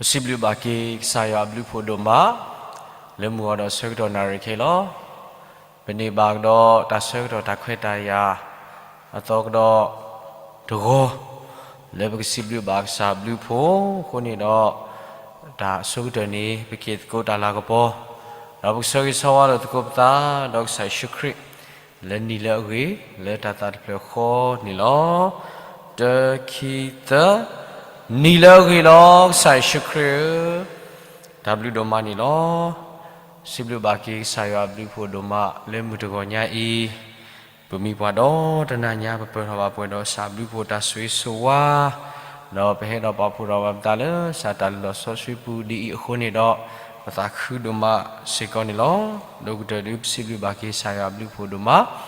ပစံးဘျုးဘၣ်က့ၤကစၢ်ယွၤအဘျုးဖှိၣ်ဒိၣ်မး လၢမုၢ်ဂီၤဒီးဆၢကတီၢ်နၣ်ရံၣ်ခဲအံၤလီၤ. ပန့ၢ်ဘၣ်ကဒီးတၢ်ဆၢကတီၢ်တၢ်ခွဲးတၢ်ယာ် အသီကဒီးတဂီၤ လၢပကစံးဘျုးဘၣ်ကစၢ်ဘျုးဖှိၣ်အဃိန့ၣ်ဒီး တၢ်အဆိကတၢၢ်န့ၣ် ပက့ၤသကိးတၢ်လၤကပီၤ ဒီးပကဆၢဂ့ၤဆၢဝါလိာ်သကိးပသး ဒီးကစၢ်ယ့ၣ်ၡူးခရံာ် လၢနံၤလၢအဂ့ၤ လၢတၢ်သးတဖျၢၣ်ဃီန့ၣ်လီၤ. တၢ ခံ သၢ, နံၤလၢအဂ့ၤလီၤ ကစၢ်ယ့ၣ်ၡူးခရံာ်ဧၢ, တၢ်ဘျုးဒိၣ်မးန့ၣ်လီၤ. စံးဘျုးဘၣ်က့ၤကစၢ်ယွၤအဘျုးဖှိၣ်ဒိၣ်မး လၢမုၢ်တဂီၤညါအံၤ ပမံပှၤဒီတနၤညါ ပပၢၢ်ထီၣ်ဘၣ်ပှဲၤဒီးကစၢ်ဘျုးဖှိၣ်တၢ်ဆိၣ်ဂ့ၤဆိၣ်ဝါ ဒီးပဟဲဒီးပာ်ဖှိၣ်ထီၣ်ဘၣ်ပသးလၢကစၢ်တၢ်လၢာ်စီဆှံပူၤဒ်အံၤအဃိန့ၣ်ဒီး ပသးခုဒိၣ်မးစ့ၢ်ကီးန့ၣ်လီၤ. ဒီးကတၢၢ်ဒုးပစံးဘျုးဘၣ်က့ၤကစၢ်ယွၤအဘျုးဖှိၣ်ဒိၣ်မး ဒီး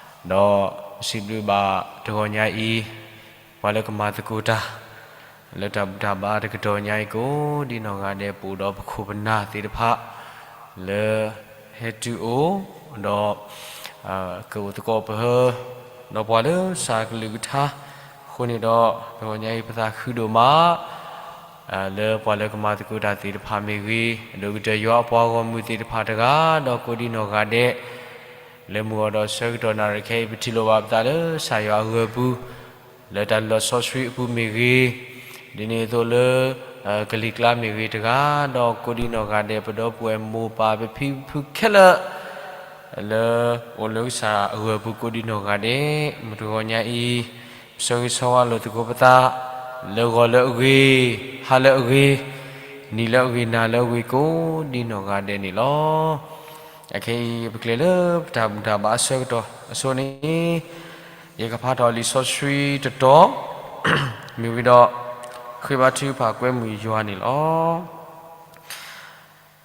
ပစံးဘျုးဘၣ်တဂီၤညါအံၤ ပှၤလၢကမၤသကိးတၢ် လၢတၢ်ဘူၣ်တၢ်ဘါတကတီၢ်ညါအံၤကိးဒ်နီၢ်ဂၤဒဲး ပအိၣ်ဒီးပခိၣ်ပနၢ်သ့ၣ်တဖၣ် လၢဟဲတုၤအိၣ် ဒီး ကအိၣ်သကိးပဟၢ ဒီးပှၤလၢကစၢ်ကလုၢ်ကထါအဃိန့ၣ်ဒီး တဂီၤညါအံၤပသးခုဒိၣ်မး လၢပှၤလၢကမၤသကိးတၢ်သ့ၣ်တဖၣ်မ့ၢ်ဂ့ၤ, အဒိၣ်ကတၢၢ်ယွၤအပှၤဂီၢ်မုၢ်သ့ၣ်တဖၣ်တဂၤ ဒီးကိးဒ်နီၢ်ဂၤဒဲး လၢမုၢ်ဂီၤဒီးဆၢကတီၢ်နၣ်ရံၣ်ခဲအံၤ ပထံၣ်လိာ်ဘၣ်ပသးလၢကစၢ်ယွၤအဂၢၢ်ပူၤ လၢတၢ်လၢာ်စီဆှံအပူၤမ့ၢ်ဂ့ၤ, ဒ်န့ၣ်အသိးလၢ ကလံၤကျါမ့ၢ်ဂ့ၤတဂၤ ဒီးကိးဒ်နီၢ်ဂၤဒဲး ပဒီပုၢ်ဝဲၢ်မိၢ်ပၢ်ပဖံပဖုခဲလၢာ် လၢအိၣ်လၢကစၢ်အဂၢၢ်ပူၤကိးဒ်နီၢ်ဂၤဒဲး မုၢ်တဂီၤညါအံၤ ပဆၢဂ့ၤဆၢဝါလိာ်သကိးပသး လၢဂီၤလၢအဂ့ၤ, ဟါလၢအဂ့ၤ, နံၤလၢအဂ့ၤ, နၤလၢအဂ့ၤ ကိးဒ်နီၢ်ဂၤဒဲးန့ၣ်လီၤ. အခဲအံၤ ပကျဲၤလၢပတၢ်ဘူၣ်တၢ်ဘါအဆၢကတီၢ်အစိၤန့ၣ် ယကဖးထီၣ်လံာ်စီဆှံတတီၤ မ့ၢ်ဝံၤဒီး ဃ့ဘါထုကဖၣ်ကွဲမုာ်ယွၤန့ၣ်လီၤ.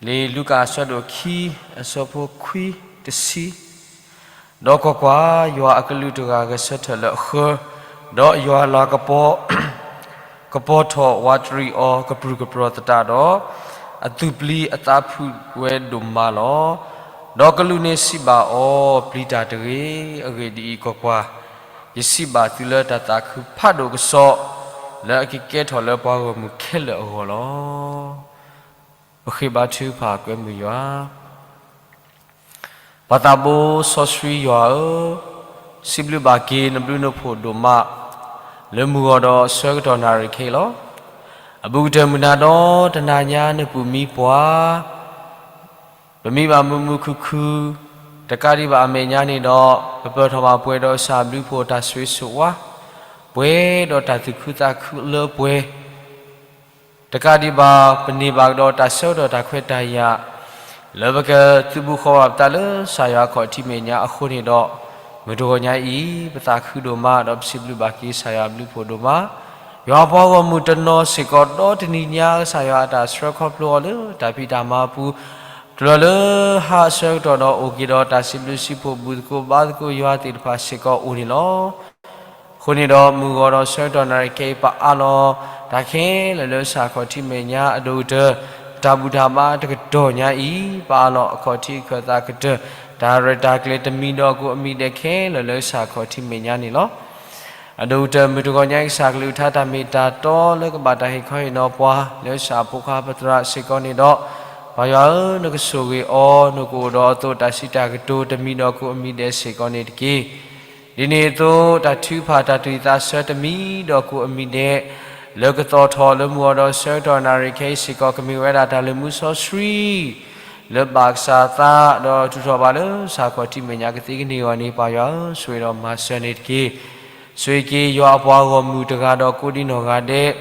လံာ်လူၤကၣ်အဆၢဒိၣ်ခံ အဆၢဖိခွံ တဆံ, ဒီးကွၢ်ကွၢ်, ယွၤအကလူးတဂၤဂဲၤဆၢထၢၣ်လၢအဃၢၤ, ဒီးယွၤအလၤကပီၤ ကပီၤထီၣ်ဝးတရံးအီၤ ကပြုၢ်ကပြီၤသတးဒီး, အသူၣ်ပျံၤအသးဖုးဝဲဒိၣ်မးလီၤ. ဒီးကလူးန့ၣ်စံးဘၣ်အီၤ, ပျံၤတၢ်တဂ့ၤ. အဂ့ၢ်ဒ်အံၤ, ကွၢ်ကွၢ်, ယစံးဘၣ်သုလၢတၢ်သးခုဖးဒိၣ်ကစီၣ်, လၢအကကဲထီၣ်လၢပှၤဂီၢ်မုၢ်ခဲလၢာ်အဂီၢ်လီၤ. ပဃ့ဘါထုကဖၣ်ကွဲမုာ်ယွၤ ပၢ်သးဘိစီဆှံယွၤဧၢ, စံးဘျုးဘၣ်က့ၤနဘျုးနဖှိၣ်ဒိၣ်မး, လၢမုၢ်ဂီၤဒီးဆၢကတီၢ်နၣ်ရံၣ်ခဲအံၤလီၤ. အဘူးကတၢၢ်မုၢ်နၤဒီးတနၤညါနပူၤမံပှၤ, ပမံဘၣ်မုာ်မုာ်ခုၣ်ခုၣ်, တကးဒံးဘၣ်အမဲာ်ညါန့ၣ်ဒီး ပပၢၢ်ထီၣ်ဘၣ်ပှဲၤဒီးကစၢ်ဘျုးဖှိၣ်တၢ်ဆိၣ်ဂ့ၤဆိၣ်ဝါ, ပှဲၤဒီးတၢ်သူၣ်ခုသးခုလၢပှဲၤ တကးဒံးဘၣ် ပန့ၢ်ဘၣ်ကဒီးတၢ်ဆၢကတီၢ်တၢ်ခွဲးတၢ်ယာ် လၢပကသုးဘူးဃီၤဘၣ်ပသးလၢကစၢ်ယွၤအခီၣ်ထံးမဲာ်ညါအဃိန့ၣ်ဒီး, မုၢ်တဂီၤညါအံၤ ပသးခုဒိၣ်မးဒီးပစံးဘျုးဘၣ်က့ၤကစၢ်ယွၤအဘျုးဖှိၣ်ဒိၣ်မး, ယွၤအပှၤဂီၢ်မုၢ်တနီၤစ့ၢ်ကီးဒီတနံၤညါ ကစၢ်ယွၤအတၢ်ဆှၢခီဖျိအီၤလၢတၢ်ဖံးတၢ်မၤအပူၤ, တြၢၤလၢဟါအဆၢကတီၢ်ဒီးအိၣ်က့ၤဒီးတၢ်စံးဘျုးစံးဖှိၣ် ဘူၣ်သကိးဘါသကိးယွၤသ့ၣ်တဖၣ်စ့ၢ်ကီးအိၣ်န့ၣ်လီၤ. အဃိန့ၣ်ဒီး မုၢ်ဂီၤဒီးဆၢကတီၢ်နၣ်ရံၣ်ခဲအံၤ ပအးလီၤတၢ်ခဲလၢာ်လၢကစၢ်အခီၣ်ထံးမဲာ်ညါအဒိၣ်ကတၢၢ်, ပတၢ်ဘူၣ်တၢ်ဘါတကတီၢ်ညါအံၤ ပအးလီၤအခီၣ်ထံးအခၢၣ်သးကတၢၢ်, တၢ်ရဲၣ်တၢ်ကျဲၤတမံၤဒီးကိးအမံၤဒဲးခဲလၢာ်လၢကစၢ်အခီၣ်ထံးမဲာ်ညါန့ၣ်လီၤ. အဒိၣ်ကတၢၢ်မုၢ်တဂီၤညါအံၤ ကစၢ်ကလုၢ်ကထါတၢ်မ့ၢ်တၢ်တီလၢကဘၣ်တၢ်ဟ့ၣ်ခီဟ့ၣ်နီၤပှၤ လၢကစၢ်အဖိခွါပသရၣ်စ့ၢ်ကီးန့ၣ်ဒီး, ပၢ်ယွၤဧၢ, နကဆိၣ်ဂ့ၤအီၤ, နကအိၣ်ဒီးအသိးတၢ်စံးတၢ်ကတိၤတမံၤဒီးကိးအမံၤဒဲးစ့ၢ်ကီးန့ၣ်တက့ၢ်. ဒ်န့ၣ်အသိး တၢ်ထုကဖၣ်တၢ်သူၣ်ဝံၣ်သးဆၢတမံၤဒီးကိးအမံၤဒဲး လၢကသီၣ်ထီၣ်လၢမုၢ်ဂီၤဒီးဆၢကတီၢ်နၣ်ရံၣ်ခဲအံၤစ့ၢ်ကီး ကမ့ၢ်ဝဲဒၣ်တၢ်လုၢ်မူစီဆှံ လၢဘၣ်ကစၢ်အသး ဒီးထုးထီၣ်ဘၣ်လၢကစၢ်အခီၣ်ထံးမဲာ်ညါကသ့ကန့ၢ်အဂီၢ်န့ၣ် ပၢ်ယွၤဧၢ, ဆိၣ်ဂ့ၤဒီးမၤစၢၤန့ၣ်တက့ၢ်. ဆိၣ်ဂ့ၤက့ၤယွၤအပှၤဂီၢ်မုၢ်တဂၤဒီးကိးဒံနီၢ်ဂၤဒဲး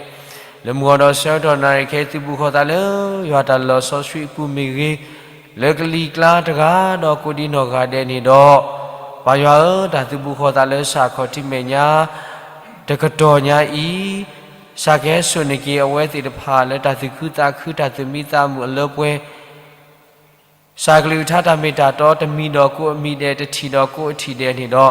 လၢမုၢ်ဂီၤဒီးဆၢကတီၢ်နၣ်ရံၣ်ခဲအံၤ သုးဘူးဃီၤသးလၢ ယွၤတၢ်လၢာ်စီဆှံအပူၤမ့ၢ်ဂ့ၤ, လၢကလံၤကျါတဂၤဒီးကိးဒံနီၢ်ဂၤဒဲးန့ၣ်ဒီး, ပၢ်ယွၤဧၢ, တၢ်သုးဘူးဃီၤသးလၢကစၢ်အခီၣ်ထံးမဲာ်ညါ တကတီၢ်ညါအံၤ, ကစၢ်ကဟဲစိာ်န့ၢ်က့ၤအဝဲသ့ၣ်တဖၣ်လၢတၢ်သူၣ်ခုသးခုတၢ်သူၣ်မံသးမုာ်အလၢပှဲၤ ကစၢ်ကလုၢ်ကထါတၢ်မ့ၢ်တၢ်တီတမံၤဒီးကိးအမံၤဒဲး တထံၣ်ဒီးကိးအထံၣ်ဒဲးန့ၣ်ဒီး,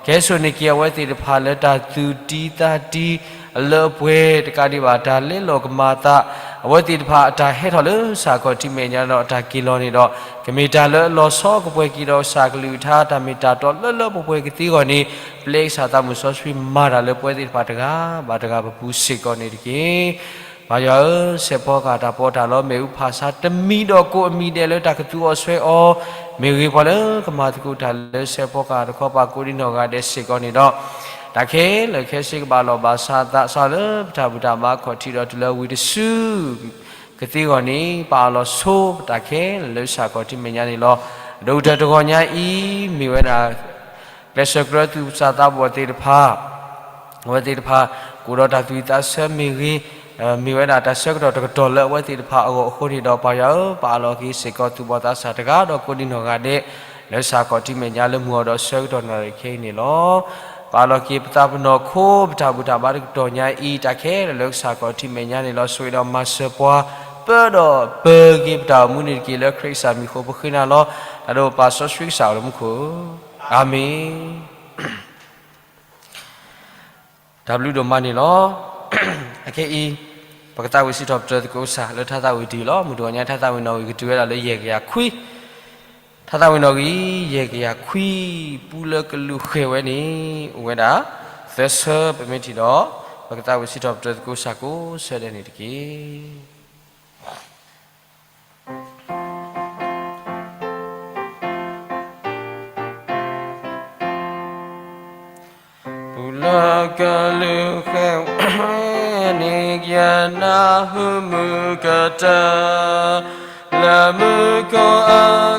ကဟဲစိာ်န့ၢ်က့ၤအဝဲသ့ၣ်တဖၣ်လၢတၢ်သူၣ်တံၤသးတံၤအလၢအပှဲၤ တကးဒံးဘၣ် တၢ်လဲလိာ်ကမၤအသး, အဝဲသ့ၣ်တဖၣ်အတၢ်ဟဲထီၣ်လၢကစၢ်အခီၣ်ထံးမဲာ်ညါဒီးအတၢ်က့ၤလီၤန့ၣ်ဒီး, ကမ့ၢ်တၢ်လၢအလီၤဆီကပှဲၤက့ၤဒီးကစၢ်ကလုၢ်ကထါတၢ်မ့ၢ်တၢ်တီလၢလၢပှဲၤပှဲၤကသ့အဂီၢ်န့ၣ်, ပျဲကစၢ်သးမုၢ်စီဆှံမၤတၢ်လၢပဝဲသ့ၣ်တဖၣ်တဂၤဘၣ်တဂၤပပူၤစ့ၢ်ကီးန့ၣ်တက့ၢ်. ပၢ်ယွၤဧၢ, စဲးဖီကဟၣ်တၢ်ပီးတၢ်လီ မ့ၣ်အူဖးဆါ တမံၤဒီးကိးအမံၤဒဲးလၢတၢ်ကသူအီၤစွဲအီၤ, မ့ၢ်ဂ့ၤပှၤလၢကမၤသကိးတၢ်လၢစဲးဖီကဟၣ်တခီ ပၢ်ကိးဒံနီၢ်ဂၤဒဲးစ့ၢ်ကီးန့ၣ်ဒီး, တၢ်ခဲလၢာ်ခဲဆ့ကဘၣ်လီၤဘၣ်စးသး စးလၢပတၢ်ဘူၣ်တၢ်ဘါခီၣ်ထံးဒီးတုၤလၢဝံၤတစု ကသ့အဂီၢ်န့ၣ် ပၢ်အၢၣ်လီၤဆိပတၢ်ခဲလၢာ်လၢကစၢ်ခီၣ်ထံးမဲာ်ညါန့ၣ်လီၤ. ဒီးကတၢၢ်တဂီၤညါအံၤ မ့ၢ်ဝဲဒၣ် ကျဲးစၢးကြၢးသူၣ်စၢ်သးဘီၣ်သ့ၣ်တဖၣ် အဝဲသ့ၣ်တဖၣ် ကအိၣ်ဒီးတၢ်သူၣ်ဝံၣ်သးဆၢမ့ၢ်ဂ့ၤ, မ့ၢ်ဝဲဒၣ်တၢ်ဆၢကတီၢ်တကတီၢ်လၢအဝဲသ့ၣ်တဖၣ်အဂီၢ်အဃိန့ၣ်ဒီး ပၢ်ယွၤဧၢ, ပၢ်အၢၣ်လီၤက့ၤစ့ၢ်ကီးသူၣ်ဘီၣ်သးစၢ်တဂၤဒီးကိးဒံနီၢ်ဂၤဒဲး လၢကစၢ်ခီၣ်ထံးမဲာ်ညါလၢမုၢ်အီၤဒီးဆၢကတီၢ်နၣ်ရံၣ်ခဲအံၤန့ၣ်လီၤ. ပၢ်အၢၣ်လီၤက့ၤပသးပနီၢ်ခိ ပတၢ်ဘူၣ်တၢ်ဘါတကတီၢ်ညါအံၤ တၢ်ခဲလၢာ်လၢကစၢ်ခီၣ်ထံးမဲာ်ညါန့ၣ်လီၤ. ဆိၣ်ဂ့ၤဒီးမၤစၢၤပှၤ ပၢဒီးပၢၤက့ၤပတၢ်အိၣ်မူန့ၣ်တက့ၢ်. လၢခရံာ်ကစၢ်မံၤအဃိပဃ့နၤလီၤ. တၢ်ဒိၣ်ပၢ်စီဆှံကစၢ်အိၣ်လၢမူခိၣ်, အၤမ့ၣ်. တၢ်ဘျုးဒိၣ်မးန့ၣ်လီၤ. အခဲအံၤ ပကသးဝံၣ်စံးထီၣ်ပတြၢၤသကိးကစၢ်လၢထါသးဝံၣ်တယုၢ်လီၤ. မုၢ်တဂီၤညါထါသးဝံၣ်နီၣ်ဂံၢ်ကတုၤဝဲဒၣ်လၢယဲၢ်ကယၤခွံ, ထါသးဝံၣ်နီၣ်ဂံၢ် ယဲၢ်ကယၤခွံ, ပူလၢကလူးဃဲၤဝဲန့ၣ် အိၣ်ဝဲဒၣ်သၢဆၢ ပမ့ၢ်ထံၣ်ဒီး ပကသးဝံၣ်စံးထီၣ်ပတြၢၤသကိးကစၢ်ကိးဆၢဒဲးန့ၣ်တက့ၢ်. ပူလၢကလူးဃဲၤဝဲန့ၣ် ယနၢ်ဟူမုၢ်ကတၢၢ် လၢမူခိၣ်အ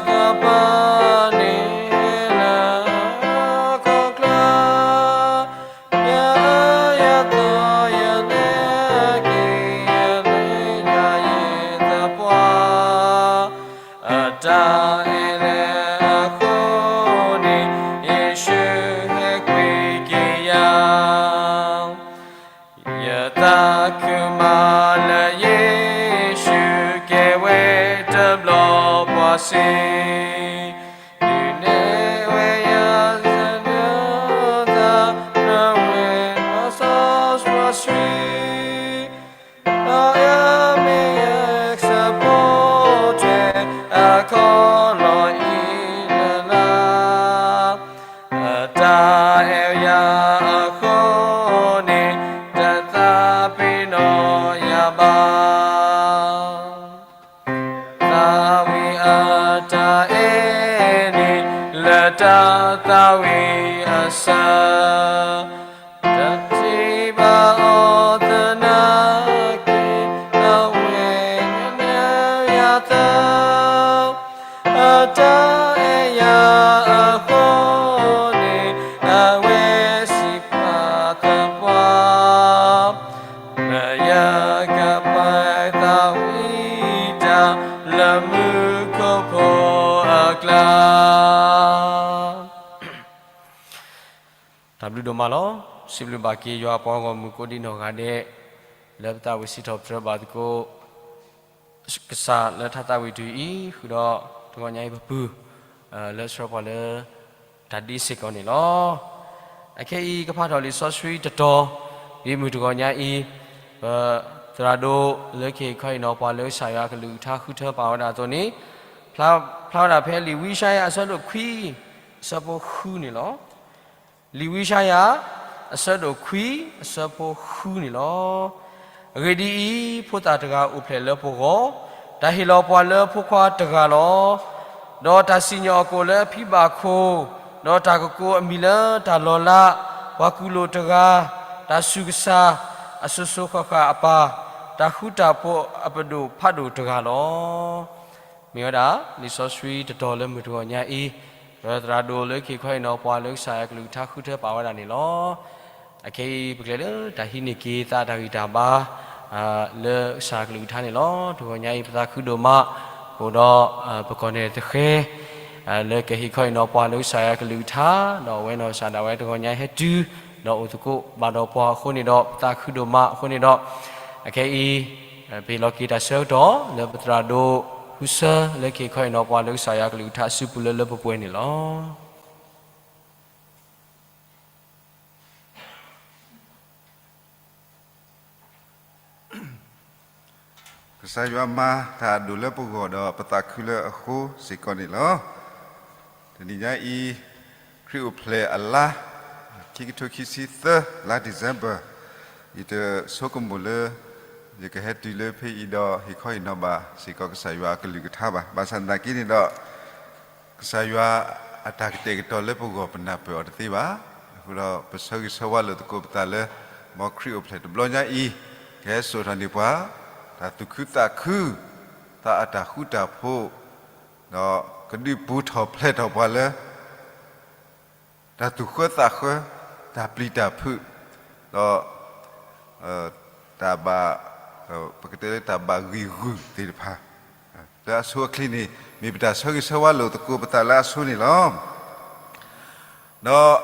ကပၤန့ၣ် လၢခီၣ်ကျၢၢ် ယအၢယသီ ယနဲၣ်က့ၤ ယလၢယၤယသပှၢ် အတၢ်အဲၣ်လၢအဃိန့ၣ် ယ့ၣ်ၡူးဟဲကွံာ်က့ၤယၤ ယသးခုမးလၢယ့ၣ်ၡူးကဲဝဲတဘျီပှၤစ့ၢ် ဒုးနဲၣ်ဝဲယၤသနၢၣ်သး နၢၣ်ဝဲလီၤစီဆှံ ဒီးအမ့ၢ်ယကစၢ်ဖိထွဲ အခီၣ်လီၢ်အံၤလၢ်လၢ် အတၢ်အဲၣ်ယၤအဃိန့ၣ် တသးပ့ၤနီၣ်ယၤဘၣ် သးဝံၣ်အတၢ်အဲၣ်န့ၣ် လၢတၢ်သးဝံၣ်အစၢၤ တထံၣ်ဘၣ်အီၤသနာ်က့ အဝဲနဲၣ်ယၤသၢ အတၢ်အဲၣ်ယၤအဃိန့ၣ် အဝဲစံးပာ်သပှၢ် လၢယကပာ်သးဝံၣ်တၢ် လၢမူခိၣ်ဖိအကျါ တၢ်ဘျုးဒိၣ်မးလီၤ. စံးဘျုးဘၣ်က့ၤယွၤအပှၤဂီၢ်မုၢ်ကိးဒံနီၢ်ဂၤဒဲး လၢပသးဝံၣ်စံးထီၣ်ပတြၢၤဘၣ်သကိး ကစၢ်လၢထါသးဝံၣ်တယုၢ်အံၤ ဃုာ်ဒီးတဂီၤညါအံၤပပုၢ် လၢဆှၢပှၤလၢ တၢ်ဒ့စ့ၢ်ကီးန့ၣ်လီၤ. အခဲအံၤကဖးထီၣ်လံာ်စီဆှံတတီၤ ဒ်မုၢ်တဂီၤညါအံၤ ပသရၣ်ဒိၣ်လၢခံခီအံၤနီၤ ပှၤလၢကစၢ်ယွၤကလုၢ်ကထါဃုထၢပာ်ဝဲဒၣ်အသိးန့ၣ် ဖျါဝဲဒၣ်ဖဲလံာ်ဝံယၡါယၤအဆၢဒိၣ်ခွံ အဆၢဖိဃုန့ၣ်လီၤ. လံာ်ဝံယၡါယၤ အဆၢဒိၣ်ခွံ အဆၢဖိဃုန့ၣ်လီၤ. အဂ့ၢ်ဒ်အံၤ, ဖိသၣ်တဂၤအိၣ်ဖျဲၣ်လၢပဂီၢ်, တၢ်ဟ့ၣ်လီၤပှၤလၢဖိခွါတဂၤလီၤ. ဒီးတၢ်စံၣ်ညီၣ်အကိာ်လၢအဖံဘၣ်ခိၣ်, ဒီးတၢ်ကကိးအမံၤလၢတၢ်လီၤလး, ပှၤကူၣ်လိာ်တဂၤ, တၢ်ဆူးကစၢ်, အစိၤစိၤဃၣ်ဃၣ်အပၢ်, တၢ်ဃူတၢ်ဖိးအပဒိၣ်ဖးဒိၣ်တဂၤလီၤ. မ့ၢ်ဝဲဒၣ် လံာ်စီဆှံတတီၤလၢမုၢ်တဂီၤညါအံၤ, ပသရၣ်ဒိၣ်လၢခံခီအံၤနီၤ ပှၤလၢကစၢ်ယွၤကလုၢ်ကထါဃုထၢပာ်ဝဲဒၣ်န့ၣ်လီၤ. အခဲအံၤ ပကလဲၤလၢတၢ်ဟံးန့ၢ်က့ၤသးတၢ်ဂံၢ်တၢ်ဘါ လၢကစၢ်ကလုၢ်ကထါန့ၣ်လီၤ. တဂီၤညါအံၤ ပသးခုဒိၣ်မး, အိၣ်ဒီး ပကီၢ်နဲၣ်သဃဲၤ လၢကဟ့ၣ်ခီဟ့ၣ်နီၤပှၤလၢကစၢ်ယွၤကလုၢ်ကထါ, ဒီးအဝဲနီၢ်ကစၢ်ဒၣ်ဝဲတဂီၤညါဟဲတုၤ ဒီးအိၣ်သကိးဘၣ်ဒီးပှၤအဃိန့ၣ်ဒီး ပသးခုဒိၣ်မးအဃိန့ၣ်ဒီး, အခဲအံၤ ပဟ့ၣ်လီၤက့ၤတၢ်ဆၢကတီၢ် လၢပသရၣ်ဒိၣ် ဖုဆၢ လၢကဟ့ၣ်ခီဟ့ၣ်နီၤပှၤလၢကစၢ်ယွၤကလုၢ်ကထါအစုပူၤလၢလၢပှဲၤပှဲၤန့ၣ်လီၤ. ကစၢ်ယွၤမၤတၢ်အဒိၣ်လၢပဂီၢ်ဒီးပသးခုလၢအဃိစ့ၢ်ကီးန့ၣ်လီၤ. တနံၤညါအံၤ ခရံာ်အိၣ်ဖျဲၣ်အလါ ခံကထိခံဆံသၢ လါ December, ယတဆိကမိၣ်လၢ ယကဟဲတုၤလၢဖဲအံၤဒီး ဟ့ၣ်ခီဟ့ၣ်နီၤဘၣ်စ့ၢ်ကီးကစၢ်ယွၤအကလုၢ်ကထါဘၣ်. ဘၣ်ဆၣ်သနာ်က့န့ၣ်ဒီး ကစၢ်ယွၤအတၢ်ကတဲာ်ကတီၤလၢပဂီၢ်ပနၢ်ပၢၢ်အီၤတသ့ဘၣ်. အဃိဒီးပဆၢဂ့ၤဆၢဝါလိာ်သကိးပသးလၢ မ်ခရံာ်အိၣ်ဖျဲၣ်တဘျီညါအံၤ ကဟဲစိာ်ထီၣ်န့ၢ်ပှၤ တၢ်သူၣ်ခုသးခု, သးအတၢ်ဃူတၢ်ဖိး, ဒီးကဒုးပူၤထီၣ်ဖျဲးထီၣ်ပှၤလၢ တၢ်သူၣ်ဃၢသးဃၢ, တၢ်ပျံၤတၢ်ဖုး, ဒီး တၢ်ဘၣ် ပကတဲလၢတၢ်ဘၣ်ဂံၢ်ဂုာ်သ့ၣ်တဖၣ် လၢအဆိအချ့န့ၣ် မ့ၢ်ပတၢ်ဆၢဂ့ၤဆၢဝါလိာ်သကိးပသးလၢအဆိန့ၣ်လီၤ. ဒီး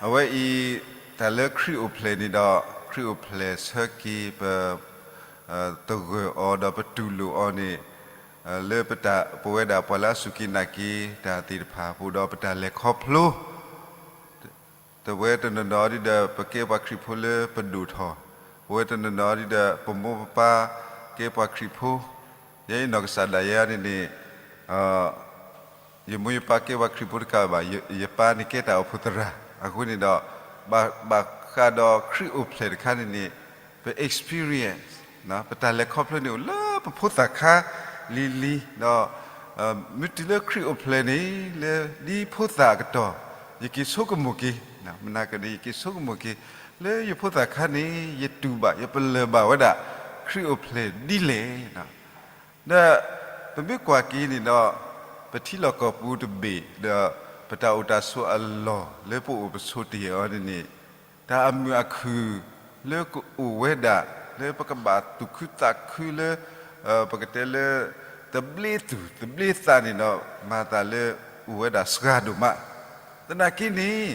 အဝဲအံၤ တၢ်လၢခရံာ်အိၣ်ဖျဲၣ်န့ၣ်ဒီး ခရံာ်အိၣ်ဖျဲၣ်ဆၢက့ၤပ သဂၢၢ်အီၤဒီးပတူၢ်လိာ်အီၤန့ၣ် လၢပဝဲဒၣ်ပှၤလၢအစူၢ်က့ၤနာ်က့ၤတၢ်သ့ၣ်တဖၣ်အပူၤဒီးပတၢ်လဲၤခီဖျိ ပဝဲတနီၤနီၤဒ်ဒီး ပကဲပှၤခရံာ်ဖိလၢပဒိၣ်ထီၣ်, ပဝဲတနီၤနီၤဒ်ဒီး ပမိၢ်ပပၢ်ကဲပှၤခရံာ်ဖိ, ယဲယနီၢ်ကစၢ်ဒၣ်ယဲန့ၣ်န့ၣ် ယမိၢ်ယပၢ်ကဲပှၤခရံာ်ဖိတကးဘၣ်, ယပၢ်န့ၣ်ကဲတၢ်အိၣ်ဖှိၣ်သရၣ်, အဃိန့ၣ်ဒီး ဘၣ်ဃးဒီးခရံာ်အိၣ်ဖျဲၣ်တခါန့ၣ်န့ၣ် ပ experience ပတၢ်လဲၤခီဖျိန့ၣ်အိၣ်လၢပဖိသၣ်ခါလံၤလံၤ, ဒီး မ့ၢ်တုၤလၢခရံာ်အိၣ်ဖျဲၣ်န့ၣ် လၢဒ်ဖိသၣ်အကတီၢ် ယက့ၤဆိကမိၣ်က့ၤ, မနၤကဒး ယက့ၤဆိကမိၣ်က့ၤ လၢယဖိသၣ်ခါန့ၣ် ယတူၢ်ဘၣ် ယပလၢၢ်ဘၣ်ဝဲဒၣ် ခရံာ်အိၣ်ဖျဲၣ်ဒ်လဲၣ် ဒီး ပမ့ၢ်ကွၢ်က့ၤန့ၣ်ဒီး ပထံလီၢ်ကီၢ်ပူၤတဘ့ၣ် ဒီးပတၢ်အိၣ်တၢ်ဆိးအလီၢ်လၢပအိၣ်ပဆိးတ့ၢ်အီၤန့ၣ်န့ၣ် တၢ်အမုာ်အခုၣ်လၢကအိၣ်ဝဲဒၣ် လၢပကဘၣ်သူၣ်ခုသးခုလၢ ပကတဲလၢ သဘျ့သူၣ်သဘျ့သးန့ၣ်ဒီး မၤသးလၢအိၣ်ဝဲဒၣ်စှၤဒိၣ်မး, သနာ်က့န့ၣ်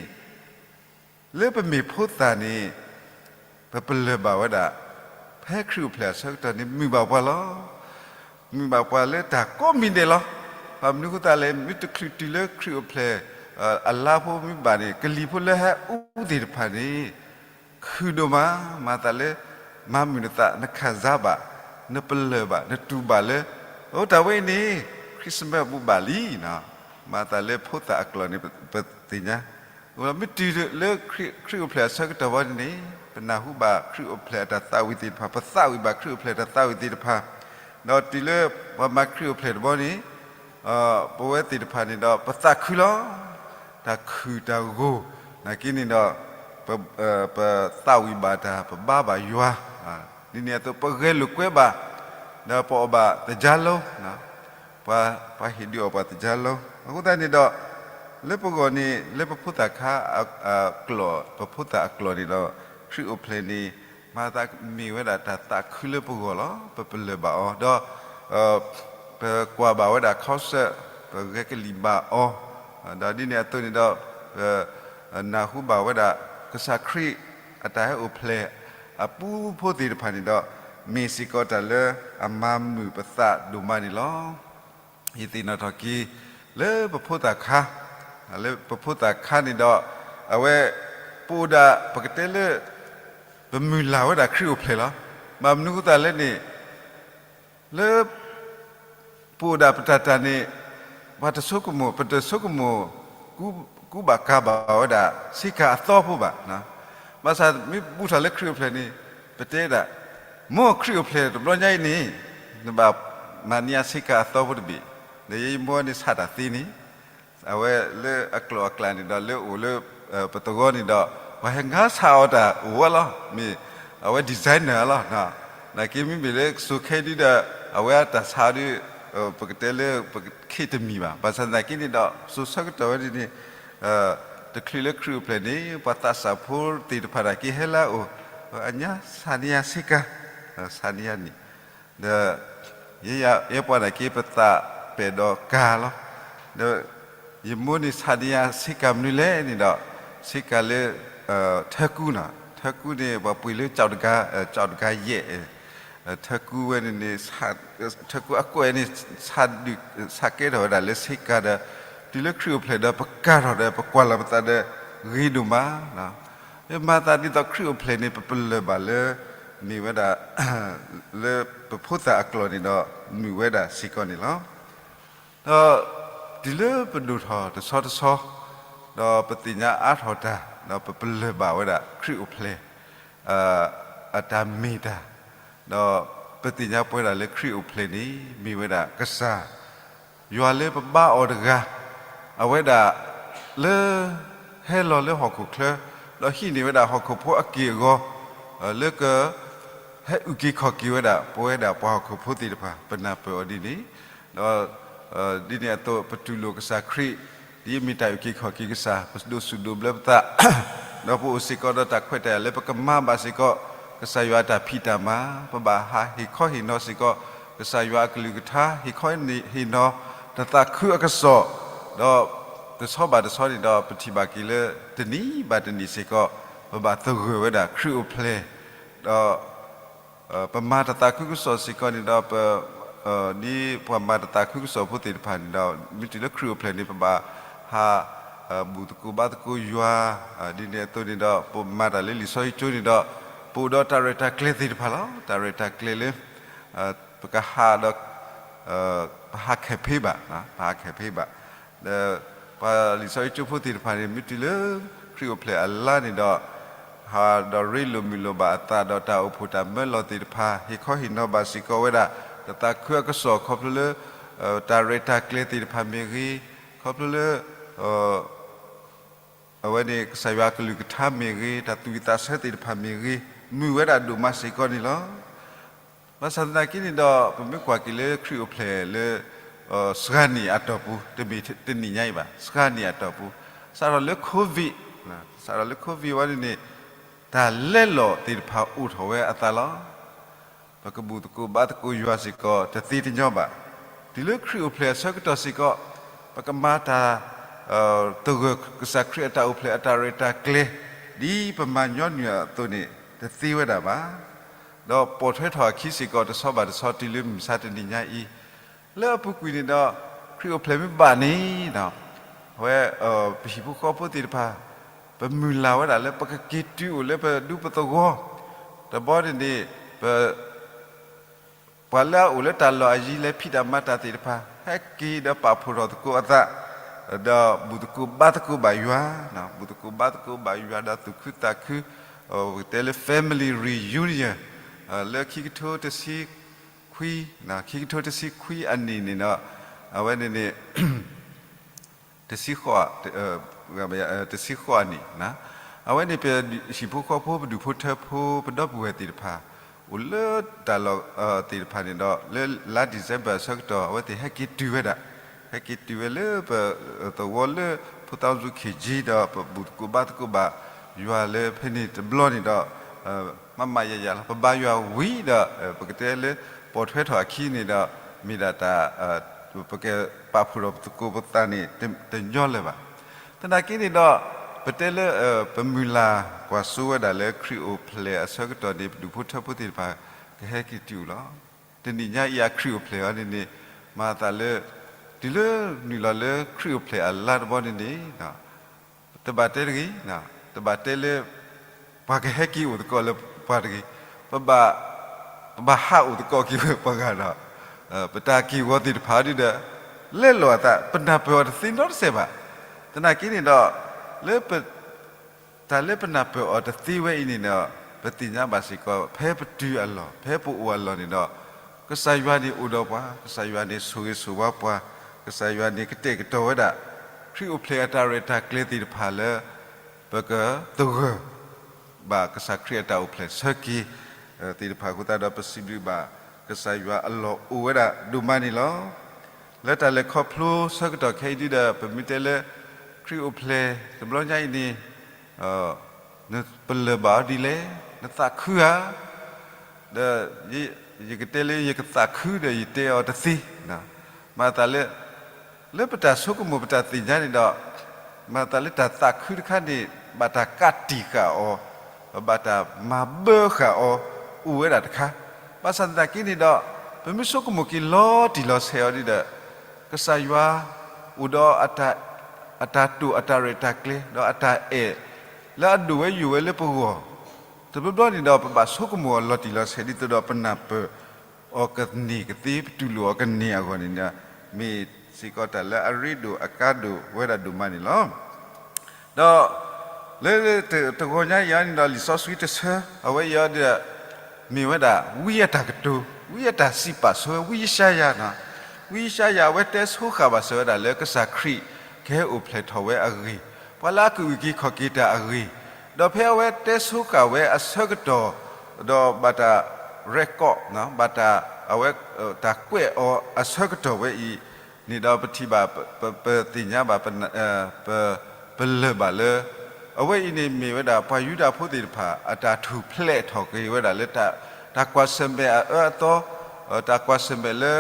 လၢပမ့ၢ်ဖိသၣ်န့ၣ် ပပလၢၢ်ဘၣ်ဝဲဒၣ် ဖဲခရံာ်အိၣ်ဖျဲၣ်အဆၢကတီၢ်န့ၣ် မုာ်ဘၣ်ပှၤလီၤ. မုာ်ဘၣ်ပှၤလၢတၢ်ကိးမံၤဒဲးလီၤ. ဘၣ်မနုၤအဃိသတးလဲၣ် မ့ၢ်တချုးတုၤလၢခရံာ်အိၣ်ဖျဲၣ် အလါဖိမ့ၢ်ဘၣ်န့ၣ် ကလံၤဖိလၢဟဲအူသ့ၣ်တဖၣ်န့ၣ် ခုၣ်ဒိၣ်မး, မၤသးလၢ မၤမုာ်နသး နခံစားဘၣ်, နပလၢၢ်ဘၣ် နတူၢ်ဘၣ်လၢ အိၣ်တၢ်ဝဲအံၤန့ၣ် Christmas အပူၤဘၣ်လံ, မၤသးလၢဖိသၣ်အကျိာ်န့ၣ် ပသ့ၣ်ညါ မ့ၢ်တုၤလၢခရံာ်အိၣ်ဖျဲၣ်အဆၢကတီၢ်ဝဲန့ၣ်န့ၣ် ပနၢ်ဟူဘၣ်ခရံာ်အိၣ်ဖျဲၣ်အတၢ်သးဝံၣ်သ့ၣ်တဖၣ်, ပသးဝံၣ်ဘၣ်ခရံာ်အိၣ်ဖျဲၣ်တၢ်သးဝံၣ်သ့ၣ်တဖၣ်, ဒီးတုၤလၢပှၤမၤခရံာ်အိၣ်ဖျဲၣ်တဘျီန့ၣ် ပဝဲသ့ၣ်တဖၣ်န့ၣ်ဒီး ပသးခုလီၤ. တၢ်ခုၣ်တၢ်ဂီၤ နာ်က့န့ၣ်ဒီး ပသးဝံၣ်ဘၣ်တၢ် ပဘါဘၣ်ယွၤ, ဒ်န့ၣ်အသိး ပဂဲၤလိာ်ကွဲဘၣ် ဒီးပအီၣ်ဘၣ်သကြားလုံး, ပှၤဟ့ၣ်ဒုးအီၣ်ပှၤသကြားလုံး အဃိသတးန့ၣ်ဒီး လၢပဂီၢ်န့ၣ် လၢပဖိသၣ်ခါအကျိာ် ပဖိသၣ်အကျိာ်န့ၣ်ဒီး ခရံာ်အိၣ်ဖျဲၣ်န့ၣ် မၤသးမ့ၢ်ဝဲဒၣ်တၢ်သးခုလၢပဂီၢ်လီၤ. ပပလၢၢ်ဘၣ်အီၤ ဒီး ပကွၢ်ဘၣ်ဝဲဒၣ် concert ပဂဲၤကလံၣ်ဘၣ်အီၤ, ဒီးဒ်န့ၣ်အသိးန့ၣ်ဒီး ပနၢ်ဟူဘၣ်ဝဲဒၣ် ကစၢ်ခရံာ်အတၢ်ဟဲအိၣ်ဖျဲၣ်အပူဖိသ့ၣ်တဖၣ်န့ၣ်ဒီး မ့ၢ်စ့ၢ်ကီးတၢ်လၢအမၤမုာ်ပသးဒိၣ်မးန့ၣ်လီၤ. ယသ့ၣ်နီၣ်ထီၣ်က့ၤ လၢပဖိသၣ်ခါ, လၢပဖိသၣ်ခါန့ၣ်ဒီး အဝဲ ပအိၣ်ဒၣ်ပကတဲလၢ ပမုၢ်လၢ်ဝဲဒၣ်ခရံာ်အိၣ်ဖျဲၣ်လီၤ. ဘၣ်မနုၤအဃိသတးလဲၣ်န့ၣ် လၢ ပအိၣ်ဒၣ်ပတၢ်တၢ်န့ၣ် ပှၤတဆိကမိၣ် ပတဆိကမိၣ် ကူ ကူဘၣ်ကၤဘၣ်ဝဲဒၣ် ဆ့ကၤအသီဖိဘၣ်. ဘၣ်ဆၣ်မ့ၢ်ဘူးထီၣ်လၢခရံာ်အိၣ်ဖျဲၣ်န့ၣ် ပတဲဒၣ် မ်ခရံာ်အိၣ်ဖျဲၣ်တဘျီညါအံၤန့ၣ် နဘၣ်မၤန့ၢ်ယၤဆ့ကၤအသီဖိတဘ့ၣ်, ဒီးယဲယမိၢ်န့ၣ်ဆးတၢ်သ့န့ၣ် အဝဲလၢအကျိာ်အကျဲန့ၣ်ဒီး လၢအိၣ်လၢ ပသဝီန့ၣ်ဒီး ပှၤဟဲငါဆးအီၤတၢ်အိၣ်ဝဲလီၤ. မ့ၢ် အဝဲ designer လီၤ. နာ်က့မ့မ့ၢ်လၢကစိၤခဲအံၤဒုဒီး အဝဲအတၢ်ဆးဒု ပကတဲလၢ ပခ့တမံၤဘၣ်. ဘၣ်ဆၣ်သနာ်က့န့ၣ်ဒီး စိၤဆၢကတီၢ်ဝဲန့ၣ်န့ၣ် တချုးလၢခရံာ်အိၣ်ဖျဲၣ်န့ၣ် ပှၤသးစၢ်ဖိသ့ၣ်တဖၣ်နာ်က့ဟဲလၢအအိၣ် အညါဆးန့ၢ်ယၤဆ့ကၤ, ဆးန့ၢ်ယၤန့ၣ် ဒီး ယဲယပှၤနာ်က့ ပသးပဲာ်ဒီးကၤလီၤ. ဒီး ယမိၢ်န့ၣ်ဆးန့ၢ်ယၤဆ့ကၤမနုၤလဲၣ်န့ၣ်ဒီး ဆ့ကၤလၢ ထၢကူနီၤ, ထၢကူန့ၣ် ပှၤပှ့ၤလၢ ကၠီးတဂၤယဲၢ်, ထၢကူဝဲန့ၣ်န့ၣ် ထၢကူအကွဲးန့ၣ် ဆးကဲထီၣ်ဝဲဒၣ်လၢဆ့ကၤဒီး တုၤလၢခရံာ်အိၣ်ဖျဲၣ်ဒီး ပကၤထီၣ်ဒီး ပကွၢ်လီၤပသးဒီး ဂ့ၤဒိၣ်မး မၤသးဒ်သိးခရံာ်အိၣ်ဖျဲၣ်န့ၣ် ပပလၢၢ်ဘၣ်လၢ မ့ၢ်ဝဲဒၣ် လၢပဖိသၣ်အကျိာ်န့ၣ်ဒီး မုာ်ဝဲဒၣ်စ့ၢ်ကီးန့ၣ်လီၤ. ဒီးတုၤလၢပဒိၣ်ထီၣ်တဆီတဆီ ဒီးပသ့ၣ်ညါအါထီၣ်တၢ် ဒီးပပလၢၢ်ဘၣ်ဝဲဒၣ်ခရံာ်အိၣ်ဖျဲၣ် အတၢ်မ့ၢ်တၢ် ဒီးပသ့ၣ်ညါပဝဲဒၣ်လၢခရံာ်အိၣ်ဖျဲၣ်န့ၣ် မ့ၢ်ဝဲဒၣ်ကစၢ် ယွၤလၢပဘါအီၤတဂၤ, အဝဲဒၣ်လၢ ဟဲလီၤလၢဟီၣ်ခိၣ်ချၢ, ဒီးဟံးန့ၢ်ဝဲဒၣ်ဟီၣ်ခိၣ်ဖိအက့ၢ်အဂီၤ, လၢက ဟဲအုၣ်က့ၤခီၣ်က့ၤဝဲဒၣ် ပဝဲဒၣ်ပှၤဟီၣ်ခိၣ်ဖိသ့ၣ်တဖၣ် ပနၢ်ပၢၢ်အီၤဒ်န့ၣ်, ဒီး ဒ်န့ၣ်အသိး ပတူၢ်လိာ်ကစၢ်ခရံာ် ဒ်အမ့ၢ်တၢ်အုၣ်က့ၤခီၣ်က့ၤကစၢ်, ပဒိးစူၣ်ဒိးဘျၢပသး, ဒီးပအိၣ်စ့ၢ်ကီးဒီးတၢ်ခွဲးတၢ်ယာ်လၢပကမၤဘၣ်စ့ၢ်ကီး ကစၢ်ယွၤအတၢ်ဖံးတၢ်မၤ, ပဘၣ်ဟးဟ့ၣ်ခီဟ့ၣ်နီၤစ့ၢ်ကီး ကစၢ်ယွၤအကလုၢ်ကထါ, ဟ့ၣ်ခီဟ့ၣ်နီၤ တၢ်သးခုအကစီၣ်, ဒီးတဆီဘၣ်တဆီန့ၣ်ဒီး ပထံၣ်ဘၣ်က့ၤလၢ တနံၤဘၣ်တနံၤစ့ၢ်ကီး ပဘၣ်သဂၢၢ်ဝဲဒၣ်ခရံာ်အိၣ်ဖျဲၣ်, ဒီး ပမၤတၢ်သးခုကစီၣ်စ့ၢ်ကီးန့ၣ်ဒီး ပ ဒ်ပှၤမၤတၢ်သးခုကစီၣ်ဖိသ့ၣ်တဖၣ်န့ၣ်ဒီး မ့ၢ်တုၤလၢခရံာ်အိၣ်ဖျဲၣ်န့ၣ် ပဘၣ်ဟး ဘူၣ်သကိးဘါသကိးယွၤ, ဒ်န့ၣ်အသိးန့ၣ်ဒီး ပမၤတၢ်လၢလံာ်စီဆှံကၠိန့ၣ်ဒီး ပအိၣ်ဒီးတၢ်ရဲၣ်တၢ်ကျဲၤသ့ၣ်တဖၣ်လီၤ. တၢ်ရဲၣ်တၢ်ကျဲၤလၢ ပကဟးဒီး ပဟးခဲးဖ့ဘၣ်, ပဟးခဲးဖ့ဘၣ်, ဒီးပှၤလံာ်စီဆှံကၠိဖိသ့ၣ်တဖၣ်န့ၣ် မ့ၢ်တုၤလၢခရံာ်အိၣ်ဖျဲၣ်အလါန့ၣ်ဒီး ဟးဒီးရ့လိာ်မုာ်လိာ်ဘၣ်အသးဒီးတၢ်အိၣ်ဖှိၣ်တၢ်မၢလီၤသ့ၣ်တဖၣ် ဟ့ၣ်ခီဟ့ၣ်နီၤဘၣ်စ့ၢ်ကီးဝဲဒၣ် တၢ်သးခုအကစီၣ်ခီဖျိလၢ တၢ်ရဲၣ်တၢ်ကျဲၤသ့ၣ်တဖၣ်မ့ၢ်ဂ့ၤ, ခီဖျိလၢ အဝဲန့ၣ်ကစၢ်ယွၤအကလုၢ်ကထါမ့ၢ်ဂ့ၤ, တၢ်သူၣ်ဝံၣ်သးဆၢသ့ၣ်တဖၣ်မ့ၢ်ဂ့ၤ, မုာ်ဝဲဒၣ်ဒိၣ်မးစ့ၢ်ကီးန့ၣ်လီၤ. ဘၣ်ဆၣ်သနာ်က့န့ၣ်ဒီး ပမ့ၢ်ကွၢ်က့ၤလၢခရံာ်အိၣ်ဖျဲၣ်လၢ စှၤနံၣ်အတီၢ်ပူၤ, တမ့ၢ်တနံၣ်ညါအံၤဘၣ်, စှၤနံၣ်အတီၢ်ပူၤ, စးထီၣ်လၢ COVID, စးထီၣ်လၢ COVID ဝဲန့ၣ်န့ၣ် တၢ်လဲလီၤသ့ၣ်တဖၣ်အိၣ်ထီၣ်ဝဲအသးလီၤ. ပကဘူၣ်သကိးဘါသကိးယွၤစ့ၢ်ကီးတသ့တညီဘၣ်. တုၤလၢခရံာ်အိၣ်ဖျဲၣ်အဆၢကတီၢ်စ့ၢ်ကီး ပကမၤတၢ် သဂၢၢ်ကစၢ်ခရံာ်အတၢ်အိၣ်ဖျဲၣ်အတၢ်ရဲၣ်တၢ်ကျဲၤ ဒ်ပမၤညီနုၢ်အသိးန့ၣ် တသ့ဝဲဒၣ်ဘၣ်. ဒီးပိာ်ထွဲထီၣ်အခံစ့ၢ်ကီး တဆီဘၣ်တဆီ တုၤလၢမုၢ်မဆါတနံၤညါအံၤ, လၢအပူၤကွံာ်န့ၣ်ဒီး ခရံာ်အိၣ်ဖျဲၣ်မ့ၢ်ဘၣ်န့ၣ် အဝဲ ပဟံၣ်ဖိဃီဖိသ့ၣ်တဖၣ် ပမုၢ်လၢ်ဝဲဒၣ်လၢပကက့ၤတုၤအိၣ်လၢပဒူပသဝီ, တဘျီန့ၣ်န့ၣ် ပ ပှၤလၢအအိၣ်လၢတၢ်လီၢ်အယံၤ လဲၤဖံးတၢ်မၤတၢ်သ့ၣ်တဖၣ် ဟဲက့ၤဒီးပာ်ဖှိၣ်ထီၣ်သကိးအသး, ဒီးဘူၣ်သကိးဘါသကိးဘၣ်ယွၤ, ဘူၣ်သကိးဘါသကိးဘၣ်ယွၤဒီးသူၣ်ခုသးခု, ပကတဲလၢ family reunion လၢခံကထိတဆံခွံ, ခံကထိတဆံခွံအနံၣ်န့ၣ်ဒီး အဝဲန့ၣ်န့ၣ် တဆံဃိး, တဆံဃိးအနံၣ်, အဝဲန့ၣ် ပဟံၣ်ဖိဃီဖိ ပဒူၣ်ဖိထၢဖိ ပဒီပုၢ်ဝဲၢ်သ့ၣ်တဖၣ် အိၣ်လၢတၢ်လီၢ်သ့ၣ်တဖၣ်န့ၣ်ဒီး လၢလါ December အဆၢကတီၢ် အဝဲသ့ၣ်ဟဲက့ၤတုၤဝဲဒၣ်, ဟဲက့ၤတုၤဝဲလၢပသဝီလၢ ဖိသၣ်စု ခ့ၣ်ကၠံ ဒီးပဘူၣ်သကိးဘါသကိးဘၣ်ယွၤလၢဖဲန့ၣ်တဘျီန့ၣ်ဒီး မၤမၤယၤယၤလီၤ. ပဘါယွၤဝံၤဒီး ပကတဲလၢ ပိာ်ထွဲထီၣ်အခံန့ၣ်ဒီး မ့ၢ်ဒၣ်တၢ် ပကပာ်ဖှိၣ်ထီၣ်ပသကိးပသးန့ၣ် တညီလၢၤဘၣ်. သနာ်က့န့ၣ်ဒီး ပတဲလၢ ပမုၢ်လၢ်ကွၢ်စိဝဲဒၣ်လၢခရံာ်အိၣ်ဖျဲၣ်အဆၢကတီၢ်န့ၣ် ပဒူၣ်ဖိထၢဖိသ့ၣ်တဖၣ် ကဟဲက့ၤတုၤအိၣ်လီၤ. တနံၤညါအံၤအခရံာ်အိၣ်ဖျဲၣ်အီၤန့ၣ်န့ၣ် မၤသးလၢ တုၤလၢနုာ်လီၤလၢခရံာ်အိၣ်ဖျဲၣ်အလါတဘျီန့ၣ်န့ၣ် တဘၣ်တဲတဂ့ၤ, တဘၣ်တဲလၢ ပှၤကဟဲက့ၤအိၣ်သကိးလၢပှၤတဂ့ၤ, ပဘၣ် ပဘၣ်ဟးအိၣ်သကိးက့ၤဝဲပှၤဂၤဒီး ပတၢ်က့ၢ်ဂီၤသ့ၣ်တဖၣ်ဒ်ဒီး လဲလိာ်အသး ပနၢ်ပၢၢ်အီၤတသ့နီတစဲးဘၣ်. သနာ်က့န့ၣ်ဒီး လၢပ တၢ်လၢပနၢ်ပၢၢ်အီၤတသ့ဝဲအံၤန့ၣ်ဒီး ပသ့ၣ်ညါဘၣ်စ့ၢ်ကီး ဖဲပတုၤအလီၢ် ဖဲပအိၣ်အလီၢ်န့ၣ်ဒီး ကစၢ်ယွၤန့ၣ်အိၣ်ဒီးပှၤ, ကစၢ်ယွၤန့ၣ်ဆိၣ်ဂ့ၤဆိၣ်ဝါပှၤ, ကစၢ်ယွၤန့ၣ်ကတဲာ်ကတီၤဝဲဒၣ် ခရံာ်အိၣ်ဖျဲၣ်အတၢ်ရဲၣ်တၢ်ကျဲၤသ့ၣ်တဖၣ်လၢ ပကသဂၢၢ် ဘၣ်ကစၢ်ခရံာ်အတၢ်အိၣ်ဖျဲၣ်ဆၢက့ၤ သ့ၣ်တဖၣ်အဃိသတးဒီး ပစံးဘျုးဘၣ်ကစၢ်ယွၤအလီၢ်အိၣ်ဝဲဒၣ်ဒိၣ်မးန့ၣ်လီၤ. လၢတၢ်လဲၤခီဖျိဆၢကတီၢ်ခဲအံၤဒ်ဒီး ပမ့ၢ်တဲလၢ ခရံာ်အိၣ်ဖျဲၣ်တဘျီညါအံၤန့ၣ် နပလၢၢ်ဘၣ်အီၤဒ်လဲၣ်, နသးခုဧါ, ဒီး ယကတဲလၢယကသးခုဒီးယတဲအီၤတသ့, မၤသးလၢ လၢပတၢ်ဆိကမိၣ်ပတၢ်သ့ၣ်ညါန့ၣ်ဒီး မၤသးလၢတၢ်သးခုတခါန့ၣ် ဘၣ်တၢ်ကးတံာ်ဃာ်အီၤ, ဘၣ်တၢ်မၤဘၢဃာ်အီၤ အိၣ်ဝဲဒၣ်တခါ, ဘၣ်ဆၣ်သနာ်က့န့ၣ်ဒီး ပမ့ၢ်ဆိကမိၣ်က့ၤလီၤတံၢ်လီၤဆဲးအီၤဒ်ဒီး ကစၢ်ယွၤ အိၣ်ဒီး အတၢ်တိာ်အတၢ်ရဲၣ်တၢ်ကျဲၤ ဒီးအတၢ်အဲၣ် လၢအဒိၣ်ဝဲယိာ်ဝဲလၢပဂီၢ်, တဘျီဘျီန့ၣ်ဒီး ပဘၣ်ဆိကမိၣ်အီၤလီၤတံၢ်လီၤဆဲးဒ်သိးဒီး ပနၢ်ပၢၢ်အီၤကန့ၢ်ကသ့ ပတူၢ်လိာ်အီၤကန့ၢ်အဂီၢ်န့ၣ်ဒီး မ့ၢ်စ့ၢ်ကီးတၢ်လၢအရ့ဒိၣ်အကါဒိၣ်ဝဲဒၣ်ဒိၣ်မးန့ၣ်လီၤ. ဒီး လၢတဂီၤညါအံၤန့ၣ်ဒီး လံာ်စီဆှံတဆၢ အဝဲအံၤဒီး မ့ၢ်ဝဲဒၣ် ဝံအတၢ်ကတိၤ, ဝံအတၢ်စံးပာ်ဆိဝဲ ဝံယၡါယၤ, ဝံယၡါယၤ အဝဲတဲဆိဃာ်ဘၣ်စၢၤဝဲဒၣ်လၢကစၢ်ခရံာ်ကဟဲအိၣ်ဖျဲၣ်ထီၣ်ဝဲအဂ့ၢ်, ပှၤလၢအကအုၣ်က့ၤခီၣ်က့ၤတၢ်အဂ့ၢ်, ဒီးဖဲအဝဲတဲဆိဃာ်ဝဲအဆၢကတီၢ်, ဒီးဘၣ်တၢ် record ဘၣ်တၢ်, အဝဲ, တၢ်ကွဲးအီၤအဆၢကတီၢ်ဝဲအံၤန့ၣ်ဒီး ပထံၣ်ဘၣ်, ပသ့ၣ်ညါဘၣ်, ပ, ပလၢၢ်ဘၣ်လၢ အဝဲအံၤန့ၣ်မ့ၢ်ဝဲဒၣ် ပှၤယူဒၤဖိသ့ၣ်တဖၣ် အတၢ်ထူၣ်ဖျဲးထီၣ်က့ၤဝဲဒၣ်လၢ တၢ်ကွၢ်ဆၢၣ်မဲာ်အအၢအသီ, တၢ်ကွၢ်ဆၢၣ်မဲာ်လၢ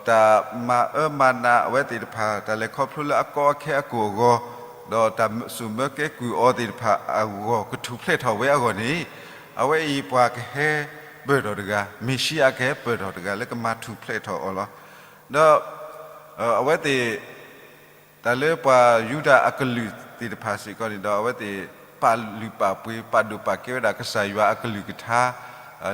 တၢ်မၤအၢမၤနးအဝဲသ့ၣ်တဖၣ်, တၢ်လဲၤခီဖျိလၢအကီအခဲအကိာ်အဂီၢ်, ဒီးတၢ်စူၢ်မၢကဲကုၢ်အီၤသ့ၣ်တဖၣ်အဂီၢ် ကထူၣ်ဖျဲးထီၣ်ဝဲအဂီၢ်န့ၣ်, အဝဲအံၤပှၤကဟဲပၢၢ်ထီၣ်တဂၤ, မ့ၤၡံအၤကဟဲပၢၢ်ထီၣ်တဂၤလၢကမၤထူၣ်ဖျဲးထီၣ်အီၤလီၤ. ဒီး အဝဲသ့ၣ် တၢ်လၢပှၤယူဒၤအကလုာ်သ့ၣ်တဖၣ်စ့ၢ်ကီးန့ၣ်ဒီး အဝဲသ့ၣ်ပာ်လုၢ်ပာ်ပှ့ၤ ပာ်ဒိၣ်ပာ်ကဲဝဲဒၣ်ကစၢ်ယွၤအကလုၢ်ကထါ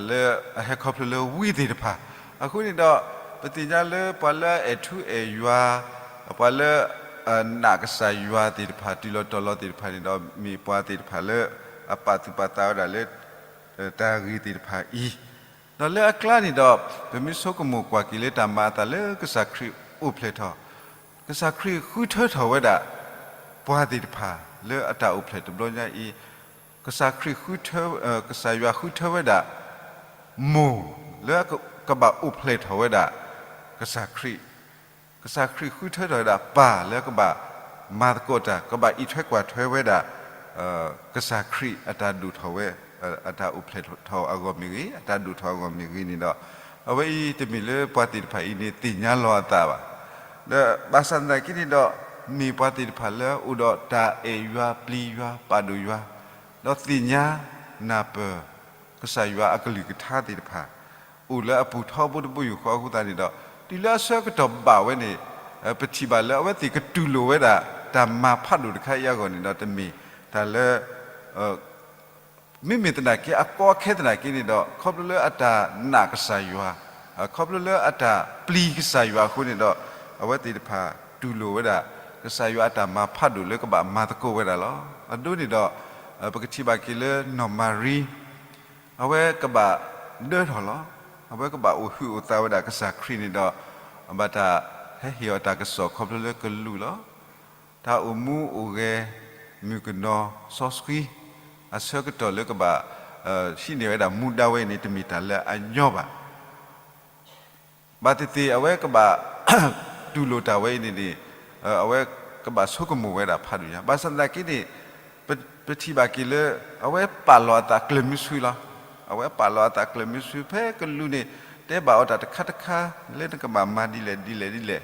လၢအဟဲခီဖျိလၢဝံသ့ၣ်တဖၣ်, အဃိန့ၣ်ဒီး ပသ့ၣ်ညါလၢပှၤလၢအအဲၣ်ထူအဲၣ်ယွၤ, ပှၤလၢ နာ်ကစၢ်ယွၤသ့ၣ်တဖၣ် တုၤလီၤတီၤလီၤသ့ၣ်တဖၣ်န့ၣ်ဒီး မ့ၢ်ပှၤသ့ၣ်တဖၣ်လၢအပာ်သူၣ်ပာ်သးဝဲဒၣ်လၢ တၢ်ဂ့ၢ်သ့ၣ်တဖၣ်အံၤ, ဒီးလၢအကျါန့ၣ်ဒီး ပမ့ၢ်ဆိကမိၣ်ကွၢ်က့ၤလၢတၢ်မၤအသးလၢကစၢ်ခရံာ်အိၣ်ဖျဲၣ်ထီၣ်, ကစၢ်ခရံာ်ဃုထၢထီၣ်ဝဲဒၣ် ပှၤသ့ၣ်တဖၣ်လၢအတၢ်အိၣ်ဖျဲၣ်တဘျီညါအံၤ, ကစၢ်ခရံာ်ဃုထၢ, ကစၢ်ယွၤဃုထၢဝဲဒၣ် မိၢ်လၢကဘၣ်အိၣ်ဖျဲၣ်ထီၣ်ဝဲဒၣ် ကစၢ်ခရံာ်, ကစၢ်ခရံာ်ဃုထၢထီၣ်ဝဲဒၣ်ပၢ်လၢကဘၣ်မၤသကိးတၢ် ကဘၣ်အံးထွဲကွၢ်ထွဲဝဲဒၣ် ကစၢ်ခရံာ်အတၢ်ဒိၣ်ထီၣ်ဝဲ, အတၢ်အိၣ်ဖျဲၣ်ထီၣ်အဂီၢ်မ့ၢ်ဂ့ၤ, အတၢ်ဒိၣ်ထီၣ်အဂီၢ်မ့ၢ်ဂ့ၤန့ၣ်ဒီး, အဝဲအံၤတမ့ၢ်လၢပှၤသ့ၣ်တဖၣ်အံၤန့ၣ် သ့ၣ်ညါလီၤအသးဘၣ်. ဒီးဘၣ်ဆၣ်သနာ်က့န့ၣ်ဒီး မ့ၢ်ပှၤသ့ၣ်တဖၣ်လၢအိၣ်ဒီးတၢ်အဲၣ်ယွၤပျံၤယွၤပာ်ဒိၣ်ယွၤ, ဒီးသ့ၣ်ညါနၢ်ပၢၢ် ကစၢ်ယွၤအကလုၢ်ကထါသ့ၣ်တဖၣ် အိၣ်လၢအပူၤထီဘိတဘိယူၢ်ဃီအဃိသတးန့ၣ်ဒီး, တုၤလၢအဆၢကတီၢ်ဘၣ်ဝဲန့ၣ်, ပထံၣ်ဘၣ်လၢအဝဲသ့ၣ်ကတူၢ်လိာ်ဝဲဒၣ် တၢ်မၤဖးဒိၣ်တခါအံၤအဂီၢ်န့ၣ်ဒီး တမ့ၢ်တၢ်လၢ မ့မ့ၢ်သနာ်က့ အကီအခဲသနာ်က့န့ၣ်ဒီး ခီဖျိလၢအတၢ်နာ်ကစၢ်ယွၤ, ခီဖျိလၢအတၢ်ပျံၤကစၢ်ယွၤအဃိန့ၣ်ဒီး, အဝဲသ့ၣ်တဖၣ်တူၢ်လိာ်ဝဲဒၣ် ကစၢ်ယွၤအတၢ်မၤဖးဒိၣ်လၢကဘၣ်မၤသကိးဝဲဒၣ်လီၤ. အဒိန့ၣ်ဒီး ပကထံၣ်ဘၣ်က့ၤလၢနီၢ်မၤရံ အဝဲကဘၣ်ဒၢထီၣ်လီၤ. အဝဲကဘၣ်အိၣ်ဟုးအိၣ်သးဝဲဒၣ်ကစၢ်ခရံာ်န့ၣ်ဒီး, ဘၣ်တၢ်ဟဲဟ့ၣ်အီၤတၢ်ကစီၣ်ခီဖျိလၢကလူးလီၤ. တၢ်အိၣ်မူအိၣ်ဂဲၤ မုၣ်ကနီၤစီဆှံ အဆၢကတီၢ်လၢကဘၣ် ဟံးန့ၢ်ဝဲဒၣ်မူဒါဝဲအံၤန့ၣ် တမ့ၢ်တၢ်လၢအညီဘၣ်. ဘၣ်သ့ၣ်သ့ၣ်အဝဲကဘၣ် တူၢ်လိာ်တၢ်ဝဲအံၤန့ၣ်န့ၣ်, အဝဲကဘၣ်ဆိကမိၣ်ဝဲဒၣ်ဖးဒိၣ်ညါ. ဘၣ်ဆၣ်သနာ်က့န့ၣ် ပထံၣ်ဘၣ်က့ၤလၢ အဝဲပာ်လီၤအသးကျၢၤမုဆှုလီၤ. အဝဲပာ်လီၤအသးကျၢၤမုဆှု ဖဲကလူးန့ၣ် တဲဘၣ်အီၤတၢ်တခါတခါ လၢနကဘၣ်မၤဒ်လဲၣ်ဒ်လဲၣ်ဒ်လဲၣ်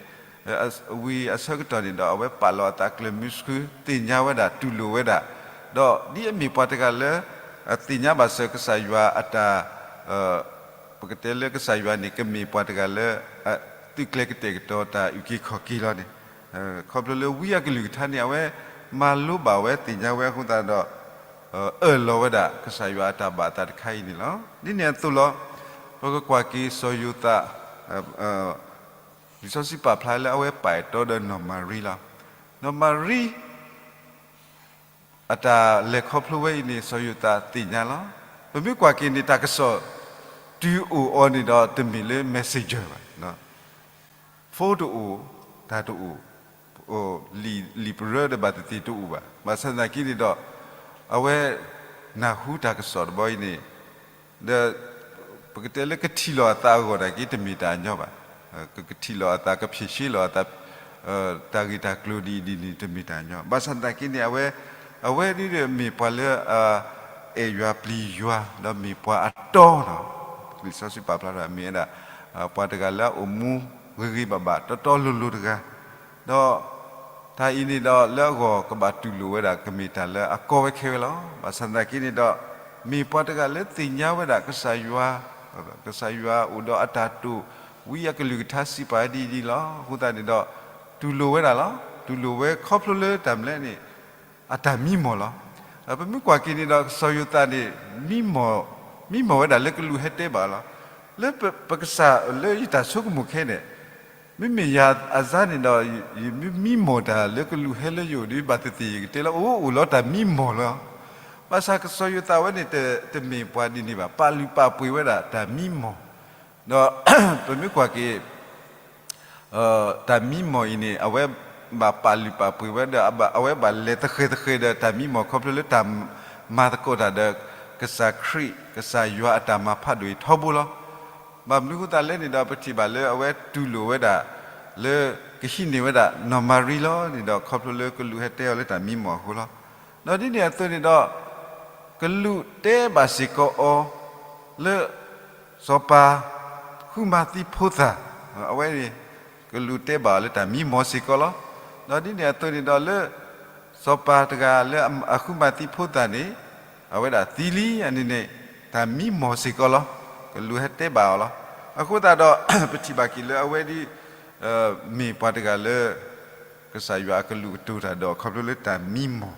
ဝံၤအဆၢကတီၢ်န့ၣ်ဒီး အဝဲပာ်လီၤအသးကျၢၤမုဆှု သ့ၣ်ညါဝဲဒၣ်တူၢ်လိာ်ဝဲဒၣ်, ဒီးဒ်အမ့ၢ်ပှၤတဂၤလၢ သ့ၣ်ညါဘၣ်စၢၤကစၢ်ယွၤအတၢ် ပကတဲလၢကစၢ်ယွၤန့ၣ် ကမ့ၢ်ပှၤတဂၤလၢ သုးကျဲၤကတဲာ်ကတီၤတၢ်အုၣ်က့ၤခီၣ်က့ၤလီၤန့ၣ်, ခီဖျိလၢဝံအကလုၢ်ကထါန့ၣ် အဝဲမၤလိဘၣ်ဝဲသ့ၣ်ညါဝဲအဃိသတးဒီး အၢၣ်လီၤဝဲဒၣ်ကစၢ်ယွၤအတၢ်ဘၣ်အသးတခါအံၤန့ၣ်လီၤ. ဒ်န့ၣ်အသိးလီၤ. ပကကွၢ်က့ၤစီၤယိၤသး လံာ်စီဆှံပာ်ဖျါလၢအဝဲပာ်အဲၣ်တီဒီးနီၢ်မၤရံလီၤ. နီၢ်မၤရံ အတၢ်လဲၤခီဖျိဝဲအံၤန့ၣ် စီၤယိၤသးသ့ၣ်ညါလီၤ. ပမ့ၢ်ကွၢ်က့ၤန့ၣ် တၢ်ကစီၣ်တုၤအိၣ်အီၤန့ၣ်ဒီး တမ့ၢ်လၢ messenger ဘၣ်, phone တအိၣ်, တၢ်တအိၣ်, လံာ်ပရၢဒီးဘၣ်သ့ၣ်သ့ၣ်တအိၣ်ဘၣ်. ဘၣ်ဆၣ်သနာ်က့န့ၣ်ဒီး အဝဲနၢ်ဟူတၢ်ကစီၣ်တဘျီအံၤန့ၣ် ဒီး ပကတဲလၢကထံၣ်လီၤအသးအဂီၢ်နာ်က့ တမ့ၢ်တၢ်ညီဘၣ်. ကကထံၣ်လီၤအသး ကဖြေရှင်းလီၤအသး တၢ်ဂ့ၢ်တၢ်ကျိၤဒ်အံၤဒ်န့ၣ် တမ့ၢ်တၢ်ညီ. ဘၣ်ဆၣ်သနာ်က့န့ၣ် အဝဲ, အဝဲဒ်မ့ၢ်ပှၤလၢ အဲၣ်ယွၤပျံၤယွၤ ဒီးမ့ၢ်ပှၤအတီလီၤ. လံာ်စီဆှံပာ်ဖျါထီၣ်မ့ၢ်ဝဲဒၣ် ပှၤတဂၤလၢအအိၣ်မူဂ့ၤဂ့ၤဘၣ်ဘၣ် တီတီလိၤလိၤတဂၤ, ဒီး တၢ်အံၤန့ၣ်ဒီး လၢအဂီၢ်ကဘၣ်တူၢ်လိာ်ဝဲဒၣ် ကမ့ၢ်တၢ်လၢအကီဝဲခဲဝဲလီၤ. ဘၣ်ဆၣ်သနာ်က့န့ၣ်ဒီး မ့ၢ်ပှၤတဂၤလၢသ့ၣ်ညါဝဲဒၣ် ကစၢ်ယွၤ, ကစၢ်ယွၤအိၣ်ဒီးအတၢ်တိာ်, ဝံအကလုၢ်ကထါစံးပာ်ဒ်အံၤဒ်အံၤလီၤ. အဃိသတးန့ၣ်ဒီး တူၢ်လိာ်ဝဲဒၣ်လီၤ. တူၢ်လိာ်ဝဲခီဖျိလၢတၢ်မနုၤလဲၣ်န့ၣ် အတၢ်မံမီၢ်လီၤ. ပမ့ၢ်ကွၢ်က့ၤန့ၣ်ဒီး စီၤယိၤသးန့ၣ် မံမီၢ်, မံမီၢ်ဝဲဒၣ်လၢကလူးဟဲတဲဘၣ်လီၤ. လၢပကစၢ်လၢယတၢ်ဆိကမိၣ်ခဲအံၤန့ၣ် မ့မ့ၢ်ယၤအစၢ်န့ၣ်ဒီး ယမ့ၢ်မံမီၢ်တၢ်လၢကလူးဟဲလၢယအိၣ်ဒီး ဘၣ်သ့ၣ်သ့ၣ်ယကတဲလၢ အိၣ်အိၣ်လီၤတၢ်မံမီၢ်လီၤ. ဘၣ်ဆၣ်ကစၢ်ယွၤသးဝဲန့ၣ် တမ့ၢ်ပှၤဒ်န့ၣ်ဘၣ်, ပာ်လုၢ်ပာ်ပှ့ၤဝဲဒၣ်တၢ်မံမီၢ်, ဒီး ပမ့ၢ်ကွၢ်က့ၤ တၢ်မံမီၢ်အံၤန့ၣ် အဝဲဘၣ်ပာ်လုၢ်ပာ်ပှ့ၤဝဲဒီး အဝဲဘၣ်လဲၤသဃဲၤသဃဲၤဒီးတၢ်မံမီၢ် ခီဖျိလၢတၢ်မၤသကိးတၢ်ဒီး ကစၢ်ခရံာ် ကစၢ်ယွၤအတၢ်မၤဖးဒိၣ်အံၤထီဘိလီၤ. ဘၣ်မနုၤအဃိသတးလဲၣ်န့ၣ်ဒီး ပထံၣ်ဘၣ်လၢအဝဲတူၢ်လိာ်ဝဲဒၣ် လၢကဟံးန့ၢ်ဝဲဒၣ်နီၢ်မၤရံလီၤန့ၣ်ဒီး ခီဖျိလၢကလူးဟဲတဲအီၤလၢတၢ်မံမီၢ်အဃိလီၤ. ဒီးဒ်န့ၣ်အသိးန့ၣ်ဒီး ကလူးတဲဘၣ်စ့ၢ်ကီးအီၤ လၢ စီၤပၤ ဃုမၤသံဖိသၣ်, အဝဲန့ၣ် ကလူးတဲဘၣ်အီၤလၢတၢ်မံမီၢ်စ့ၢ်ကီးလီၤ. ဒီးဒ်န့ၣ်အသိးန့ၣ်ဒီးလၢ စီၤပၤတဂၤလၢအဃုမၤသံဖိသၣ်န့ၣ် အဝဲဒၣ်သံလံန့ၣ်န့ၣ် တၢ်မံမီၢ်စ့ၢ်ကီးလီၤ. ကလူးဟဲတဲဘၣ်အီၤလီၤ. အဃိသတးဒီး ပထံၣ်ဘၣ်က့ၤလၢအဝဲဒ် မ့ၢ်ပှၤတဂၤလၢ ကစၢ်ယွၤအကလုၢ်ကတိၤတၢ်ဒီး ခီဖျိလၢတၢ်မံမီၢ်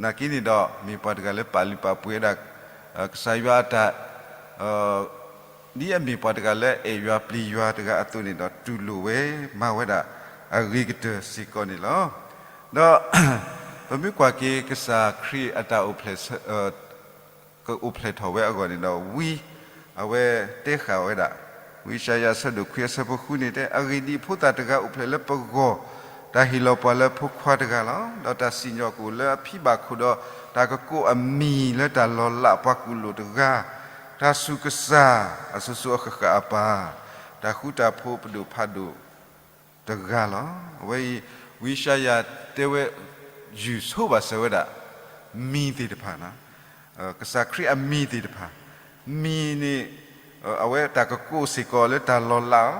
နာ်က့န့ၣ်ဒီး မ့ၢ်ပှၤတဂၤလၢပာ်လုၢ်ပာ်ပှ့ၤဝဲဒၣ် ကစၢ်ယွၤအတၢ် ဒ်အမ့ၢ်ပှၤတဂၤလၢအဲၣ်ယွၤပျံၤယွၤတဂၤအသိးန့ၣ်ဒီး တူၢ်လိာ်ဝဲ မၤဝဲဒၣ်အဂ့ၤကတၢၢ်စ့ၢ်ကီးန့ၣ်လီၤ. ဒီး ပမ့ၢ်ကွၢ်က့ၤကစၢ်ခရံာ်အတၢ်အိၣ်ဖျဲၣ် ကအိၣ်ဖျဲၣ်ထီၣ်ဝဲအဂီၢ်န့ၣ်ဒီး ဝံ အဝဲတဲဃာ်ဝဲဒၣ်, ဝံယၡါယၤအဆၢဒိၣ်ခွံအဆၢဖိဃုန့ၣ်တဲ, အဂ့ၢ်ဒ်အံၤ, ဖိသၣ်တဂၤအိၣ်ဖျဲၣ်လၢပဂီၢ်, တၢ်ဟ့ၣ်လီၤပှၤလၢဖိခွါတဂၤလီၤ. ဒီးတၢ်စံၣ်ညီၣ်ကအိၣ်လၢအဖံဘၣ်ခိၣ်ဒီး တၢ်ကကိးအမံၤလၢတၢ်လီၤလးပှၤကူၣ်လိာ်တဂၤ, တၢ်ဆူၣ်ကစၢ်အစိၤစိၤအဃၣ်ဃၣ်အပၢ်, တၢ်ဃူတၢ်ဖိးပဒိၣ်ဖးဒိၣ် တဂၤလီၤ. အဝဲအံၤ ဝံယၡါယၤတဲဝဲ ယုၢ်ဆိဘၣ်စၢၤဝဲဒၣ် မံၤသ့ၣ်တဖၣ်, ကစၢ်ခရံာ်အမံၤသ့ၣ်တဖၣ်, မံၤန့ၣ် အဝဲတၢ်ကကိးစ့ၢ်ကီးလၢတၢ်လီၤလး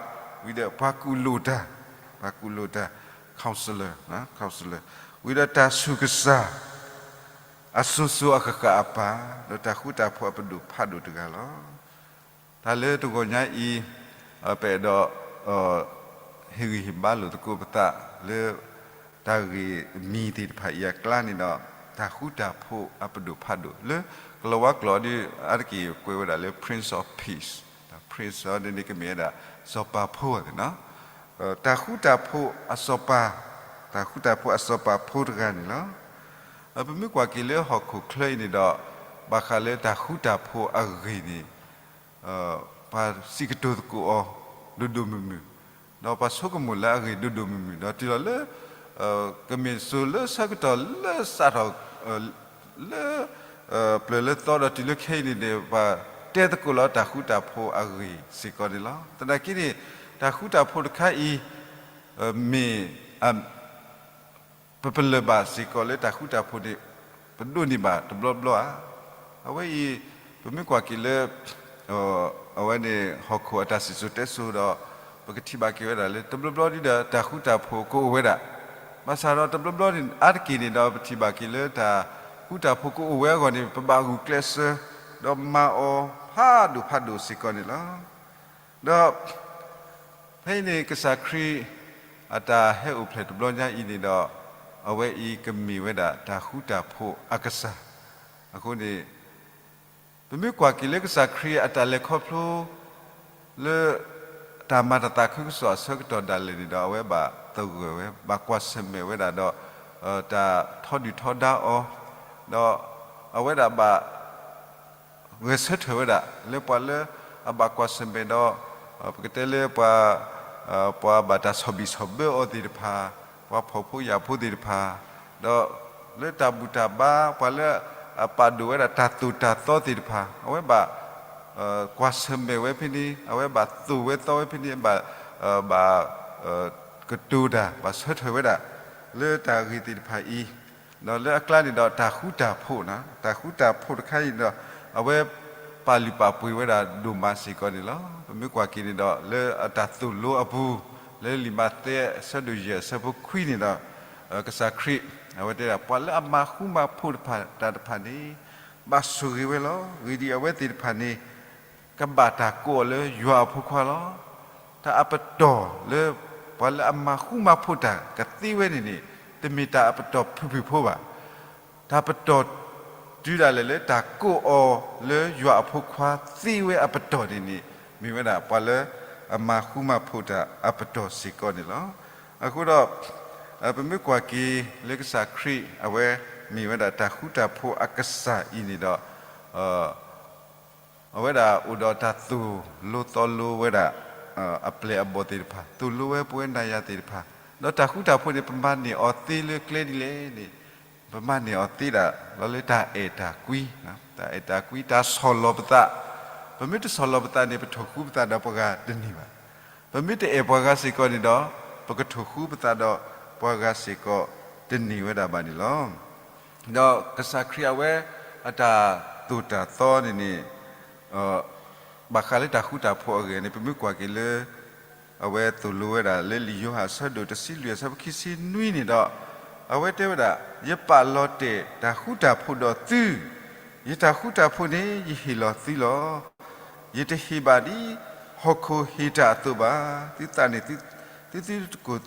အီၤ, ဝံၤဒီးပှၤကူၣ်လိာ်တၢ်, ပှၤကူၣ်လိာ်တၢ် counselor, counselor, ဝံၤဒီးတၢ်ဆူၣ်ကစၢ် အစိၤစိၤအဃၣ်ဃၣ်အပၢ်, ဒီးတၢ်ဃူတၢ်ဖိးအပဒိၣ်ဖးဒိၣ်တဂၤလီၤ. တၢ်လၢတဂီၤညါအံၤ ပအဲၣ်ဒိး ဟ့ၣ်ဂံၢ်ဟ့ၣ်ဘါလိာ်သကိးပသးလၢ တၢ်ဂ့ၢ်မံၤသ့ၣ်တဖၣ်အံၤအကျါန့ၣ်ဒီး တၢ်ဃူတၢ်ဖိးအပဒိၣ်ဖးဒိၣ် လၢကလီၤဝါကျိာ်ဒီး အါတက့ၢ်ကွဲးဝဲဒၣ်လၢ Prince of Peace, တၢ် Prince အီၤဒ်န့ၣ်ကမ့ၢ်ဝဲဒၣ် စီၤပၤဖိသ့ၣ်နီၤ, တၢ်ဃူတၢ်ဖိးအစီၤပၤ, တၢ်ဃူတၢ်ဖိးအစီၤပၤဖိတဂၤန့ၣ်လီၤ. ပမ့ၢ်ကွၢ်က့ၤလၢဟီၣ်ခိၣ်ချၢအံၤန့ၣ်ဒီး ဘၣ်ဃးလၢတၢ်ဃူတၢ်ဖိးအဂ့ၢ်န့ၣ် ပှၤစံးကတိၤသကိးအီၤ ဒိၣ်ဒိၣ်မုၢ်မုၢ်, ဒီးပှၤဆိကမိၣ်လၢအဂ့ၢ်ဒိၣ်ဒိၣ်မုၢ်မုၢ်, ဒီးတုၤလီၤလၢ ကမ့ၢ်စိၤလၢဆၢကတီၢ်လၢစးထီၣ် လၢ ပျၢၤလၢသီဒီးတုၤလၢခဲအံၤန့ၣ်န့ၣ် ပှၤတဲသကိးလၢတၢ်ဃူတၢ်ဖိးအဂ့ၢ်စ့ၢ်ကီးန့ၣ်လီၤ. သနာ်က့န့ၣ် တၢ်ဃူတၢ်ဖိးတခါအံၤ မ့ၢ် ပပလၢၢ်ဘၣ်စ့ၢ်ကီးလၢတၢ်ဃူတၢ်ဖိးန့ၣ် ပဒိးန့ၢ်ဘၣ်တဘျီဘျီဧါ. အဝဲအံၤ ပမ့ၢ်ကွၢ်က့ၤလၢ အဝဲန့ၣ် ဟီၣ်ခိၣ်အတၢ်စံၣ်စိၤတဲစိၤဒီး ပကထံၣ်ဘၣ်က့ၤဝဲဒၣ်လၢ တဘျီဘျီဒ်ဒီးတၢ်ဃူတၢ်ဖိးကအိၣ်ဝဲဒၣ်, ဘၣ်ဆၣ်ဒီးတဘျီဘျီန့ၣ် အါတက့ၢ်န့ၣ်ဒီး ပထံၣ်ဘၣ်က့ၤလၢတၢ်ဃူတၢ်ဖိးကအိၣ်ဝဲအဂီၢ်န့ၣ် ပဘၣ်ဂုာ်ကျဲးစၢး ဒီးမၤအီၤဖးဒိၣ်ဖးဒိၣ်စ့ၢ်ကီးန့ၣ်လီၤ. ဒီး ဖဲအံၤန့ၣ် ကစၢ်ခရံာ် အတၢ်ဟဲအိၣ်ဖျဲၣ်တဘျီညါအံၤန့ၣ်ဒီး အဝဲအံၤကမ့ၢ်ဝဲဒၣ်တၢ်ဃူတၢ်ဖိးအကစၢ်. အဃိန့ၣ် ပမ့ၢ်ကွၢ်က့ၤလၢကစၢ်ခရံာ်အတၢ်လဲၤခီဖျိ လၢ တၢ်မၤတၢ်သးခုကစီၣ်အဆၢကတီၢ်ဒၣ်လဲာ်န့ၣ်ဒီး အဝဲဘၣ်သဂၢၢ်ဝဲ ဘၣ်ကွၢ်ဆၢၣ်မဲာ်ဝဲဒၣ်ဒီး တၢ်ထီဒုၣ်ထီဒါအီၤ, ဒီး အဝဲဒၣ်ဘၣ် ဂဲၤဆၢထၢၣ်ဝဲဒၣ် လၢပှၤလၢအဘၣ်ကွၢ်ဆၢၣ်မဲာ်ဒီး ပကတဲလၢပှၤ ပှၤဘၣ်တၢ်ဆီၣ်ဘံၣ်ဆီၣ်ဘၢအီၤသ့ၣ်တဖၣ်, ပှၤဖှီၣ်ဖိယာ်ဖိသ့ၣ်တဖၣ်, ဒီးလၢတၢ်ဘူၣ်တၢ်ဘါ ပှၤလၢအပာ်ဒိၣ်ဝဲဒၣ်တၢ်သိၣ်တၢ်သီသ့ၣ်တဖၣ် အဝဲဘၣ် ကွၢ်ဆၢၣ်မဲာ်ဝဲဖဲန့ၣ် အဝဲဘၣ်သိၣ်ဝဲသီဝဲဖဲန့ၣ် ဘၣ် ဘၣ် ကတိၤတၢ် ဘၣ်ဆၢထၢၣ်ဝဲဒၣ် လၢတၢ်ဂ့ၢ်သ့ၣ်တဖၣ်အံၤ, ဒီးလၢအကျါန့ၣ်ဒီးတၢ်ဃူတၢ်ဖိးန့ၣ် တၢ်ဃူတၢ်ဖိးတခါအံၤန့ၣ်ဒီး အဝဲပာ်လုၢ်ပာ်ပှ့ၤဝဲဒၣ်ဒိၣ်မးစ့ၢ်ကီးန့ၣ်လီၤ. ပမ့ၢ်ကွၢ်က့ၤန့ၣ်ဒီး လၢအတၢ်သိၣ်လိအပူၤ လၢလံာ်မးသဲအဆၢဒိၣ်ယဲၢ်အဆၢဖိခွံန့ၣ်ဒီး ကစၢ်ခရံာ် အဝဲတဲဒၣ် ပှၤလၢအမၤဃူမၤဖိးတၢ်တဖၣ်န့ၣ် ဘၣ်ဆိၣ်ဂ့ၤဝဲလီၤ. အဂ့ၢ်ဒ်အံၤ အဝဲသ့ၣ်တဖၣ်န့ၣ် ကဘၣ်တၢ်ကိးအီၤလၢယွၤအဖိခွါလီၤ. တၢ်အပတီၢ်လၢ ပှၤလၢအမၤဃူမၤဖိးတၢ်ကသ့ဝဲန့ၣ်န့ၣ် တမ့ၢ်တၢ်အပတီၢ်ဖုၣ်ဖုၣ်ဖိဘၣ်. တၢ်ပတီၢ်တုၤဒၣ်လဲာ်လၢတၢ်ကိးအီၤလၢယွၤအဖိခွါသ့ဝဲအပတီၢ်န့ၣ်န့ၣ် မ့ၢ်ဝဲဒၣ်ပှၤလၢအမၤဃူမၤဖိးတၢ်အပတီၢ်စ့ၢ်ကီးန့ၣ်လီၤ. အဃိဒီး ပမ့ၢ်ကွၢ်က့ၤလၢကစၢ်ခရံာ် အဝဲ မ့ၢ်ဝဲဒၣ်တၢ်ဃူတၢ်ဖိးအကစၢ်အံၤန့ၣ်ဒီး အဝဲဒၣ်အိၣ်ဒီးတၢ်သိၣ်လိသီလိဝဲဒၣ် အပျဲၢ်အဘီၣ်သ့ၣ်တဖၣ်, သိၣ်လိဝဲပဝဲနၤယၤသ့ၣ်တဖၣ်, ဒီးတၢ်ဃူတၢ်ဖိးန့ၣ် ပမၤန့ၢ်အီၤသ့လၢကျဲဒ်လဲၣ်န့ၣ်, ပမၤန့ၢ်အီၤသ့ဒၣ်လီၤလၢတၢ်အဲၣ်တၢ်ကွံ, တၢ်အဲၣ်တၢ်ကွံ တၢ်ဆီၣ်လီၤပသး, ပမ့ၢ်တဆီၣ်လီၤပသးန့ၣ် ပထိၣ်ဃူပသးဒီးပှၤဂၤတန့ၢ်ဘၣ်. ပမ့ၢ်တအဲၣ်ပှၤဂၤစ့ၢ်ကီးန့ၣ်ဒီး ပကထိၣ်ဃူပသးဒီးပှၤဂၤစ့ၢ်ကီးတန့ၢ်ဝဲဒၣ်ဘၣ်န့ၣ်လီၤ. ဒီးကစၢ်ခရံာ်အဝဲအတၢ်သိၣ်တၢ်သီန့ၣ်န့ၣ် ဘၣ်ဃးလၢတၢ်ဃူတၢ်ဖိးအဂ့ၢ်န့ၣ် ပမ့ၢ်ကွၢ်က့ၤလၢ အဝဲသိၣ်လိဝဲဒၣ်လၢလံာ်ယိၤဟၣ်အဆၢဒိၣ်တဆံလွံၢ်အဆၢဖိခံဆံနွံန့ၣ်ဒီး အဝဲတဲဝဲဒၣ်, ယပာ်လီၤတဲာ်တၢ်ဃူတၢ်ဖိးဒီးသု, ယတၢ်ဃူတၢ်ဖိးန့ၣ် ယဟ့ၣ်လီၤသုလီၤ. ယတဟ့ၣ်ဘၣ်ဒ်ဟီၣ်ခိၣ်ဟ့ၣ်တၢ်အသိးဘၣ်. သုသးန့ၣ် သုသုတကိၢ်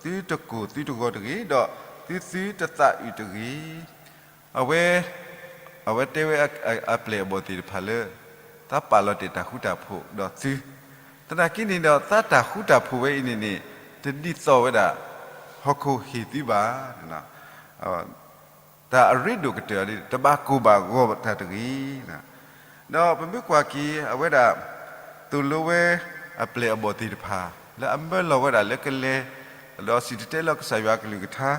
သုတဂီၤတဂ့ၤ, ဒီးသုသုတသးအုးတဂ့ၤ. အဝဲ အဝဲတဲဝဲအပျဲၢ်အဘီၣ်သ့ၣ်တဖၣ်လၢ သးပာ်လီၤတဲာ်တၢ်ဃူတၢ်ဖိးဒီးသု, သနာ်က့န့ၣ်ဒီး သးတၢ်ဃူတၢ်ဖိးဝဲအံၤန့ၣ်န့ၣ် တဒ်သိးဝဲဒၣ် ဟီၣ်ခိၣ်ဟ့ၣ်သုဘၣ်. တၢ်အရ့ဒိၣ်ကတၢၢ် တဘၣ်ကိၢ်ဘၣ်ဂီၤတၢ်တဂ့ၤ. ဒီးပမ့ၢ်ကွၢ်က့ၤ အဝဲဒၣ် သိၣ်လိဝဲအပျဲၢ်အဘီၣ်သ့ၣ်တဖၣ် လၢအမၢလီၤဝဲဒၣ်လၢကလဲၤ ဒီးစံၣ်တဲၤတဲလီၤကစၢ်ယွၤအကလုၢ်ကထါ,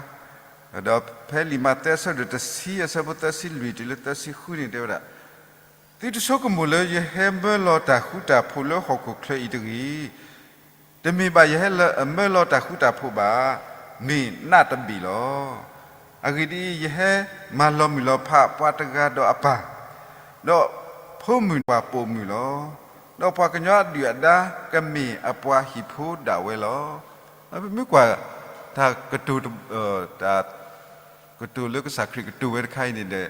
ဒီးဖဲလံာ်မးသဲအဆၢဒိၣ်တဆံအဆၢဖိသၢဆံလွံၢ်တုၤလၢသၢဆံဃုန့ၣ်တဲဝဲဒၣ်, သုတဆိကမိၣ်လၢယဟဲမၢလီၤတၢ်ဃူတၢ်ဖိးလၢဟီၣ်ခိၣ်ချၢအံၤတဂ့ၤ. တမ့ၢ်ဘၣ်ယဟဲမၢလီၤတၢ်ဃူတၢ်ဖိးဘၣ်, မ့ၢ်နးတဘ့ၣ်လီၤ. အဂ့ၢ်ဒ်အံၤ, ယဟဲမၤလီၤမုၢ်လီၤဖးပှၤတဂၤဒီးအပၢ်, ဒီးဖိမုၣ်ပှၤပိာ်မုၣ်လီၤ. ဒီးပှၤကညီအဒုၣ်အဒါကမ့ၢ်အပှၤဟံၣ်ဖိဒၣ်ဝဲလီၤ. ပမ့ၢ်ကွၢ် တၢ်ကတိၤ တၢ် ကတိၤလၢကစၢ်ခရံာ်ကတိၤဝဲတခါအံၤန့ၣ်ဒီး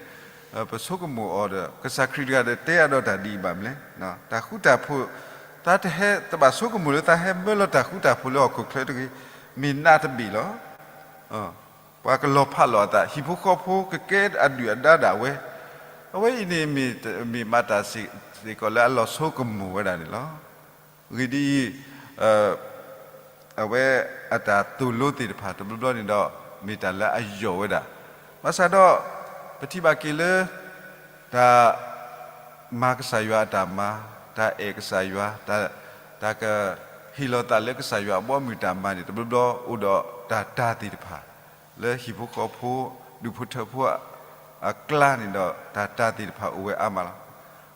ပဆိကမိၣ်အီၤဒီး ကစၢ်ခရံာ်တဂၤဒီးတဲအဒိတၢ်ဒ်အံၤဘၣ်မနုၤလဲၣ်. တၢ်ဃူတၢ်ဖိး, တၢ်တဟဲတဘၣ်ဆိကမိၣ်လၢတၢ်ဟဲမၢလီၤတၢ်ဃူတၢ်ဖိးလၢဟီၣ်ခိၣ်ချၢတဂ့ၤ, မ့ၢ်နးတဘ့ၣ်လီၤ. ပှၤကလီၤဖးလီၤအသး, ဟံၣ်ဖိဃီဖိကကဲအဒုၣ်အဒါဒၣ်ဝဲ, အဝဲအံၤန့ၣ် မ့ၢ်မးတၢ်စ့ၢ်ကီးလၢအလီၤဆိကမိၣ်ဝဲဒၣ်န့ၣ်လီၤ. အဂ့ၢ်ဒ်အံၤ, အဝဲအတၢ်သိၣ်လိသ့ၣ်တဖၣ်တဘျီဘျီန့ၣ်ဒီး မ့ၢ်တၢ်လၢအယိာ်ဝဲဒၣ်. ဘၣ်ဆၣ်ဒီး ပထံၣ်ဘၣ်က့ၤလၢ တၢ်မၤကစၢ်ယွၤအတၢ်မၤ, တၢ်အဲၣ်ကစၢ်ယွၤ, တၢ်ကဟ့ၣ်လီၤသးလၢကစၢ်ယွၤအဘီအမုၢ်တၢ်မၤန့ၣ် တဘျီဘျီအိၣ်ဒီးတၢ်တၢ်သ့ၣ်တဖၣ် လၢဟံၣ်ဖိဃီဖိ, ဒူၣ်ဖိထၢဖိအကျါန့ၣ်ဒီး တၢ်တၢ်သ့ၣ်တဖၣ်အိၣ်ဝဲအါမးလီၤ.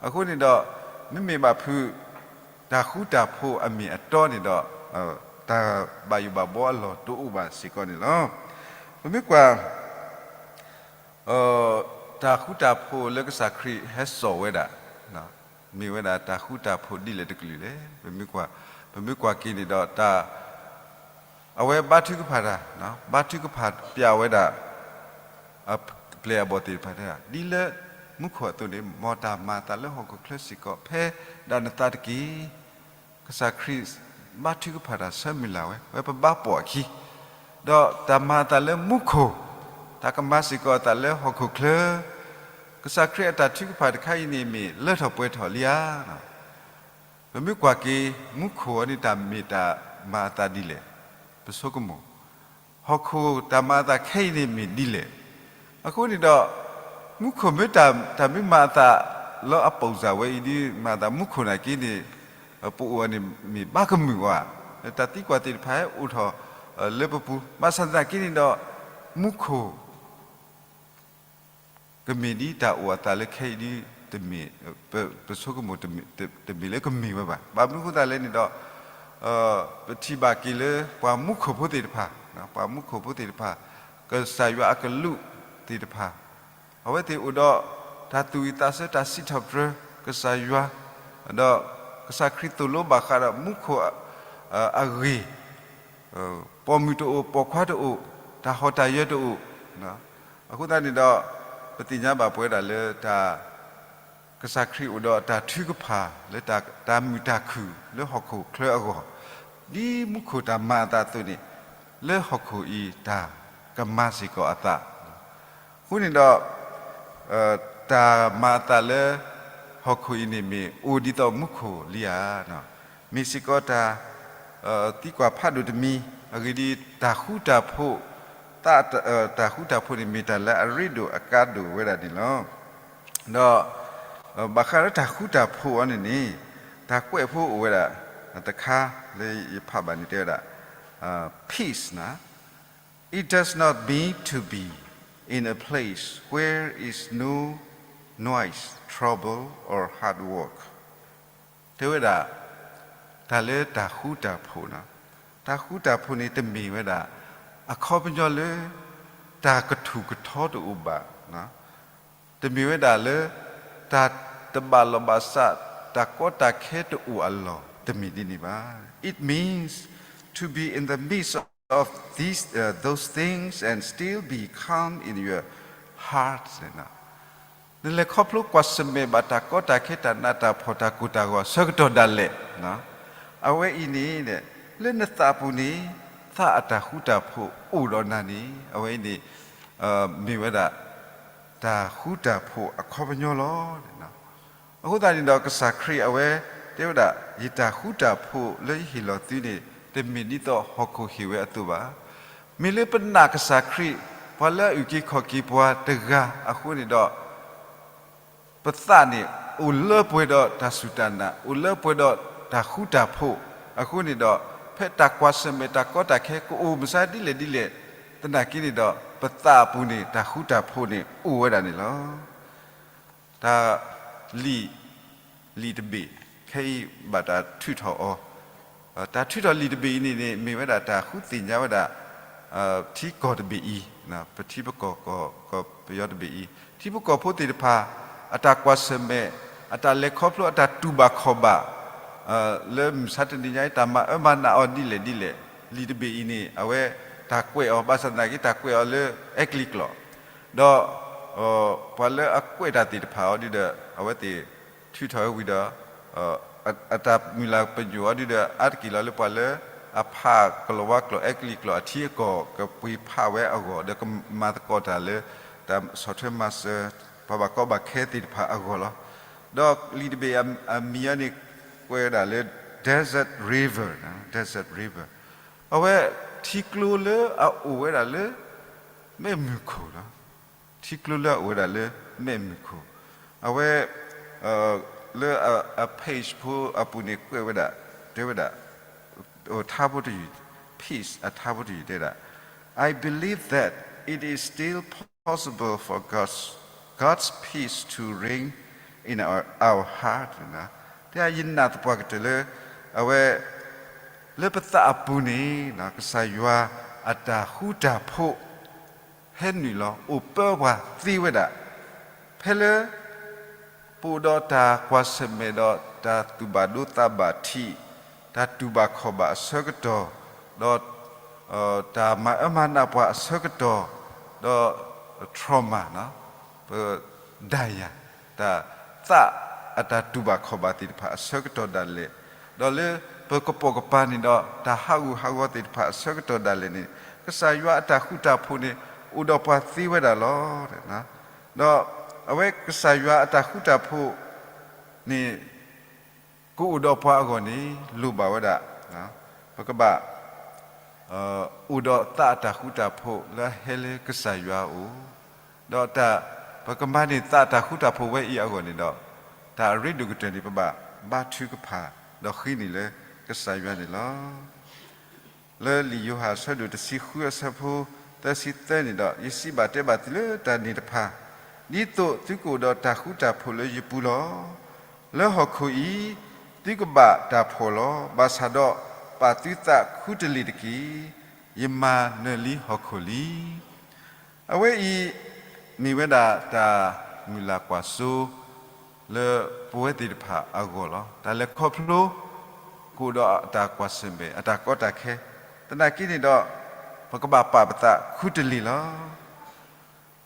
အဃိန့ၣ်ဒီး မ့မ့ၢ်ဘၣ်ဖုး တၢ်ဃူတၢ်ဖိးအမ့ၢ်အတီန့ၣ်ဒီး တၢ်ဘၣ်ယိၣ်ဘၣ်ဘှီအလီၢ်တအိၣ်ဘၣ်စ့ၢ်ကီးန့ၣ်လီၤ. ပမ့ၢ်ကွၢ် တၢ်ဃူတၢ်ဖိးလၢကစၢ်ခရံာ်ဟဲစိာ်ဝဲဒၣ် မ့ၢ်ဝဲဒၣ်တၢ်ဃူတၢ်ဖိးဒ်လဲၣ်တကလုာ်လဲၣ်. ပမ့ၢ်ကွၢ်က့ၤန့ၣ်ဒီး တၢ် အဝဲဘါထုကဖၣ်တၢ်, ဘါထုကဖၣ်ပျဲဝဲဒၣ် အပျဲၢ်အဘီၣ်သ့ၣ်တဖၣ်တဲဒၣ် ဒ်လၢမူခိၣ်အသိးန့ၣ် မ်တၢ်မၤအသးလၢဟီၣ်ခိၣ်ချၢစ့ၢ်ကီး ဖဲဒၣ်နသးတက့ၢ်. ကစၢ်ခရံာ်ဘါထုကဖၣ်တၢ်ဆၢမုၢ်လၢ်ဝဲ, ဝဲပဘါပိာ်အခံ, ဒီးတၢ်မၤအသးလၢမူခိၣ်, တၢ်ကမၤစ့ၢ်ကီးအသးလၢဟီၣ်ခိၣ်ချၢ, ကစၢ်ခရံာ်အတၢ်ထုကဖၣ်တခါအံၤန့ၣ် မ့ၢ်လၢထီၣ်ပှဲၤထီၣ်လံဧါ. ပမ့ၢ်ကွၢ်က့ၤ မူခိၣ်အံၤန့ၣ်တၢ်မ့ၢ်တၢ်မၤအသးဒ်လဲၣ်, ပဆိကမိၣ်, ဟီၣ်ခိၣ်တၢ်မၤအသးခဲအံၤန့ၣ်မ့ၢ်ဒ်လဲၣ်. အဃိန့ၣ်ဒီး မူခိၣ်မ့ၢ်တၢ်မ့ၢ်မၤအသးလၢအပိာ်စၢ်ဝဲအံၤဒ်မၤအသးမူခိၣ်နာ်က့န့ၣ် ပအိၣ်အန့ၣ်မ့ၢ်ဘၣ်ကမုာ်ဝဲ, တၢ်သံကွၢ်သ့ၣ်တဖၣ်ဟဲအိၣ်ထီၣ်လၢပပူၤ, ဘၣ်ဆၣ်သနာ်က့န့ၣ်ဒီး မူခိၣ် ကမ့ၢ်ဒ်တၢ်အိၣ်အသးလၢခဲအံၤဒ် တမ့ၢ်, ပဆိကမိၣ်တမ့ၢ်လၢကမ့ၢ်ဝဲဘၣ်. ဘၣ်မနုၤအဃိသတးလဲၣ်န့ၣ်ဒီး ပထံၣ်ဘၣ်က့ၤလၢပှၤမူခိၣ်ဖိသ့ၣ်တဖၣ်, ပှၤမူခိၣ်ဖိသ့ၣ်တဖၣ်, ကစၢ်ယွၤအကလူးသ့ၣ်တဖၣ်, အဝဲသ့ၣ်အိၣ်ဒီး တၢ်သူၣ်ဝံၣ်သးဆၢတၢ်စံးထီၣ်ပတြၢၤကစၢ်ယွၤ, ဒီးကစၢ်ခရံာ်သိၣ်လိဘၣ်ဃးဒီးမူခိၣ်အဂ့ၢ် ပိာ်မုၣ်တအိၣ်, ပိာ်ခွါတအိၣ်, တၢ်ဟီၣ်တၢ်ယၢၤတအိၣ်. အဃိသတးန့ၣ်ဒီး ပသ့ၣ်ညါဘၣ်ပဝဲဒၣ်လၢတၢ် ကစၢ်ခရံာ်အိၣ်ဒီးတၢ်ထုကဖၣ်လၢတၢ်မုာ်တၢ်ခုၣ်လၢဟီၣ်ခိၣ်ချၢအဂီၢ်, ဒ်မူခိၣ်တၢ်မၤအသးအသိးန့ၣ်, လၢဟီၣ်ခိၣ်အံၤတၢ်ကမၤစ့ၢ်ကီးအသး အဃိန့ၣ်ဒီး တၢ်မၤအသးလၢဟီၣ်ခိၣ်အံၤန့ၣ်မ့ၢ်အိၣ်ဒ်သိးမူခိၣ်လံဧါ. မ့ၢ်စ့ၢ်ကီးတၢ်သံကွၢ်ဖးဒိၣ်တမံၤ, အဂ့ၢ်ဒ်အံၤ, တၢ်ဃူတၢ်ဖိး သးတၢ်ဃူတၢ်ဖိးန့ၣ် မ့ၢ်တၢ်လၢအရ့ဒိၣ်အကါဒိၣ်ဝဲဒၣ်န့ၣ်လီၤ. ဒီး ဘၣ်ဃးလၢတၢ်ဃူတၢ်ဖိးအီၤန့ၣ်န့ၣ် တၢ်ကွဲးဖိအိၣ်ဝဲဒၣ်တခါလၢယဖးဘၣ်န့ၣ်တဲဝဲဒၣ် peace န့ၣ် it does not mean to be in a place where is no noise, trouble, or hard work. တဲဝဲဒၣ် တၢ်လၢတၢ်ဃူတၢ်ဖိးန့ၣ်, တၢ်ဃူတၢ်ဖိးန့ၣ် တမ့ၢ်ဝဲဒၣ် အခီပညီလၢ တၢ်ကထူၣ်ကထီတအိၣ်ဘၣ်, တမ့ၢ်ဝဲဒၣ်လၢ တၢ်တဘၣ်လီၢ်ဘၣ်စး တၢ်ကီတၢ်ခဲတအိၣ်အလီၢ် တမ့ၢ်ဒ်န့ၣ်ဘၣ်. It means to be in the midst of these, uh, those things and still be calm in your heart. နလဲၤခီဖျိကွၢ်ဆၢၣ်မဲာ်ဘၣ်တၢ်ကီတၢ်ခဲ တၢ်နးတၢ်ဖှီၣ် တၢ်ကိၢ်တၢ်ဂီၤအဆၢကတီၢ်ဒၣ်လဲာ်, အဝဲအံၤန့ၣ် လၢနသးပူၤန့ၣ် သးအတၢ်ဃူတၢ်ဖိးအိၣ်ဒီးနၤန့ၣ် အဝဲအံၤန့ၣ် မ့ၢ်ဝဲဒၣ် တၢ်ဃူတၢ်ဖိးအခီပညီလီၤ. အဃိသတးန့ၣ်ဒီး ကစၢ်ခရံာ်အဝဲတဲဝဲဒၣ် ယတၢ်ဃူတၢ်ဖိးလၢယဟ့ၣ်လီၤသုန့ၣ် တမ့ၢ်ဒ်သိးဟီၣ်ခိၣ်ဟ့ၣ်ဝဲအသိးဘၣ်. မ့ၢ်လၢပနာ်ကစၢ်ခရံာ် ပှၤလၢအအုၣ်က့ၤခီၣ်က့ၤပှၤတဂၤအဃိန့ၣ်ဒီး ပသးန့ၣ် အိၣ်လၢပှဲၤဒီးတၢ်စူၢ်တၢ်နာ်, အိၣ်လၢပှဲၤဒီးတၢ်ဃူတၢ်ဖိးအဃိန့ၣ်ဒီး ဖဲတၢ်ကွၢ်ဆၢၣ်မဲာ်တၢ်ကီတၢ်ခဲကအိၣ်မုၢ်မဆါဒ်လဲၣ်ဒ်လဲၣ် သနာ်က့န့ၣ်ဒီး ပသးအပူၤန့ၣ် တၢ်ဃူတၢ်ဖိးန့ၣ်အိၣ်ဝဲဒၣ်န့ၣ်လီၤ. တၢ် လံာ် လံာ်တဘ့ၣ် ခဲအံၤဘၣ်တၢ်ထုးထီၣ်အီၤ, တၢ်ထုးထီၣ်လံာ်တဘ့ၣ်အံၤန့ၣ်န့ၣ် မ့ၢ်ဝဲဒၣ်တၢ်ဃုသ့ၣ်ညါဝဲဒၣ် ထံကီၢ်တဘ့ၣ်အံၤ, ပထံပကီၢ် ကီၢ်ပယီၤတဘ့ၣ်အံၤ ထံဖိကီၢ်ဖိသ့ၣ်တဖၣ် အတၢ်ကွၢ်ဆၢၣ်မဲာ် အတၢ်လဲၤခီဖျိ အတၢ်တူၢ်ဘၣ်ခီၣ်ဘၣ် လၢမုၢ်မဆါတနံၤညါအံၤ တၢ်မၤအၢမၤနးအီၤဒ်လဲၣ်ဒ်လဲၣ် လံာ်တဘ့ၣ်အံၤန့ၣ် အဝဲတၢ်ကွဲးအီၤ ဘၣ်ဆၣ်သနာ်က့ တၢ်ကွဲးအီၤလၢအဲကလံးကျိာ် ဒီး ပှၤလၢအကွဲးတၢ်သ့ၣ်တဖၣ်အီၤဒုဒီး အဝဲသ့ၣ်ထုးထီၣ်ဝဲဝံၤဒီး အတၢ်မုၢ်လၢ်ပညိၣ်အီၤဒုဒီး အါတက့ၢ်လီၤလၢပှၤလၢအဖးကလီၤဝါကျိာ် အဲကလံးကျိာ်အထံအကီၢ် ကပှ့ၤဖးဝဲအဂီၢ် ဒီးကမၤသကိးတၢ်လၢ တၢ်ဆီၣ်ထွဲမၤစၢၤ ပှၤဘၣ်ကီဘၣ်ခဲသ့ၣ်တဖၣ်အဂီၢ်လီၤ. ဒီးလံာ်တဘ့ၣ်အမံၤအီၤန့ၣ် ကွဲးဝဲဒၣ်လၢ Desert River, Desert River အဝဲ ထံကျိလၢအအိၣ်ဝဲဒၣ်လၢ မဲးမုၢ်ခိၣ်လီၤ. ထံကျိလၢအအိၣ်ဝဲဒၣ်လၢမဲးမုၢ်ခိၣ် အဝဲ လၢအ page ဖိအပူၤန့ၣ်ကွဲးဝဲဒၣ် တဲဝဲဒၣ် ထါဖိတယုၢ် peace အထါဖိတယုၢ်တဲဒၣ် I believe that it is still possible for God's, God's peace to reign in our, our heart. တဲယနာ်သပှၢ်ကတၢၢ်လၢ အဝဲ လၢပသးအပူၤန့ၣ် ကစၢ်ယွၤအတၢ်ဃူတၢ်ဖိး ဟဲနုာ်လီၤအိၣ်ပၢပှၤသ့ဝဲဒၣ် ဖဲလၢ ပအိၣ်ဒီးတၢ်ကွၢ်ဆၢၣ်မဲာ်ဒီးတၢ်သူၣ်ဘၣ်ဒိသးဘၣ်ထံး, တၢ်တူၢ်ဘၣ်ခီၣ်ဘၣ်အဆၢကတီၢ်, ဒီး တၢ်မၤအၢမၤနးပှၤအဆၢကတီၢ်, ဒီး trauma ပ ဒၣ်ယၤ, တၢ်သးအတၢ်တူၢ်ဘၣ်ခီၣ်ဘၣ်သ့ၣ်တဖၣ်အဆၢကတီၢ်ဒၣ်လဲာ်, ဒီးလၢပကပိာ်ကပၤန့ၣ်ဒီး တၢ်ဟးဂူာ်ဟးဂီၤသ့ၣ်တဖၣ်အဆၢကတီၢ်ဒၣ်လဲာ်န့ၣ် ကစၢ်ယွၤအတၢ်ဃူတၢ်ဖိးန့ၣ် အိၣ်ဒီးပှၤသ့ဝဲဒၣ်လီၤ. ဒီးအဝဲကစၢ်ယွၤအတၢ်ဃူတၢ်ဖိးန့ၣ် ကအိၣ်ဒီးပှၤအဂီၢ်န့ၣ် လိၣ်ဘၣ်ဝဲဒၣ် ပကဘၣ် အိၣ်ဒီးသးအတၢ်ဃူတၢ်ဖိးလၢအဟဲလၢကစၢ်ယွၤအအိၣ်, ဒီးတၢ် ပကမၤန့ၢ်သးအတၢ်ဃူတၢ်ဖိးဝဲအံၤအဂီၢ်န့ၣ်ဒီး တၢ်အရ့ဒိၣ်ကတၢၢ်န့ၣ် ပဘၣ်ဘါထုကဖၣ် ဒီးဃ့န့ၢ်လၢကစၢ်ယွၤန့ၣ်လီၤ. လၢလံာ်ယိၤဟၣ်အဆၢဒိၣ်တဆံဃုအဆၢဖိသၢဆံသၢန့ၣ်ဒီး ယစံးဘၣ်တဲဘၣ်သုလၢတၢ်န့ၣ်တဖၣ်, ဒ်သိးသုကအိၣ်ဒီးတၢ်ဃူတၢ်ဖိးလၢယပူၤလီၤ. လၢဟီၣ်ခိၣ်အံၤ သုကဘၣ်တၢ်ဖှီၣ်လီၤ. ဘၣ်ဆၣ်ဒီးပာ်သုသးခူတလ့ၢ်တက့ၢ်. ယမၤနၢၤလံဟီၣ်ခိၣ်လံ. အဝဲအံၤ မ့ၢ်ဝဲဒၣ်တၢ်မုၢ်လၢ်ကွၢ်စိ လၢပဝဲသ့ၣ်တဖၣ်အဂီၢ်လီၤ. တၢ်လဲၤခီဖျိ ကအိၣ်ဒီးအတၢ်ကွၢ်ဆၢၣ်မဲာ် အတၢ်ကီတၢ်ခဲ, သနာ်က့န့ၣ်ဒီး ပကဘၣ်ပာ်ပသးခူတလ့ၢ်လီၤ.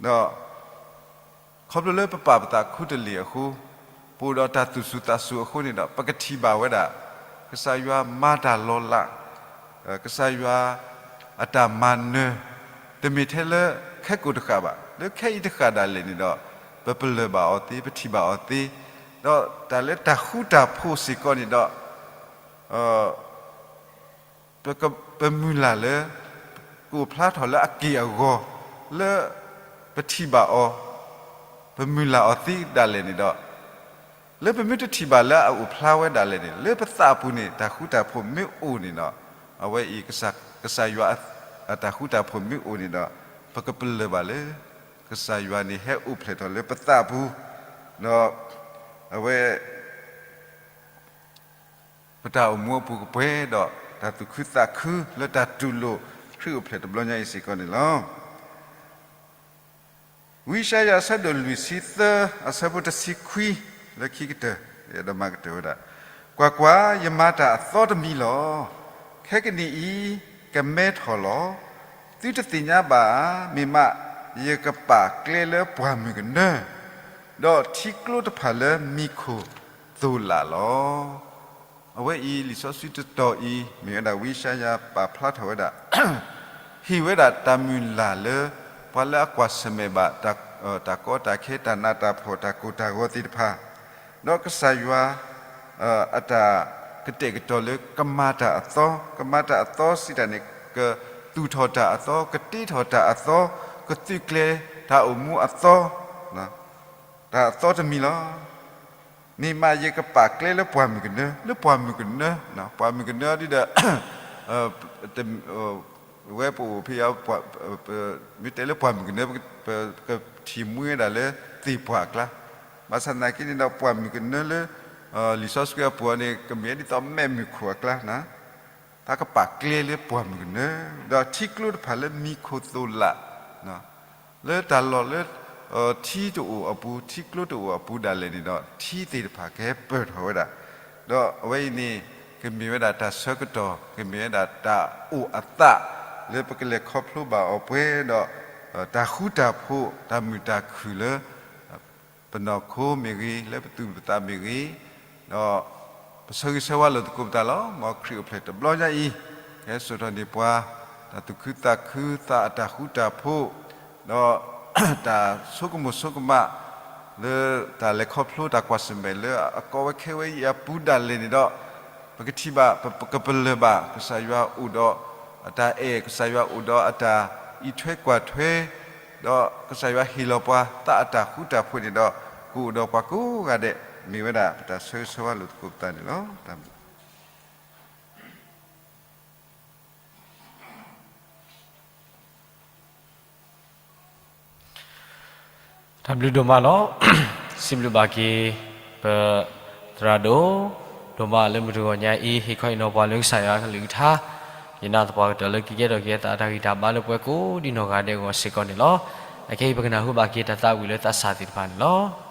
ဒီး ခီဖျိလၢပပာ်ပသးခူတလ့ၢ်အဃိ, ပအိၣ်ဒီးတၢ်သူၣ်စူၤသးစူၤအဃိန့ၣ်ဒီး ပကထံၣ်ဘၣ်ဝဲဒၣ် ကစၢ်ယွၤမၤတၢ်လီၤလး, ကစၢ်ယွၤအတၢ်မၤနၢၤ, တမ့ၢ်ထဲလၢခဲကိာ်တဃၣ်ဘၣ်, လၢခဲအံၤတဃၣ်ဒၣ်လဲာ်န့ၣ်ဒီး ပပလၢၢ်ဘၣ်အီၤသ့, ပထံၣ်ဘၣ်အီၤသ့, ဒီးတၢ်လၢတၢ်ဃူတၢ်ဖိးစ့ၢ်ကီးန့ၣ်ဒီး ပမုၢ်လၢ်လၢ ကအိၣ်ဖျါထီၣ်လၢအက့ၢ်အဂီၤ လၢပထံၣ်ဘၣ်အီၤ, ပမုၢ်လၢ်အီၤသ့ဒၣ်လဲာ်န့ၣ်ဒီး, လၢပမ့ၢ်တထံၣ်ဘၣ်လၢအအိၣ်ဖျါဝဲဒၣ်လဲာ်န့ၣ်, လၢပသးပူၤန့ၣ် တၢ်ဃူတၢ်ဖိးမ့ၢ်အိၣ်န့ၣ်ဒီး, အဝဲအံၤ ကစၢ်ယွၤအတၢ်ဃူတၢ်ဖိးမ့ၢ်အိၣ်န့ၣ်ဒီး, ပကပလၢၢ်ဘၣ်လၢ ကစၢ်ယွၤန့ၣ်ဟဲအိၣ်ဖျဲၣ်ထီၣ်လၢပသးပူၤ, ဒီးအဝဲ ပတၢ်အိၣ်မူအပူၤကပှဲၤဒီး တၢ်သူၣ်ခုသးခုလၢတၢ်တူၢ်လိာ်ခရံာ်အိၣ်ဖျဲၣ်တဘျီညါအံၤစ့ၢ်ကီးန့ၣ်လီၤ. ဝံယၡါယၤအဆၢဒိၣ်လွံၢ်ဆံသၢ အဆၢဖိတဆံခွံ လၢခံကတၢၢ် ယအဲၣ်ဒိးမၤကတၢၢ်ဝဲဒၣ်, ကွၢ်ကွၢ်, ယမၤတၢ်အသီတမံၤလီၤ. ခဲကနံၣ်အံၤ ကမဲထီၣ်လီၤ. သုတသ့ၣ်ညါဘၣ်ဧါ. မ့ၢ်မးယကပာ်ကျဲလၢပှၢ်မုၢ်ကနၢ, ဒီးထံကျိတဖၣ်လၢမံခိၣ်သိၣ်လးလီၤ. အဝဲအံၤလံာ်စီဆှံတတီၤအံၤ မ့ၢ်ဝဲဒၣ်ဝံယၡါယၤပာ်ဖျါထီၣ်ဝဲဒၣ် ဟ့ၣ်ဝဲဒၣ်တၢ်မုၢ်လၢ်လၢ ပှၤလၢအကွၢ်ဆၢၣ်မဲာ်ဘၣ် တၢ်ကီတၢ်ခဲ တၢ်နးတၢ်ဖှီၣ် တၢ်ကိၢ်တၢ်ဂီၤသ့ၣ်တဖၣ်, ဒီးကစၢ်ယွၤ အတၢ်ကတဲာ်ကတီၤလၢကမၤတၢ်အသီ, ကမၤတၢ်အသီစံးတၢ်န့ၣ် ကသူၣ်ထီၣ်တၢ်အသီ, ကတ့ထီၣ်တၢ်အသီ, ကသုးကျဲၤတၢ်အိၣ်မူအသီ, တၢ်အသီတမံၤလီၤ. မ့ၢ်မးယကပာ်ကျဲလၢပှၢ်မုၢ်ကနၢ, လၢပှၢ်မုၢ်ကနၢ, ပှၢ်မုၢ်ကနၢဒ်ဒီး ဝဲပအိၣ်ဖဲအံၤ မ့ၢ်တဲလၢပှၢ်မုၢ်ကနၢ ပကထံၣ်မှံဝဲဒၣ်လၢသ့ၣ်ပှၢ်အကျါ, ဘၣ်ဆၣ်သနာ်က့န့ၣ်ဒီး ပှၢ်မုၢ်ကနၢလၢ လံာ်စီဆှံအပူၤန့ၣ် ကမ့ၢ်ဒ်သိးမဲးမုၢ်ခိၣ်အကျါ, တၢ်ကပာ်ကျဲလၢပှၢ်မုၢ်ကနၢ, ဒီးထံကျိတဖၣ်လၢမံခိၣ်သိၣ်လး လၢတၢ်လီၢ်လၢ ထံတအိၣ်အပူၤ ထံကျိတအိၣ်အပူၤဒၣ်လဲာ်န့ၣ်ဒီး ထံသ့ၣ်တဖၣ်ကဟဲပၢၢ်ထီၣ်ဝဲဒၣ်, ဒီးအဝဲအံၤန့ၣ် ကမ့ၢ်ဝဲဒၣ်တၢ်ဆၢကတီၢ် ကမ့ၢ်ဝဲဒၣ်တၢ်အိၣ်အသး လၢပကလဲၤခီဖျိဘၣ်အီၤပှဲၤဒီး တၢ်ဃူတၢ်ဖိး တၢ်မုာ်တၢ်ခုၣ်လၢ ပနီၢ်ခိမ့ၢ်ဂ့ၤ လၢပသူၣ်ပသးမ့ၢ်ဂ့ၤ, ဒီးပဆၢဂ့ၤဆၢဝါလိာ်သကိးပသးလီၤ. မ်ခရံာ်အိၣ်ဖျဲၣ်တဘျီညါအံၤ ကဟဲစိာ်ထီၣ်န့ၢ်ပှၤ တၢ်သူၣ်ခုသးခု သးအတၢ်ဃူတၢ်ဖိး, ဒီးတၢ်ဆိကမိၣ်ဆိကမး လၢတၢ်လဲၤခီဖျိတၢ်ကွၢ်ဆၢၣ်မဲာ်လၢအကီဝဲခဲဝဲအံၤအပူၤဒၣ်လဲာ်န့ၣ်ဒီး, ပကထံၣ်ဘၣ် ပကပလၢၢ်ဘၣ် ကစၢ်ယွၤအိၣ်ဒီးအတၢ်အဲၣ်, ကစၢ်ယွၤအိၣ်ဒီးအတၢ်အံးထွဲကွၢ်ထွဲ, ဒီးကစၢ်ယွၤဟ့ၣ်လီၤပှၤသးအတၢ်ဃူတၢ်ဖိးန့ၣ်ဒီး ကအိၣ်ဒီးပှၤကိးဂၤဒဲး မ့ၢ်ဝဲဒၣ်ပတၢ်ဆၢဂ့ၤဆၢဝါလိာ်သကိးပသးန့ၣ်လီၤ. တၢ်ဘျုး တၢ်ဘျုးဒိၣ်မးလီၤ. စံးဘျုးဘၣ်က့ၤ ပသရၣ်ဒိၣ် ဒိၣ်မးလၢမုၢ်တဂီၤညါအံၤ ဟ့ၣ်ခီဟ့ၣ်နီၤပှၤလၢကစၢ်ယွၤအကလုၢ်ကထါ, ယနာ်သပှၢ်ကတၢၢ်လၢကကဲထီၣ်က့ၤသးအတၢ်ဂံၢ်တၢ်ဘါလၢပှၤကိးဒံနီၢ်ဂၤဒဲးအဂီၢ်စ့ၢ်ကီးန့ၣ်လီၤ. အခဲအံၤပကနၢ်ဟူဘၣ်က့ၤတၢ်သးဝံၣ်လၢသးစၢ်သ့ၣ်တဖၣ်န့ၣ်လီၤ.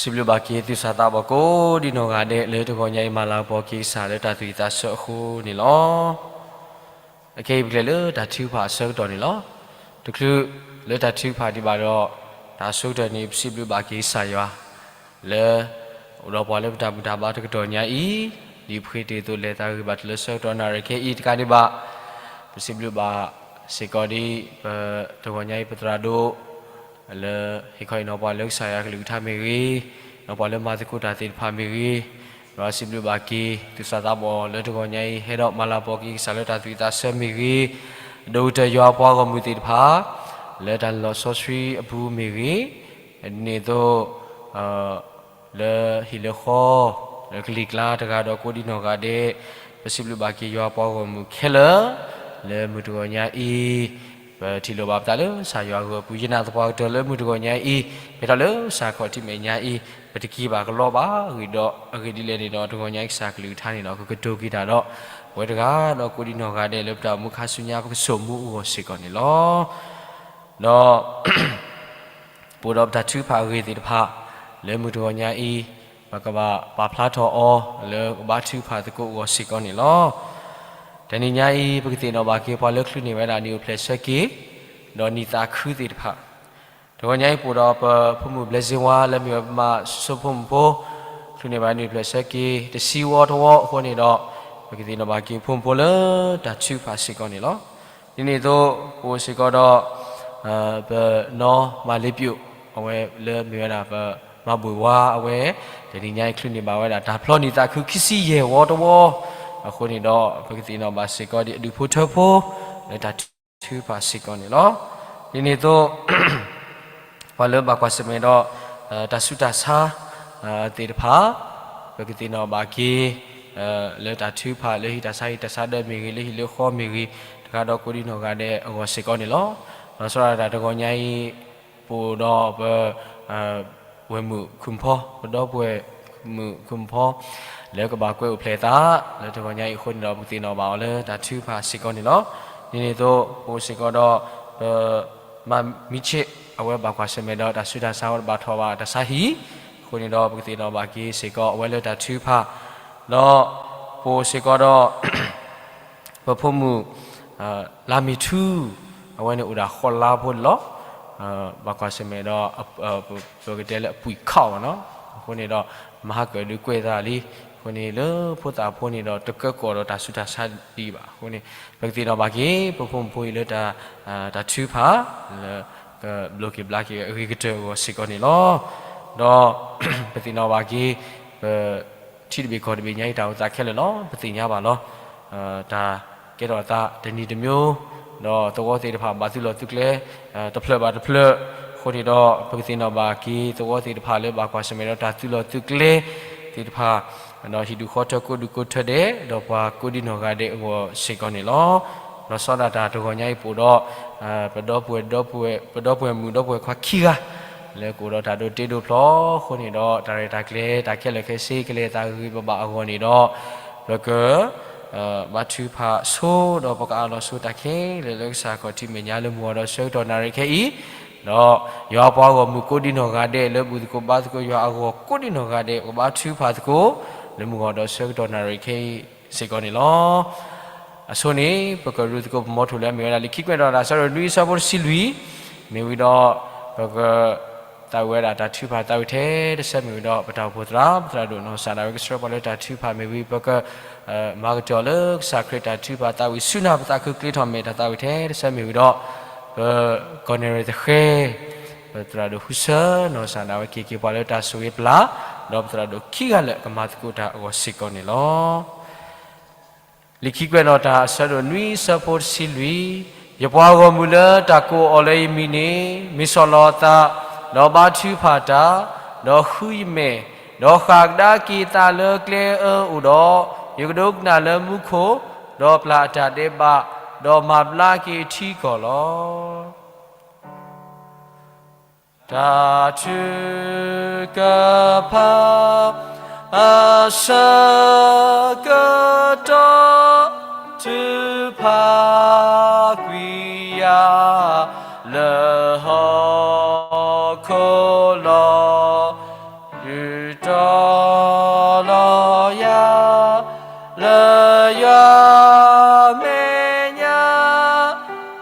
စံးဘျုးဘၣ်က့ၤသူၣ်စၢ်သးဘီၣ်ကိးဒံနီၢ်ဂၤဒဲး လၢတဂီၤညါအံၤမၤလၤကပီၤက့ၤကစၢ်လၢတၢ်သူၣ်ဝံၣ်သးဆၢအဃိန့ၣ်လီၤ. အခဲအံၤပကလဲၤလၢတၢ်ထုကဖၣ်အဆၢကတီၢ်န့ၣ်လီၤ. တချုးလၢတၢ်ထုကဖၣ်ဒံးဘၣ်ဒီး တၢ်အဆိကတၢၢ်န့ၣ် ပစံးဘျုးဘၣ်က့ၤကစၢ်ယွၤ လၢ အိၣ်ဒီးပှၤလၢပတၢ်ဘူၣ်တၢ်ဘါတကတီၢ်ညါအံၤ, ဒ်ပဃ့တ့ၢ်အသိးလဲၤသးဂ့ၤဘၣ်တုၤလၢဆၢကတီၢ်နၣ်ရံၣ်ခဲအံၤတကးဒံးဘၣ်, ပစံးဘျုးဘၣ်စ့ၢ်ကီးဒ် ပတဂီၤညါအံၤပသရၣ်ဒိၣ် လၢဟ့ၣ်ခီဟ့ၣ်နီၤပှၤလၢကစၢ်ယွၤကလုၢ်ကထါမ့ၢ်ဂ့ၤ, ဒီးပှၤလၢမၤသကိးတၢ်သ့ၣ်တဖၣ်မ့ၢ်ဂ့ၤ, ဒီးစံးဘျုးဘၣ်က့ၤ သူၣ်စၢ်သးဘီၣ်လၢတဂီၤညါအံၤ ဟဲဒီးမၤလၤကပီၤက့ၤကစၢ်လၢတၢ်သူၣ်ဝံၣ်သးဆၢမ့ၢ်ဂ့ၤ, ဒီးကတၢၢ်ယွၤပှၤဂီၢ်မုၢ်သ့ၣ်တဖၣ် လၢတၢ်လီၢ်စီဆှံအပူၤမ့ၢ်ဂ့ၤ, ဒ်န့ၣ်အသိး လၢဟံၣ်လၢဃီ လၢကလံၤကျါတဂၤဒီးကိးဒံနီၢ်ဂၤဒဲး, ပစံးဘျုးဘၣ်က့ၤယွၤပှၤဂီၢ်မုၢ်ခဲလၢာ် လၢမုၢ်တဂီၤညါအံၤ, ပထံၣ်လိာ်ဘၣ်ပသးလၢကစၢ်ယွၤအဂီၢ်အပူၤ ယနာ်သပှၢ်ကတၢၢ်လၢမုၢ်တဂီၤညါအံၤ, ဖဲထီၣ်လၢကစၢ်ခီၣ်ထံးမဲာ်ညါအံၤ, ပတက့ၤဘၣ်ကလီဘၣ်ဂ့ၤဒီး အဂ့ၢ်ဒ်လဲၣ်န့ၣ်ဒီး တဂီၤညါအံၤကစၢ်ကလုၢ်ကထါန့ၣ်ဒီး ကကတိၤက့ၤတၢ်ဒီး ပဝဲတဂၤဒီးကိးဒံနီၢ်ဂၤဒဲးလၢပတၢ်အိၣ်မူခါဆူညါပကစိာ်မူအဂီၢ်စ့ၢ်ကီးန့ၣ်လီၤ. ဒီး ပအိၣ်ဒီးပတၢ်ထုကဖၣ်အဂ့ၢ်သ့ၣ်တဖၣ် လၢမုၢ်တဂီၤညါအံၤ, ပကဘၣ်ပာ်ဖျါထီၣ်အီၤလၢကဘါထုကဖၣ်သကိးအဂီၢ်စ့ၢ်ကီးန့ၣ်လီၤ. တနံၤညါအံၤ ပကသ့ၣ်နီၣ်ဘၣ်က့ၤပှၤလၢချုးန့ၢ်ဝဲဒၣ်နံၣ်အိၣ်ဖျဲၣ်ဆၢက့ၤ ဒီးနံၣ်သးခုသ့ၣ်တဖၣ်, တဂီၤညါအံၤပအိၣ်ဒီးပဖိမုၣ်ဘျဲစ့ဝါ လၢမ့ၢ်ဝဲပမၤစိဖိမုၣ်ဖိ, ချုးန့ၢ်ဘၣ်နံၣ်အိၣ်ဖျဲၣ်ဆၢက့ၤ တဆံဝီတဝီအဃိန့ၣ်ဒီး, ပကသ့ၣ်နီၣ်ဘၣ်က့ၤဖိမုၣ်ဖိလၢတၢ်ထုကဖၣ်စ့ၢ်ကီးန့ၣ်လီၤ. ဒ်န့ၣ်အသိး ပအိၣ်စ့ၢ်ကီးဒီး ပနီၢ်မၤလ့ပၠိး အဝဲလၢမ့ၢ်ဝဲဒၣ်ပမၤဘှံးဝါအဝဲ, တနံၤညါအံၤချုးန့ၢ်ဘၣ်ဝဲဒၣ် တၢ်ဖျီနံၣ်သးခုခံဆံယဲၢ်ဝီတဝီ, အဃိန့ၣ်ဒီး ပကသ့ၣ်နီၣ်ဘၣ်စ့ၢ်ကီးဒ်အဒူၣ်ဖိထၢဖိ လၢတၢ်ထုကဖၣ်စ့ၢ်ကီးန့ၣ်လီၤ. ဒ်န့ၣ်အသိး ပှၤလၢဘၣ်ကွၢ်ဆၢၣ်မဲာ်ဒီး တၢ်ဆူးတၢ်ဆါ သ့ၣ်တဖၣ်, ပကသ့ၣ်နီၣ်ဘၣ်က့ၤ လၢတၢ်ထုကဖၣ် လၢဟံၣ်တၢ်ဆါဟံၣ်တၢ်ဆါဒၢးမ့ၢ်ဂ့ၤ, လၢဟံၣ်လၢဃီမ့ၢ်ဂ့ၤ, တဂၤဒီးကိးဒံနီၢ်ဂၤဒဲးအဂီၢ်စ့ၢ်ကီးန့ၣ်လီၤ. လီၤဆီဒၣ်တၢ်တဂီၤညါအံၤ ပအိၣ်ဒီးပ ဝဲၢ်မုၣ်ခုၣ်ဖီ, ပဒီပုၢ်ဝဲၢ်မုၣ်ခုၣ်ဖီ လၢကဘၣ်ကွဲအိၣ်ဖျဲၣ်သး လၢတဂီၤညါအံၤအဃိန့ၣ်ဒီး ပကသ့ၣ်နီၣ်ဘၣ်အီၤလၢတၢ်ထုကဖၣ်စ့ၢ်ကီးန့ၣ်လီၤ. ဒ်န့ၣ်အသိး ပအိၣ်စ့ၢ်ကီးဒီး ပမၤမံဆ့း အဝဲဘၣ်ကွၢ်ဆၢၣ်မဲာ်ဒီးတၢ်ဆူးတၢ်ဆါ အဝဲဘၣ်ထီၣ်ဘၣ်တၢ်ဆါဟံၣ်, အဃိန့ၣ်ဒီး ပကသ့ၣ်နီၣ်ဘၣ်က့ၤစ့ၢ်ကီးအဝဲလၢတၢ်ထုကဖၣ်, ဒီးပအိၣ်စ့ၢ်ကီးဒီး ပဖိမုၣ် လါမ့ၤထူ, အဝဲန့ၣ်အိၣ်ဒၣ်ဃိးလါဖိန့ၣ်လီၤ. ဘၣ်ကွၢ်ဆၢၣ်မဲာ်ဒီး ပကတဲလၢအပှံာ်ခီၣ်ဘၣ်နီၤ, အဃိန့ၣ်ဒီး မဟါကၢၣ်ဒုးကွဲးသးလံ, အဃိန့ၣ်လၢဖိသၣ်ဖိန့ၣ်ဒီး တကၢကီၢ်ဒီးတၢ်ဆူးတၢ်ဆါဒံးဘၣ်အဃိန့ၣ်, ပကသ့ၣ်နီၣ်ဘၣ်က့ၤ ပဖိမုၣ်ဖိအံၤလၢ တၢ်ထုကဖၣ် လၢ ကဘျိးက့ၤဘျါက့ၤအဂ့ၤကတၢၢ်အဂီၢ်စ့ၢ်ကီးန့ၣ်လီၤ. ဒီး ပသ့ၣ်နီၣ်ဘၣ်က့ၤ ပ ထံတဘ့ၣ်ကီၢ်တဘ့ၣ်ညါအံၤတၢ်အိၣ်သးခဲလၢာ်လီၤ. ပသ့ၣ်ညါဘၣ်လီၤ. တၢ်ကဲထီၣ်သးတနံၤတမံၤ, ဒီးသဝီသ့ၣ်တဖၣ်ဘၣ်သုးလီၢ်သုးကျဲ တဖျၢၣ်ဘၣ်တဖျၢၣ်, အဃိန့ၣ်ဒီး ပကသ့ၣ်နီၣ်ဘၣ်က့ၤသဝီသ့ၣ်တဖၣ်လၢဘၣ်ကွၢ်ဆၢၣ်မဲာ်ဒီးတၢ်သုးလီၢ်သုးကျဲသ့ၣ်တဖၣ်, ဒီးဟံၣ်ဒူၣ်ဃီထၢကိးဒူၣ်ကိးထၢဒဲး ဒီးပှၤကိးဒံနီၢ်ဂၤဒဲးအဂီၢ်စ့ၢ်ကီးန့ၣ်လီၤ. လီၤဆီဒၣ်တၢ်တဂီၤညါအံၤပအိၣ်ဒီး ပဒီပုၢ်ဝဲၢ် ပဒီပုၢ်ဝဲၢ်မုၣ်ဒီပုၢ်ဝဲၢ်ခွါခံဂၤ လၢကအိၣ်ဒီးတၢ်ဒိးတ့ဒိးဖျီအဃိန့ၣ်ဒီး တၢ်ရဲၣ်တၢ်ကျဲၤတၢ်ခဲလၢာ်ခဲဆ့ကလဲၤသးဂ့ၤဂ့ၤဘၣ်ဘၣ်အဂီၢ်န့ၣ်ဒီး ပက ဘါထုကဖၣ်ဆိဒီးပကအးလီၤဆိတၢ်ခဲလၢာ်လၢကစၢ်ခီၣ်ထံးမဲာ်ညါ လၢမုၢ်ဂီၤဒီးဆၢကတီၢ်နၣ်ရံၣ်ခဲအံၤ, ဒီးယွၤပှၤဂီၢ်မုၢ်ကိးဒံနီၢ်ဂၤဒဲး လၢဘူၣ်သကိးဘါသကိးယွၤအဂီၢ်ကိးဒံနီၢ်ဂၤဒဲး ပကဘါထုကဖၣ်သကိး လၢမုၢ်ဂီၤဒီးဆၢကတီၢ်နၣ်ရံၣ်ခဲအံၤစ့ၢ်ကီးန့ၣ်လီၤ. အဆိန့ၣ် ပကရူၢ်သကိးပမီထိၣ်လၢအမ့ၢ်ဝဲဒၣ် လံာ်ခံကွဲးနီၣ်တၢ်အဆၢဒိၣ်နွံအဆၢဖိတဆံလွံၢ်, မ့ၢ်ဝံၤဒီး ပက သးဝံၣ်ဝဲဒၣ်တၢ်ထုကဖၣ်သးဝံၣ်ထဲတဆၢမ့ၢ်ဝံၤဒီး ပတၢ်အိၣ်ဖှိၣ်သရၣ် ပသရၣ်ဒိၣ်နီၢ်စၢ်ဒၣ်ဝဲကဆှၢပှၤလၢတၢ်ထုကဖၣ်မ့ၢ်ဝံၤ ပက မၤကတီၢ်လၢကစၢ်ခရံာ်တၢ်ထုကဖၣ်သးဝံၣ်ဆူနၢ်ပသးခု ကျ့ထီၣ်မဲာ်တၢ်သးဝံၣ်ထဲတဆၢမ့ၢ်ဝံၤဒီး ပကီၢ်နဲၣ်ရွဲၣ်သဃဲၤ ပသရၣ်ဒိၣ်ဃုဆၢနီၢ်စၢ်ဒၣ်ဝဲက့ၤက့ၤပှၤလၢတၢ်ဆိၣ်ဂ့ၤပျၢ်, ဒီးပသရၣ်ဒိၣ်ခံဂၤလၢာ်ကမၤသကိးတၢ်အဂီၢ်စ့ၢ်ကီးန့ၣ်လီၤ. လံာ်ခံကွဲးနီၣ်တၢ်အဆၢဒိၣ်နွံအဆၢဖိတဆံလွံၢ်, ယပှၤဂီၢ်မုၢ်လၢတၢ်ကိးအီၤလၢယမံၤန့ၣ် မ့ၢ်ဆီၣ်လီၤအသး, ဒီးဘါထုကဖၣ်တၢ်, ဒီးဃုယမဲာ်, ဒီးဃၣ်ကဒါက့ၤအသးလၢကျဲအၢအိၣ်ဒီး, ယကဒိကနၣ်လၢမူခိၣ်, ဒီးပျၢ်အတၢ်ဒဲးဘး, ဒီးမၤဘျါက့ၤအထံအကီၢ်လီၤ. တၢ်ထုကဖၣ် အဆၢကတီၢ် ထုကဖၣ်ကွံာ်ယၤ လၢဟီၣ်ခိၣ်လီၤ.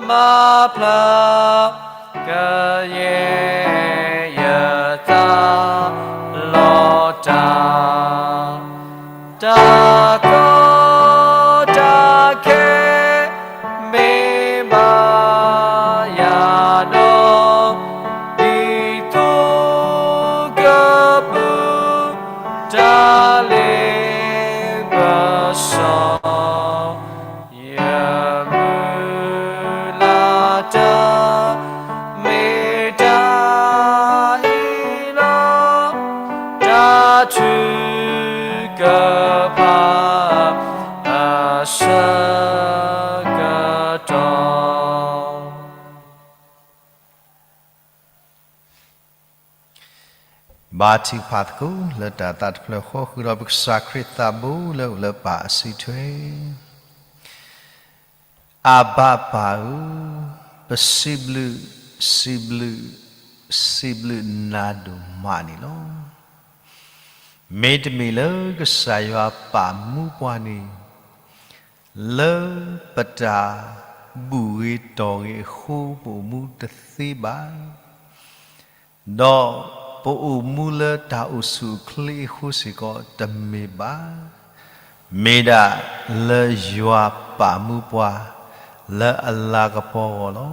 မၤဖျါ ကယဲၢ်ယသးလီၤတၢ်, တၢ်ကီတၢ်ခဲ မ့ၢ်ဘၣ်ယၤဒီး ဒ်သိးကပူၤ တၢ်လ့ပစီ ယမုၢ်လၢ်တၢ် မ့ၢ်တၢ်အ့ၣ်လိာ် တၢ်ထုကဖၣ်အဆၢကတီၢ် ဘါထုကဖၣ်သကိးလၢတၢ်သးတဖျၢၣ်ဃီ ဃုာ်ဒီးပကစၢ်ခရံာ်သးဘိလၢအိၣ်လၢပၢ်အစုထွဲ. အဘၤပၢ်ဧၢ, ပစံးဘျုး, စံးဘျုး, စံးဘျုးနၤဒိၣ်မးန့ၣ်လီၤ. မ့တမ့ၢ်လၢကစၢ်ယွၤပာ်မူပှၤန့ၣ် လၢပတၢ်ဘူၣ်ဂ့ၤတီၢ်ဂ့ၤအဃိ ပအိၣ်မူတသ့ဘၣ်. ဒီးပအိၣ်မူလၢတၢ်အိၣ်ဆူၣ်အိၣ်ချ့အဃိစ့ၢ်ကီးတမ့ၢ်ဘၣ်. မ့ၢ်ဒၣ်လၢယွၤပာ်မူပှၤ လၢအလၤကပီၤအဂီၢ်လီ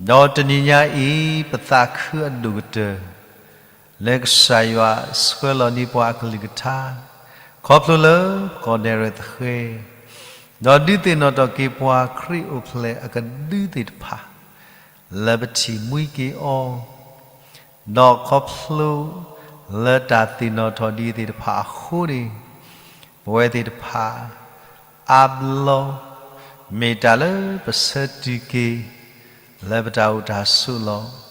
ၤ. ဒီးတနံၤညါအံၤ ပသးခုအဒိၣ်ကတၢၢ် လၢကစၢ်ယွၤဆှၢလီၤန့ၢ်ပှၤအကလုၢ်ကထါ ခီဖျိလၢပကီၢ်နဲၣ်ရွဲၣ်သဃဲၤ ဒီးဒုးသ့ၣ်နီၣ်ထီၣ်က့ၤပှၤခရံာ်အိၣ်ဖျဲၣ်အကဒုသ့ၣ်တဖၣ် လၢပထံၣ်မှံက့ၤအီၤ, ဒီးခီဖျိလၢတၢ်သ့ၣ်နီၣ်ထီၣ်ဒ်အံၤသ့ၣ်တဖၣ်အဃိန့ၣ် ပဝဲသ့ၣ်တဖၣ် အါဘျီ မ့ၢ်တၢ်လၢပဆၢတုၤက့ၤ လၢပတၢ်အိၣ်တၢ်ဆိးလီၤ.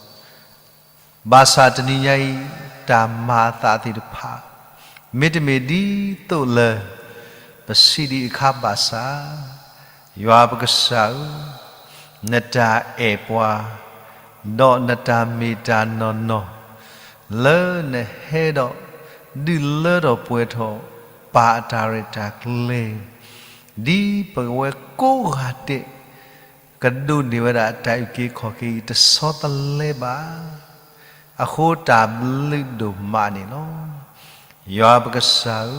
ဘၣ်ဆၣ်တနံၤညါအံၤ တၢ်မၤအသးသ့ၣ်တဖၣ် မ့တမ့ၢ်ဒ်သိးလၢ ပစံးဒံးအခါဘၣ်ဆၣ်, ယွၤပကစၢ်ဧၢ, နတၢ်အဲၣ်ပှၤ ဒီးနတၢ်မ့ၢ်တၢ်နီၢ်နီၢ် လၢနဟဲဒီး ဒုးလၢထီၣ်ပှဲၤထီၣ် ပၢ်အတၢ်ရဲၣ်တၢ်ကျဲၤ ဒ်ပဝဲကိးဂၤဒဲး ကဒိးန့ၢ်ဝဲဒၣ်တၢ်အုၣ်က့ၤခီၣ်က့ၤအံၤ တဆီတလဲဘၣ်. အဃိတၢ်ဘျုးဒိၣ်မးန့ၣ်လီၤ. ယွၤပကစၢ်ဧၢ,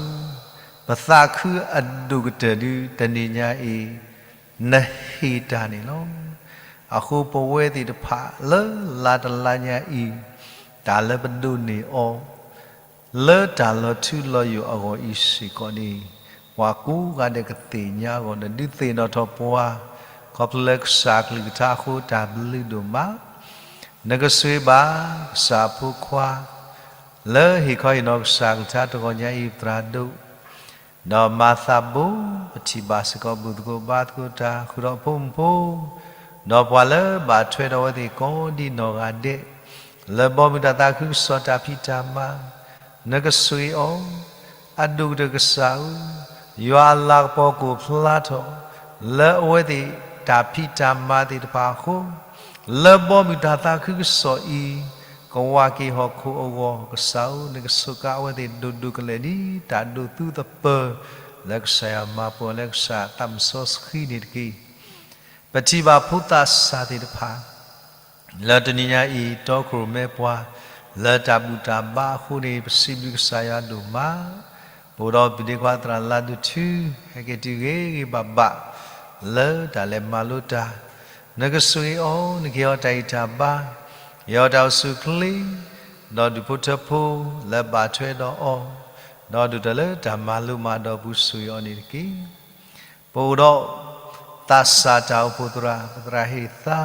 ပသးခုအဒိၣ်ကတၢၢ်ဒု တနံၤညါအံၤ နဟ့ၣ်တၢ်န့ၣ်လီၤ. အဃိပဝဲသ့ၣ်တဖၣ်လၢလါတလါညါအံၤ တၢ်လၢပဒိးန့ၢ်အီၤ လၢတၢ်လီၤထူလီၤယိာ်အဂီၢ်အံၤစ့ၢ်ကီးန့ၣ်, ပှၤကိးဂၤဒဲးကသ့ၣ်ညါအဂီၢ် နဒုးသ့ၣ်နီၣ်ထီၣ်ပှၤ, ခီဖျိလၢကစၢ်အကလုၢ်ကထါအဃိ တၢ်ဘျုးဒိၣ်မး. နကဆိၣ်ဂ့ၤဘၣ် ကစၢ်အဖိခွါ လၢဟ့ၣ်ခီဟ့ၣ်နီၤကစၢ်အကလုၢ်ကထါတဂီၤညါအံၤ သရၣ်ဒိၣ် ဒီးမၤသးဘိ ပထံၣ်ဘၣ်စ့ၢ်ကီးဘူၣ်သကိးဘါသကိးတၢ် ဃုာ်ဒီးအဖိမုၣ်ဖိ, ဒီးပှၤလၢဘၣ်ထွဲဒီးအဝဲသ့ၣ်ကိးဒံနီၢ်ဂၤဒဲး, လၢဘီမုၢ်တၢ်သးခုကစီၣ်တၢ်ဖံးတၢ်မၤ, နကဆိၣ်ဂ့ၤအီၤ, အဒိၣ်ကတၢၢ်ကစၢ်ဧၢ, ယွၤအလၤကပီၤကအိၣ်ဖျါထီၣ် လၢအဝဲသ့ၣ်တၢ်ဖံးတၢ်မၤသ့ၣ်တဖၣ်အဃိ, လၢဘီမုၢ်တၢ်သးခုကစီၣ်အံၤ ကဝးက့ၤဟီၣ်ခိၣ်အဂီၢ် ကစၢ်ဧၢ, နကစူးကါအဝဲသ့ၣ်ဒိၣ်ဒိၣ်ကလဲာ်ဒ် တၢ်ဒိးသူသပၢၤ လၢကစၢ်ယွၤမၤပှဲၤလၢကစၢ်သးစီဆှံန့ၣ်တက့ၢ်. ပထံၣ်ဘၣ်ဖိသးစၢ်သ့ၣ်တဖၣ် လၢတနံၤညါအံၤ တီခိၣ်ရိၣ်မဲပှၤ လၢတၢ်ဘူၣ်တၢ်ဘါအဃိန့ၣ် ပစံးဘျုးကစၢ်ယွၤဒိၣ်မး. ပအိၣ်ဒီးပဒ့ခွါသရၣ်လါဒိၣ်ထူ ဟဲက့ၤတုၤဂ့ၤဂ့ၤဘၣ်ဘၣ် လၢတၢ်လဲၤမၤလိတၢ်, နကဆိၣ်ဂ့ၤအီၤ, နကဟ့ၣ်အီၤတၢ်ဂံၢ်တၢ်ဘါ, ဟ့ၣ်အီၤတၢ်အိၣ်ဆူၣ်အိၣ်ချ့, ဒီးဒူၣ်ဖိထၢဖိလၢဘၣ်ထွဲဒီးအီၤ, ဒီးဒုၣ်တၢၤလၢတၢ်မၤလိမၤဒိးပူၤဆိၣ်ဂ့ၤအီၤန့ၣ်တက့ၢ်. ပအိၣ်ဒီးသးစၢ်တၢ်အိၣ်ဖှိၣ်သရၣ်, ပသရၣ်ဟ့ၣ်သါ,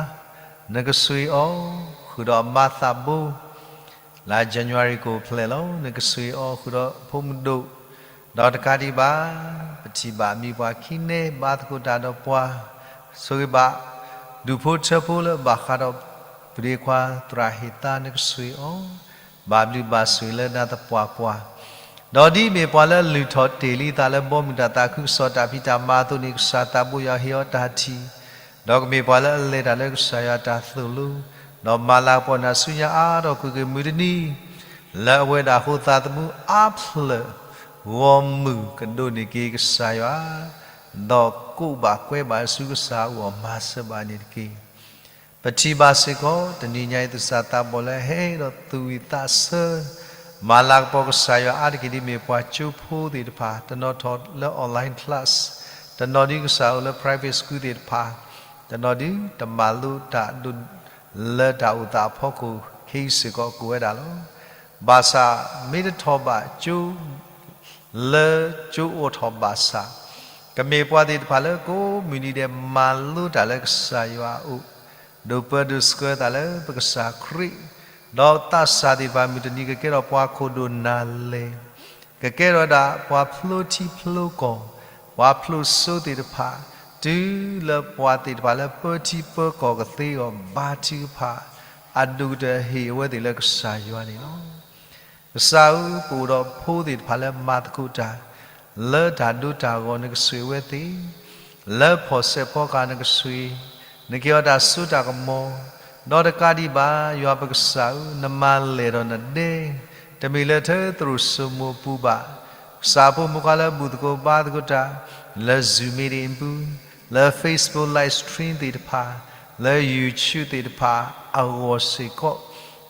နကဆိၣ်ဂ့ၤအီၤ, ဃုာ်ဒီးအမါသးဘိ, လါ January ကအိၣ်ဖျဲၣ်လီၤ. နကဆိၣ်ဂ့ၤအီၤ, ဃုာ်ဒီးဖိမုၣ်ဒိၣ်, ဒီးတကးဒံးဘၣ် ပထံၣ်ဘၣ်မံၤပှၢ်ခံန့ၣ် ဘါသကိးတၢ်ဒီးပှၤ, ဆိၣ်ဂ့ၤဘၣ် ဒူၣ်ဖိထၢဖိလၢဘၣ်ဃးဒီး ပဒ့ခွါသရၣ်ဟ့ၣ်သါ နကဆိၣ်ဂ့ၤအီၤ, ဘၣ်ဘျုးဘၣ်ဆိၣ်ဂ့ၤလၢနၤသပှၢ်ပှၢ်, ဒီးဒ်မ့ၢ်ပှၤလၢလုၢ်ထီၣ်တ့ၢ်လံသးလၢဘီမုၢ်တၢ်သးခုကစီၣ်တၢ်ဖံးတၢ်မၤအသိးန့ၣ် ကစၢ်သးဘိယွၤဟ့ၣ်အီၤတၢ်ထံၣ်, ဒီးကမ့ၢ်ပှၤလၢအလဲၤတၢ်လၢကစၢ်ယွၤတၢ်သိၣ်လိ, ဒီးမၤလၤကပီၤနၤဆူညါအါထီၣ်ကွ့ၢ်ကွ့ၢ်မုၢ်တနံၤ, လၢအဝဲဒၣ်အဃိသးသမူအါဖျၢၣ် ဂီၢ်မုၢ်ကဒိးန့ၢ်က့ၤကစၢ်ယွၤ ဒီးကိးဘၣ်ကွဲဘၣ်ဆူကစၢ်အအိၣ်အီၤမၤစၢၤဘၣ်န့ၣ်တက့ၢ်. ပထံၣ်ဘၣ်စ့ၢ်ကီး တနံၤညါအံၤ သးစၢ်သးဘီၣ်လၢဟဲဒီးသူၣ်ဝံၣ်သးဆၢ မၤလၤကပီၤကစၢ်ယွၤအါတက့ၢ် ဒ်မ့ၢ်ပှၤကၠိဖိသ့ၣ်တဖၣ် တနီၤထီၣ်လၢ online class, တနီၤဒုးကစၢ်အိၣ်လၢ private school သ့ၣ်တဖၣ်, တနီၤဒုးတမၤလိတၢ်ဒိၣ် လၢတၢ်အိၣ်သးအဖီခိၣ် ခဲအံၤစ့ၢ်ကီးကိးဝဲဒၣ်လီၤ. ဘၣ်ဆၣ်မ့ၢ်တထီၣ်ဘၣ်ကၠိ လၢကၠိအိၣ်ထီၣ်ဘၣ်ဆၣ်, ကမ့ၢ်ပှၤသ့ၣ်တဖၣ်လၢကိးမုၢ်နံၤဒဲး မၤလိတၢ်လၢကစၢ်ယွၤအအိၣ်, ဒိးပၢဒိးဆှၢသးလၢပကစၢ်ခရံာ်, ဒီးသးစၢ်သ့ၣ်တဖၣ် မုၢ်တနံၤကကဲထီၣ်ပှၤခိၣ်ဒိၣ်နၢ်လဲၢ်, ကကဲထီၣ်ဝဲဒၣ်ပှၤဖျိထံဖျိကီၢ်, ပှၤဖျိစိသ့ၣ်တဖၣ်, တုၤလၢပှၤသ့ၣ်တဖၣ်လၢပၢထံပၢကီၢ်ကသ့အီၤ ဘါထုကဖၣ်, အဒိၣ်ကတၢၢ်ဟ့ၣ်အဝဲသ့ၣ်လၢကစၢ်ယွၤန့ၣ်လီၤ. ကစၢ်ဧၢ, ပအိၣ်ဒီးဖိသ့ၣ်တဖၣ်လၢမၤသကိးတၢ် လၢတၢ်ဒိတၢ်ဂီၤ နကဆိၣ်ဂ့ၤဝဲသ့ၣ်, လၢဖီၣ်စဲးဖီကဟၣ် နကဆိၣ်ဂ့ၤ, နကဲအီၤတၢ်စိတၢ်ကမီၤ, ဒီးတကးဒံးဘၣ် ယွၤပကစၢ်ဧၢ, နမၤလဲၢ်ဒီးနဒဲ, တမ့ၢ်လၢထၢသရိာ်စိမိၤအပူၤဘၣ်. ကစၢ်ဖိမုၣ်ခွါလၢဘူၣ်သကိးဘါသကိးတၢ် လၢ Zoom meeting အပူၤ, လၢ Facebook live stream သ့ၣ်တဖၣ်, လၢ YouTube သ့ၣ်တဖၣ်အဂီၢ်စ့ၢ်ကီး,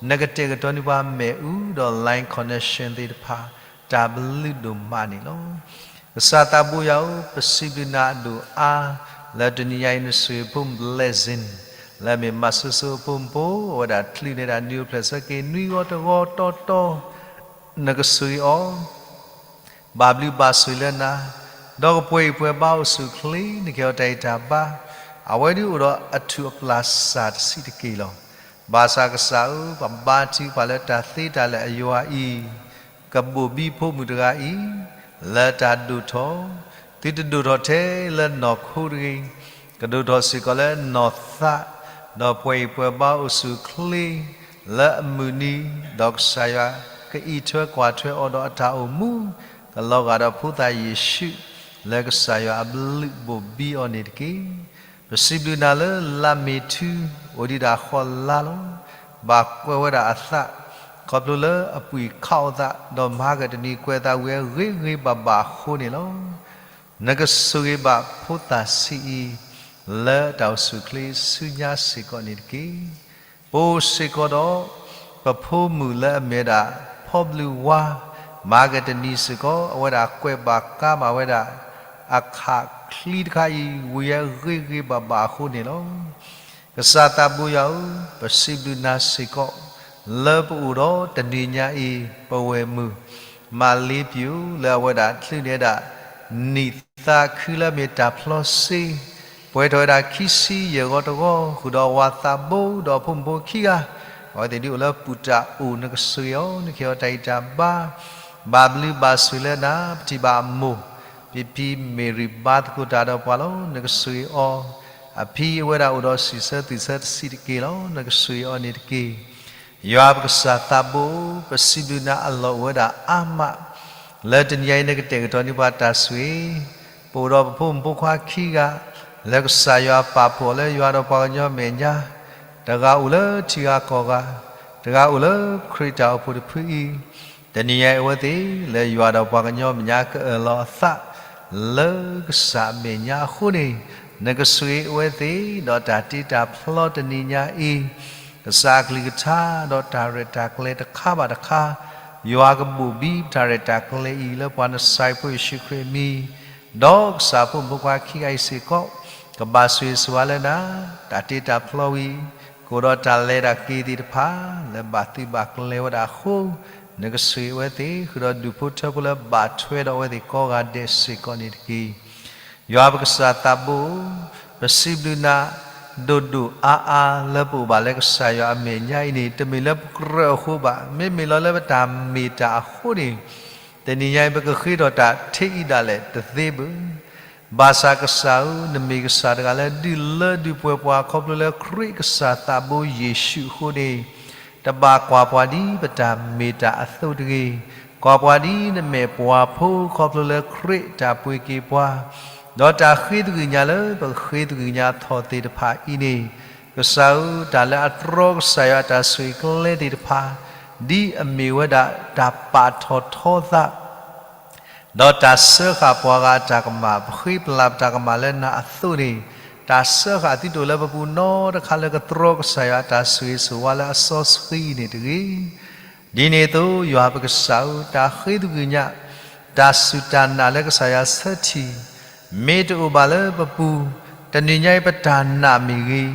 နကတဲာ်ကတီၤန့ၢ်ပှၤမ့ၣ်အူဒီး line connection သ့ၣ်တဖၣ် တၢ်ဘျုးဒိၣ်မးန့ၣ်လီၤ. ကစၢ်သးဘိယွၤဧၢ, ပစံးဘျုးနၤဒိၣ်အါ, လၢတနံၤညါအံၤ နဆိၣ်ဂ့ၤဖိ blessing လၢအမ့ၢ်မၤစိစိအဖိမုၣ်ဖိ, အဝဲဒၣ်ချုးန့ၢ်ဒၣ်နံၤအိၣ်ဖျဲၣ်ဆၢက့ၤ နွံဂီၤတဂီၤတီတီ, နကဆိၣ်ဂ့ၤအီၤ ဘၣ်ဘျုးဘၣ်ဆိၣ်လၢနၤ, ဒီးကပှဲၤအံၤပှဲၤဘါအိၣ်ဆူၣ်အိၣ်ချ့ နကဟ့ၣ်အီၤတၢ်ဂံၢ်တၢ်ဘါ, အဝဲဒၣ်အိၣ်ဒီးအထူၣ်အပျၢ်စၢ်တဆံးတက့ၢ်လီၤ. ဘၣ်ဆၣ်ကစၢ်ဧၢ, ပဘါထုကဖၣ်လၢတၢ်သ့တၢ်လၢာ်အယွၤအံၤ, ကဘိၣ်ဘံဖိမုၣ်တဂၤအံၤ လၢတၢ်ဒိၣ်ထီၣ်, သုတဒိၣ်ထီၣ်ထဲလၢနီၢ်ခိတဂ့ၤ, ကဒိၣ်ထီၣ်စ့ၢ်ကီးလၢနီၢ်သး, ဒီးပှဲၤအံၤပှဲၤဘါအိၣ်ဆူၣ်အိၣ်ချ့ လၢအမုၢ်နံၤ, ဒီးကစၢ်ယွၤကအံးထွဲကွၢ်ထွဲအီၤဒီးအတၢ်အိၣ်မူ, ကလီၤဂာ်ဒီးဖိသၣ်ယ့ၣ်ၡူး, လၢကစၢ်ယွၤအဘျုးဘိၣ်ဘံအီၤန့ၣ်တက့ၢ်. ပစံးဘျုးနၤလၢလါမ့ၤထူ အိၣ်ဒံးဒၣ်ဃီလါလီၤ. ဘၣ်ကွဲးဝဲဒၣ်အသး, ခီဖျိလၢအပှ့ၤခးအီၣ်သး, ဒီးမၤကတနံၤကွဲးသးဝံၤအဂ့ၤဂ့ၤဘၣ်ဘၣ်အဃိန့ၣ်လီၤ. နကဆိၣ်ဂ့ၤဘၣ်ဖိသၣ်ဆံးအံၤ လၢတၢ်အိၣ်ဆူၣ်အိၣ်ချ့ဆူညါစ့ၢ်ကီးန့ၣ်တက့ၢ်. ပအိၣ်စ့ၢ်ကီးဒီး ပဖိမုၣ်လၢအမ့ၢ်ဝဲဒၣ် ဖီဘျုးဝါ, မၤကတနံၤစ့ၢ်ကီး အဝဲဒၣ်ကွဲးဘၣ်ကါဘၣ်ဝဲဒၣ် အခးချံတခါအံၤ ဝံၤအဂ့ၤဂ့ၤဘၣ်ဘၣ်အဃိန့ၣ်လီၤ. ကစၢ်သးဘိယွၤဧၢ, ပစံးဘျုးနၤစ့ၢ်ကီး လၢပအိၣ်ဒီးတနံၤညါအံၤ ပဝဲၢ်မုၣ် မၤလ့ပျိ လၢအဝဲဒၣ်ချုးန့ၢ်ဒၣ် နံၣ်သးခုလၢအမ့ၢ်တၢ်ဖျီစ့, ပှဲၤထီၣ်ဝဲဒၣ်ခံဆံယဲၢ်ဂီၤတဂီၤ ဃုာ်ဒီးအဝၤသးဘိ ဒီးအဖိမုၣ်ဖိခံဂၤ, အဝဲသ့ၣ်ဒုးအိၣ်လၢပုၢ်တၢ်အိၣ် နကဆိၣ်ဂ့ၤအီၤ နကဟ့ၣ်အီၤတၢ်ဂံၢ်တၢ်ဘါ, ဘၣ်ဘျုးဘၣ်ဆိၣ်လၢနၤ, ပထံၣ်ဘၣ်အမိၢ် ဖံဖံမ့ၢ်ရံၤဘါသကိးတၢ်ဒီးပှၤလီၤ, နကဆိၣ်ဂ့ၤအီၤ, အဖံအဝဲဒၣ်အိၣ်ဒီးဆံးဆၢသွံၣ်ဆၢတဆံးတက့ၢ်လီၤ, နကဆိၣ်ဂ့ၤအီၤန့ၣ်တက့ၢ်. ယွၤပကစၢ်သးဘိ, ပစံးဘျုးနၤအလီၢ်အိၣ်ဝဲဒၣ်အါမး, လၢတနံၤအံၤနကတဲာ်ကတီၤန့ၢ်ပှၤတၢ်ဆိၣ်ဂ့ၤ, ပအိၣ်ဒီးပဖိမုၣ်ဖိခွါခံဂၤ, လၢကစၢ်ယွၤပာ်ဖှိၣ်အီၤလၢယွၤဒီးပှၤကညီမဲာ်ညါ, တဂၤအိၣ်လၢထံဂၤကီၢ်ဂၤ, တဂၤအိၣ်လၢခရံာ်တၢ်အိၣ်ဖှိၣ်တဖုအံၤ, တနံၤအံၤအဝဲသ့ၣ် လၢယွၤဒီးပှၤကညီမဲာ်ညါကအၢၣ်လီၤအသး လၢကစၢ်အမဲာ်ညါအဃိန့ၣ်, နကဆိၣ်ဂ့ၤအဝဲသ့ၣ် ဒီးတၢ်တ့တၢ်ဖျီတနံၤညါအံၤ, ကစၢ်အကလုၢ်ကထါ ဒီးတၢ်ရဲၣ်တၢ်ကျဲၤတခါဘၣ်တခါ, ယွၤကဘိၣ်ဘံတၢ်ရဲၣ်တၢ်ကျဲၤအံၤ လၢပှၤနစၤရ့းဖိယ့ၣ်ၡူးခရံာ်အမံၤ, ဒီးကစၢ်ဖိမုၣ်ဖိခွါခံဂၤအံၤစ့ၢ်ကီး, ကဘၣ်ဆိၣ်ဂ့ၤဆိၣ်ဝါလၢနၤ, တၢ်တ့တၢ်ဖျီဝံၤ, ကအိၣ်ဒီးတၢ်လဲၤတၢ်က့ၤသ့ၣ်တဖၣ် လၢဘၣ်သုးဘၣ်ကျဲၤဝဲဒၣ်အဃိ, နကဆိၣ်ဂ့ၤအဝဲသ့ၣ် ဃုာ်ဒီးဒူၣ်ဖိထၢဖိလၢဘၣ်ထွဲဒီးအဝဲသ့ၣ်ကိးဂၤဒဲးစ့ၢ်ကီးန့ၣ်တက့ၢ်. ယွၤပကစၢ်သးဘိ, ပစံးဘျုးနၤ ဒိၣ်ဒိၣ်အါအါလၢပအိၣ်ဘၣ်လၢကစၢ်ယွၤအမဲာ်ညါအံၤန့ၣ် တမ့ၢ်လၢပကြၢးအဃိဘၣ်, မ့မ့ၢ်လီၤလၢပတၢ်မ့ၢ်တၢ်အဃိန့ၣ်, တနံၤညါအံၤ ပကဃ့ထီၣ်တၢ်ထဲအံၤဒၣ်လဲာ်တသ့ဘၣ်. ဘၣ်ဆၣ်ကစၢ်ဧၢ, နမ့ၢ်ကစၢ်တဂၤလၢဒုးလၢဒုးပှဲၤပှၤခီဖျိလၢခရံာ်ကစၢ်သးဘိယ့ၣ်ၡူးအဃိန့ၣ်, တဘၣ်ကွၢ်ပှၤဒ်ပတၢ်မ့ၢ်တၢ်အသိးတဂ့ၤ, ကွၢ်ပှၤဒ်နမ့ၢ်ပှၤဖိခီဖျိလၢခရံာ်တၢ်ပှ့ၤက့ၤပှၤ, ဒီးတၢ်ဃ့သဂုၢ်ညါလၢပဃ့သဂုၢ်ညါထီၣ်သ့ၣ်တဖၣ်အံၤန့ၣ်, ကစၢ်ဧၢ, တၢ်လၢအတြီကစၢ်ယွၤအတၢ်ဆိၣ်ဂ့ၤကျဲသ့ၣ်တဖၣ်, ဒ်အမ့ၢ်ဝဲဒၣ်တၢ်ပာ်ထီၣ်ထီသး ဒီးတၢ်စၢဃာ်ပှၤဂၤအတၢ်ကမၣ်, ပဃ့ပလၢ်ပတၢ်ကမၣ်လၢနၤအသိးန့ၣ်, တၢ်စၢဃာ်သုတအိၣ်လၢပပူၤနီတခါလၢကတြီကစၢ်ယွၤအတၢ်ဆိၣ်ဂ့ၤဆိၣ်ဝါလၢအစီဆှံန့ၣ်တဂ့ၤ. ဒ်န့ၣ်အသိး ယွၤပကစၢ်ဧၢ, တၢ်စူၢ်တၢ်နာ်လၢကစၢ်ယွၤဆၢထံၣ် မ့ၢ်တအိၣ်ဘၣ်လၢပပူၤ, တနံၤညါအံၤပတၢ်နာ်မ့ၢ်ဂ့ၤ,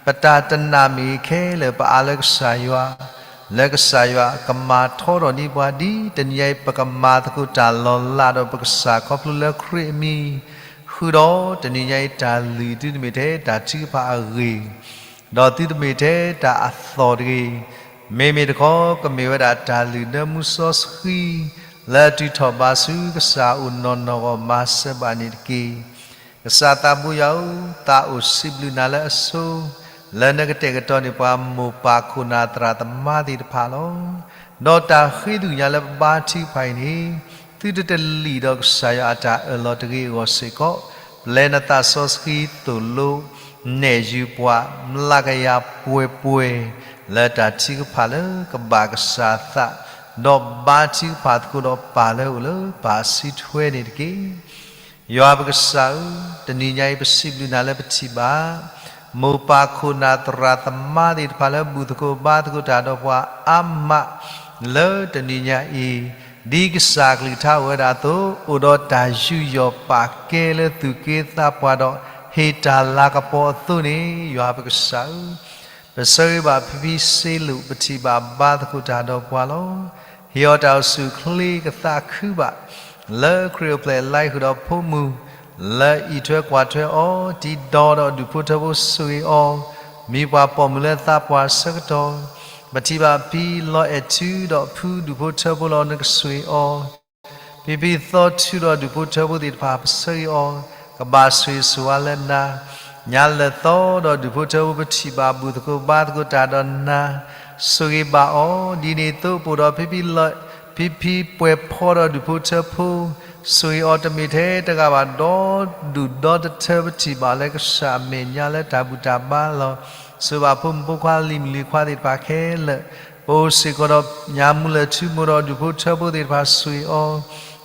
ပတၢ်တနာ်မ့ၢ်ဂ့ၤခဲလၢာ် ပအါလၢကစၢ်ယွၤ, လၢကစၢ်ယွၤကမၤထီထီၣ်န့ၢ်ပှၤ ဒ်တနံၤညါအံၤပကမၤသကိးတၢ်လီၤလးဒီးပကစၢ်ခီဖျိလၢခရံာ်အမံၤ, ဃုာ်ဒီးတနံၤညါအံၤတၢ်လုၢ်သုတမ့ၢ်ထဲတၢ်ထုကဖၣ်အဂ့ၢ် ဒီးသုတမ့ၢ်ထဲတၢ်အသီၣ်တဂ့ၤ, မ့မ့ၢ်တခီ ကမ့ၢ်ဝဲဒၣ်တၢ်လုၢ်ဒၢမူစီဆှံ လၢအတုၤထီၣ်ဘါဆူကစၢ်အအိၣ်နီၢ်နီၢ်အဂီၢ် မၤစၢၤဘၣ်န့ၣ်တက့ၢ်. ကစၢ်သးဘိယွၤဧၢ, သးအိၣ်စံးဘျုးနၤလၢအဆိ, လၢနကတဲာ်ကတီၤန့ၢ်ပှၤမိၢ်ပၢ်ခိၣ်နၢ်သရၣ်သမါသ့ၣ်တဖၣ်လီၤ. ဒီးတၢ်ဃ့ကညးလၢပဘါထုကဖၣ်အံၤန့ၣ်, သုတတလံာ်ဒီးကစၢ်ယွၤအတၢ်အၢၣ်လီၤတဂ့ၤအဂီၢ်စ့ၢ်ကီး, ပျဲနသးစီဆှံသိၣ်လိနဲၣ်ယုၤပှၤ မျးကယၤပှဲၤပှဲၤ လၢတၢ်ထုကဖၣ်လၢကဘၣ်ကစၢ်သး, ဒီးဘါထုကဖၣ်သကိးဒီးပၢ်လၢအအိၣ်လၢပၢ်စုထွဲန့ၣ်တက့ၢ်. ယွၤပကစၢ်ဧၢ, တနံၤညါအံၤပစံးဘျုးနၤလၢပထံၣ်ဘၣ် မိၢ်ပၢ်ခိၣ်နၢ်သရၣ်သမါသ့ၣ်တဖၣ်လၢဘူၣ်သကိးဘါသကိးတၢ်ဒီးပှၤအါမး လၢတနံၤညါအံၤ, ဒ်ကစၢ်အကလုၢ်ကထါအိၣ်ဝဲဒၣ်အသိး, အိၣ်ဒီးတၢ်ယူးယီၣ်ပာ်ကဲလၢသူၣ်က့သးပှၢ်ဒီးဟ့ၣ်တၢ်လၤကပီၤအသိးန့ၣ်, ယွၤပကစၢ်ဧၢ, ပဆၢဂ့ၤဘၣ်ဖံဖံစ့လူး ပထံၣ်ဘၣ်ဘါသကိးတၢ်ဒီးပှၤလီၤ. ဟ့ၣ်အီၤတၢ်အိၣ်ဆူၣ်အိၣ်ချ့ကသးခုဘၣ် လၢခရံာ်အိၣ်ဖျဲၣ်လါဟူဒီးဖိမုၣ် လၢအအံးထွဲကွၢ်ထွဲအီၤ, တံၤဒီဒီးဒူၣ်ဖိထၢဖိဆိၣ်ဂ့ၤအီၤ, မံၤပှၤပိာ်မုၣ်လၢသးပှၢ်အဆၢကတီၢ်, ပထံၣ်ဘၣ်ဖံလီၤအဲၣ်ထူဒီးဖုဒူၣ်ဖိထၢဖိလီၤ နကဆိၣ်ဂ့ၤအီၤ, ဖံဖံသီထူဒီးဒူၣ်ဖိထၢဖိသ့ၣ်တဖၣ် ပဆၢဂ့ၤအီၤ, ကဘၣ်ဆိၣ်ဂ့ၤဆိၣ်ဝါလၢနၤ, ညါလၢာ်သီဒီးဒူၣ်ဖိထၢဖိ ပထံၣ်ဘၣ်ဘူၣ်သကိးဘါသကိးတၢ်ဒီးနၤ, ဆိၣ်ဂ့ၤဘၣ်အီၤ, ဒ်န့ၣ်အသိးပအိၣ်ဒီးဖံဖံလၢ ဖံဖံပှဲၤဖီဒီးဒူၣ်ဖိထၢဖိ, ဆိၣ်ဂ့ၤအီၤတမ့ၢ်ထဲတဂၤဘၣ် ဒီဒူၣ်ဒီတထၢ ပထံၣ်ဘၣ်လၢကစၢ်အမဲာ်ညါလၢတၢ်ဘူၣ်တၢ်ဘါလီၤ. ဆိၣ်ဂ့ၤဘၣ်ဖိမုၣ်ဖိခွါလံၤမုၣ်လံၤခွါသ့ၣ်တဖၣ်ခဲလၢာ်, ပအိၣ်စ့ၢ်ကီးဒီးညါမူလၢၢ်ထူမိၢ်ဒီးဒူၣ်ဖိထၢဖိသ့ၣ်တဖၣ်ဆိၣ်ဂ့ၤအီ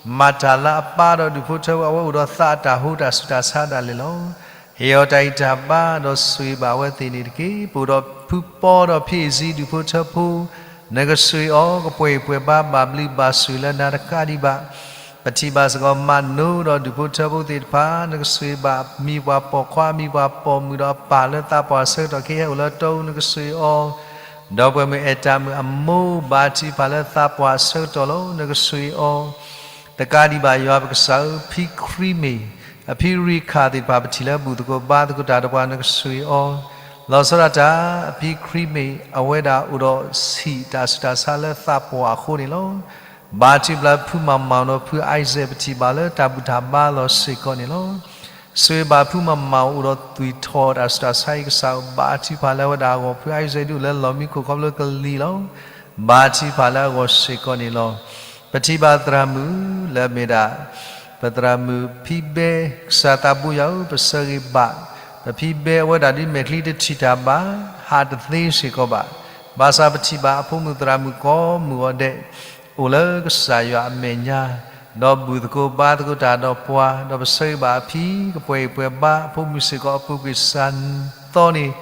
ၤ, မၤတၢ်လၢအပၢ်ဒီးဒူၣ်ဖိထၢဖိ အဝဲအိၣ်ဒီးသးအတၢ်ဟူတၢ်ဆူးတၢ်ဆါဒၣ်လဲာ်လီၤ. ဟ့ၣ်အီၤတၢ်ဂံၢ်တၢ်ဘါဒီးဆိၣ်ဂ့ၤဘၣ်အဝဲသ့ၣ်န့ၣ်တက့ၢ်. ပအိၣ်ဒီးဖုပီဒီးဖံအ့ၣ်စံဒူၣ်ဖိထၢဖိ, နကဆိၣ်ဂ့ၤအီၤ ကပှဲၤအံၤပှဲၤဘါ ဘၣ်ဘျုးဘၣ်ဆိၣ်လၢနၤတကးဒံးဘၣ်. ပထံၣ်ဘၣ်စ့ၢ်ကီးမးနိဒီးဒူၣ်ဖိထၢဖိသ့ၣ်တဖၣ်, နကဆိၣ်ဂ့ၤဘၣ်မံၤပှၤပိာ်ခွါ မံၤပှၤပိာ်မုၣ်ဒီးအပၢ်လၢသးပှၢ်အဆၢကတီၢ် ကဟဲအိၣ်လၢတီအူ နကဆိၣ်ဂ့ၤအီၤ, ဒီပုၢ်ဝဲၢ်မုၣ်အဲၣ်တၢ်မုၣ်အမိၢ် ဘါထုကဖၣ်လၢသးပှၢ်အဆၢကတီၢ်လီၤ. နကဆိၣ်ဂ့ၤအီၤ တကးဒံးဘၣ် ယွၤပကစၢ်ဧၢ, ဖံခရံာ်မ့ၢ် အဖံရံခၣ်သ့ၣ်တဖၣ် ပထံၣ်လၢဘူၣ်သကိးဘါသကိးတၢ်ဒီးပှၤ နကဆိၣ်ဂ့ၤအီၤ, လီၤဆီဒၣ်တၢ် အဖံခရံာ်မ့ၢ် အဝဲဒၣ်အိၣ်ဒီးဆံးတၢ်ဆူးတၢ်ဆါလၢသးပှၢ်အဃိန့ၣ်လီၤ. ဘါထုကဖၣ်ဖုမၤမၤဒီးဖုအံစဲး ပထံၣ်ဘၣ်လၢတၢ်ဘူၣ်တၢ်ဘါလီၤစ့ၢ်ကီးန့ၣ်လီၤ. ဆိၣ်ဂ့ၤဘၣ်ဖုမၤမၤအိၣ်ဒီးသွံၣ်ထီၣ်တၢ်ဆူးတၢ်ဆါအံၤ ကစၢ်ဧၢ, ဘါထုကဖၣ်လၢအဝဲဒၣ်အဂီၢ် ဖုအံစဲးဒုးအိၣ်လၢလီၢ်မံခိၣ်ခီဖျိကလံၤလီၤ. ဘါထုကဖၣ်လၢအဂီၢ်စ့ၢ်ကီးန့ၣ်လီၤ. ပထံၣ်ဘၣ်သရၣ်မုၣ်လၢအမ့ၢ်ဒၣ် ပသရၣ်မုၣ်ဖံဘဲ, ကစၢ်သးဘိယွၤဧၢ, ပဆၢဂ့ၤဘၣ် ပဖံဘဲအဝဲဒၣ်ဒ်မဲာ်ချံတထံၣ်တၢ်ဘၣ် ဟးတသ့စ့ၢ်ကီးဘၣ်. ဘၣ်ဆၣ်ပထံၣ်ဘၣ်အဖိမုၣ်သရၣ်မုၣ်ကိးမုၢ်ဂီၤဒဲး အိၣ်လၢကစၢ်ယွၤအမဲာ်ညါ, ဒီးဘူၣ်သကိးဘါသကိးတၢ်ဒီးပှၤ, ဒီးပဆၢဂ့ၤဘၣ်အဖံ ကပှဲၤအံၤပှဲၤဘါ အဖိမုၣ်စ့ၢ်ကီးအပူၤကွံာ်စၢ်သီန့ၣ်,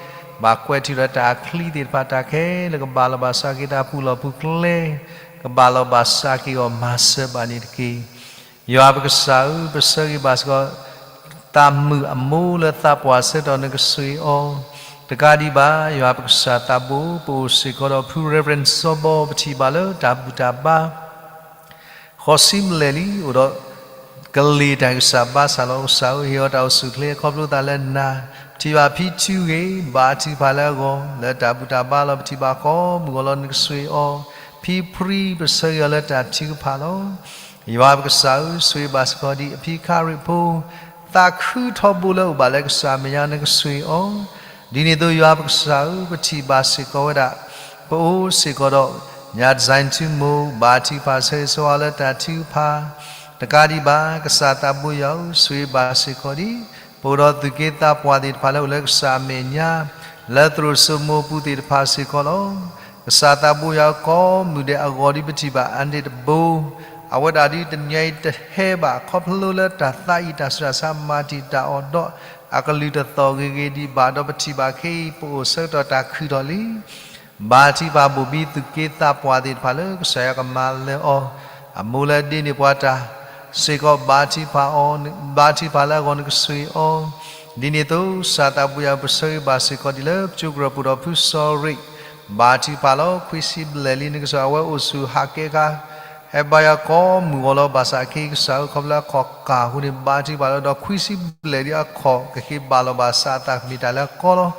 ဘၣ်ကွဲးထူၣ်ဒီးတၢ်ချံသ့ၣ်တဖၣ်တၢ်ခဲလၢာ် ကဘၣ်လီၤဘၣ်စးက့ၤတၢ်ပူၤလီၢ်ပူၤကျဲ, ကဘၣ်လီၤဘၣ်စးက့ၤအီၤ မၤစၢၤဘၣ်န့ၣ်တက့ၢ်. ယွၤပကစၢ်ဧၢ, ပဆၢဂ့ၤဘၣ်စ့ၢ်ကီး သးမုၣ်အမိၢ်လၢသးပှၢ်အဆၢကတီၢ် နကဆိၣ်ဂ့ၤအီၤ, တကးဒံးဘၣ် ယွၤပကစၢ်သးဘိ, ပအိၣ်စ့ၢ်ကီးဒီးဖု Reverend စီၤဘီ, ပထံၣ်ဘၣ်လၢတၢ်ဘူၣ်တၢ်ဘါ ဃိးဆံဘျဲၣ်လံ အိၣ်ဒီးကလ့ၢ်တၢ်ဂံၢ်စၢ်ဘါစၢ်လီၤ. ကစၢ်ဧၢ, ဟ့ၣ်အီၤတၢ်အိၣ်ဆူၣ်အိၣ်ချ့ ခီဖျိသးလၢနၤ, ပထံၣ်ဘၣ်ဖံထူဂ့ၤ ဘါထုကဖၣ်လၢအဂီၢ် လၢတၢ်ဘူၣ်တၢ်ဘါလီၤ. ပထံၣ်ဘၣ်ကိးမုၢ်ဂီၤလီၤ နကဆိၣ်ဂ့ၤအီၤ, ဖံဖြံ ပဆၢဂ့ၤအီၤလၢတၢ်ထုကဖၣ်လီၤ. ယွၤပကစၢ်ဧၢ, ဆိၣ်ဂ့ၤဘၣ်စ့ၢ်ကီးဒ်အဖံခရံာ်ဖိ သးခုထီဘိလၢအအိၣ်ဘၣ်လၢကစၢ်အမဲာ်ညါ နကဆိၣ်ဂ့ၤအီၤ, ဒ်န့ၣ်အသိး ယွၤပကစၢ်ဧၢ, ပထံၣ်ဘၣ်စ့ၢ်ကီးဝဲဒၣ် ပအိၣ်စ့ၢ်ကီးဒီး ညၣ်တစဲးထူမိၢ် ဘါထုကဖၣ်ဆၢဂ့ၤဆၢဝါလၢတၢ်ထုကဖၣ်, တကးဒံးဘၣ် ကစၢ်သးဘိယွၤဧၢ, ဆိၣ်ဂ့ၤဘၣ်စ့ၢ်ကီးဒ် ပအိၣ်ဒီးသူၣ်က့သးပှၢ်သ့ၣ်တဖၣ်လၢအိၣ်လၢကစၢ်အမဲာ်ညါ လၢသရိာ်စိမိၤပူၤသ့ၣ်တဖၣ်စ့ၢ်ကီးလီၤ. ကစၢ်သးဘိယွၤဧၢ, ကိးမုၢ်ဒဲးအဂီၢ်ဒ်ပထံၣ်ဘၣ် အဒ့ၣ်တဘိ အဝဲဒၣ်ဒ်တနံၤအံၤတဟဲဘၣ် ခီဖျိလၢတၢ်သးအံၤတၢ်ဆူးတၢ်ဆါမၤတံာ်တာ်အီၤဒီး အကလုၢ်တသီၣ်ဂ့ၤဂ့ၤဒံးဘၣ်ဒီး ပထံၣ်ဘၣ်ခဲအံၤ ပအိၣ်ဆၢကတီၢ်တၢ်ခုၣ်ထီၣ်လံ. ဘါထုကဖၣ်ဘိၣ်ဘံသူၣ်က့သးပှၢ်သ့ၣ်တဖၣ်လၢကစၢ်ယွၤကမၤလၢအီၤ, အမိၢ်လၢဒ့န့ၢ်ပှၤတၢ်စ့ၢ်ကီး ဘါထုကဖၣ်အီၤ, ဘါထုကဖၣ်လၢအဂီၢ်နကစၢ်အံၤအီၤ, ဒ်န့ၣ်အသိး စၢ်သးဘိယွၤ ပဆၢဂ့ၤဘၣ်စ့ၢ်ကီးဒံးလၢ ပကၠိကရၢၢ်ပူၤဒီးဖုစီၤရ့း, ဘါထုကဖၣ်လီၤ ခွံဆံဘျဲၣ်လံ နကစၢ်အဝဲအိၣ်ဆူၣ်ဟးကဲခါ ဟဲဘါယွၤကိးမုၢ်ဂီၤလီၤ. ဘၣ်ဆၣ်အခဲအံၤကစၢ်ဧၢ ခီဖျိလၢအခီၣ်ကၢ်အဃိန့ၣ် ဘါထုကဖၣ်လီၤ ဒီးခွံဆံဘျဲၣ်ဒံးအခီၣ်ကက့ၤဘၣ်လီၤဘၣ်ဆၣ် အသးကမ့ၢ်တၢ်လၢအကီလီၤ.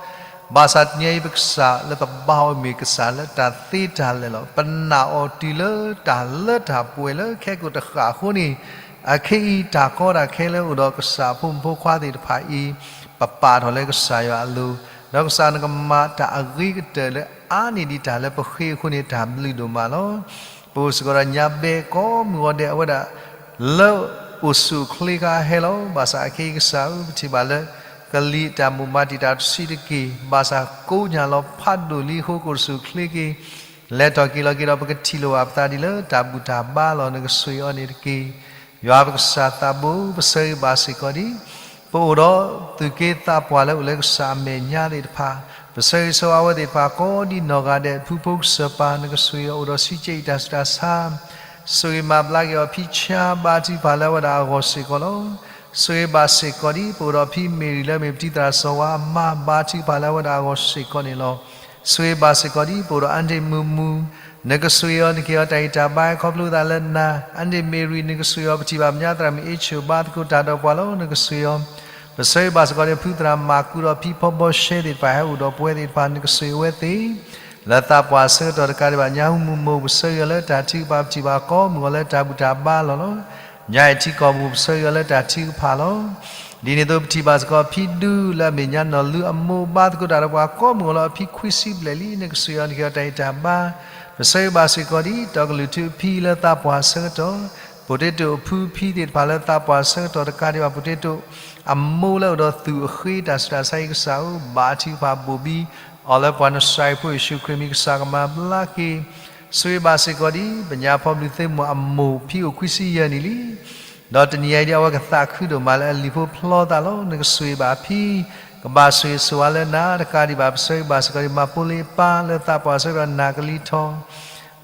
ဘၣ်ဆၣ်တနံၤအံၤ ပကစၢ်လၢပဘါအီၤမ့ၢ်ကစၢ်လၢတၢ်သ့တၢ်လၢာ်လီၤ. ပနာ်အီၤတုၤလၢတၢ်လၢတၢ်ပှဲၤလၢခဲကိာ်တဃၣ်အဃိန့ၣ်, အခဲအံၤ တၢ်ကီတၢ်ခဲလၢအိၣ်ဒီးကစၢ်ဖိမုၣ်ဖိခွါသ့ၣ်တဖၣ်အံၤ ပပာ်ထီၣ်လၢကစၢ်ယွၤအလိၤ, ဒီးကစၢ်နကမၤတၢ်အဂ့ၤကတၢၢ်လၢအါန့ၢ်ဒံးတၢ်လၢပဃ့အဃိန့ၣ် တၢ်ဘျုးဒိၣ်မးလီၤ. ပအိၣ်စ့ၢ်ကီးဒီးညါဘဲကိးမုၢ်ဂီၤဒဲး အဝဲဒၣ်လၢအိၣ်ဆူၣ်အိၣ်ချ့ခါဟဲလီၤ. ဘၣ်ဆၣ်အခဲအံၤကစၢ်ဧၢ ပထံၣ်ဘၣ်လၢ ကလံၤတၢ်မိၣ်မၤတံာ်တာ်တဆံးတက့ၢ်, ဘၣ်ဆၣ်ကိးညါလီၤဖးဒိၣ်လံအဃိ ကအိၣ်ဆူၣ်အိၣ်ချ့က့ၤ လဲၤထီၣ်က့ၤလီၤက့ၤဒီး ပကထံၣ်လိာ်ဘၣ်ပသးဒ်လၢတၢ်ဘူၣ်တၢ်ဘါလီၤ. နကစၢ်အံၤအီၤန့ၣ်တက့ၢ်. ယွၤပကစၢ်သးဘိ ပဆၢဂ့ၤဘၣ်စ့ၢ်ကီးဒံး ပအိၣ်ဒီးသူၣ်က့သးပှၢ်လၢအိၣ်လၢကစၢ်အမဲာ်ညါသ့ၣ်တဖၣ်, ပဆၢဂ့ၤဆၢဝါဝဲသ့ၣ်တဖၣ်ကိးဒံးနီၢ်ဂၤဒဲး, ဖုဖိကစၢၢ်ပၢ် နကစၢ်အံၤအီၤအိၣ်ဒီးဆံးကဲအံၤတၢ်ဆူးတၢ်ဆါ, ဆိၣ်ဂ့ၤမၤဘျါက့ၤအီၤဖံဆါ ဘါထုကဖၣ်လၢအဝဲဒၣ်အဂီၢ်စ့ၢ်ကီးလီၤ. ဆၢဂ့ၤဘၣ်စ့ၢ်ကီးဒံး ပအိၣ်ဒီးဖံမ့ၢ်ရံၤလၢအမ့ၢ်ပတံၤသရၣ်စီၤဝါအမါ ဘါထုကဖၣ်လၢအဝဲဒၣ်အဂီၢ်စ့ၢ်ကီးန့ၣ်လီၤ. ဆၢဂ့ၤဘၣ်စ့ၢ်ကီးဒံး ပအိၣ်ဒီးအါဒ့ၣ်မုၢ်မုၢ်, နကစၢ်အံၤအီၤ နကဟ့ၣ်အီၤတၢ်ဂံၢ်တၢ်ဘါ ခီဖျိသးလၢနၤ, အါဒ့ၣ်မ့ၢ်ရံၤ နကစၢ်အံၤအီၤ ပထံၣ်ဘၣ်မဲာ်ညါသရၣ်မုၣ်အ့ၣ်ဆိၣ် ဘါသကိးတၢ်ဒီးပှၤလီၤ. နကစၢ်အံၤအီၤ ပဆၢဂ့ၤဘၣ်စ့ၢ်ကီးဒံး ဖုသရၣ်မၤကူဒီးဖံဖီဘီရှဲသ့ၣ်တဖၣ် ဟဲအိၣ်ဒီးပဝဲသ့ၣ်တဖၣ် နကစၢ်အံၤအဝဲသ့ၣ် လၢသးပှၢ်ဆၢကတီၢ်တကးဒံးဘၣ် ညါဟူမုၢ်မိၢ် ပဆၢဂ့ၤအီၤလၢတၢ်ထုကဖၣ် ပထံၣ်ဘၣ်ကိးမုၢ်ဂီၤလၢတၢ်ဘူၣ်တၢ်ဘါလီၤလီၤ. ညါအံၤထံကီၢ်ပူၤ ပဆၢဂ့ၤအီၤလၢတၢ်ထုကဖၣ်လီၤ. ဒ်န့ၣ်အသိး ပထံၣ်ဘၣ်စ့ၢ်ကီးဖံဒူလၢအမဲာ်ညါနီၢ်လူအမိၢ် ဘါသကိးတၢ်ဒီးပှၤကိးမုၢ်ဂီၤလီၤ. အဖံခွံဆံဘျဲၣ်လံ နကစၢ်အံၤအီၤ နကဟ့ၣ်အီၤတၢ်ဂံၢ်တၢ်ဘါ, ပဆၢဂ့ၤဘၣ်စ့ၢ်ကီးဒံး တီကလုၢ်ထူအဖံလၢသးပှၢ်ဆၢကတီၢ်, ပိၤတ့တိၣ်အဖုအဖံသ့ၣ်တဖၣ်လၢသးပှၢ်ဆၢကတီၢ်တကးဒံးဘၣ် ပိၤတ့တိၣ်အမိၢ်လၢအိၣ်ဒီးသူၣ်အဃ့တၢ်ဆူးတၢ်ဆါအံၤ ကစၢ်ဧၢ ဘါထုကဖၣ်ဘိၣ်ဘံ အီၤလၢပှၤနစၤရ့းဖိယ့ၣ်ၡူးခရံာ်မံၤ ကစၢ်ကမၤဘျါက့ၤ ဆၢဂ့ၤဘၣ်စ့ၢ်ကီးဒံး ပညါဖီဘျုးသ့ၣ်မိၢ်အမိၢ်ဖံအိၣ်ခွံဆံယဲၢ်နံၣ်လံ. ဒီးတနံၤအံၤဒံး အဝဲကသးခုဒိၣ်မးလၢအလံၤဖိဖျီသးလီၤ. နကစၢ်ဘၣ်ဖံ ကဘၣ်ဆိၣ်ဂ့ၤဆိၣ်ဝါလၢနၤတကးဒံးဘၣ် ပဆၢဂ့ၤဘၣ်စ့ၢ်ကီးဒံး မၤပိလ့အပၢ်လၢသးပှၢ်ဆၢကတီၢ်နၢ်ကလံၤထီၣ်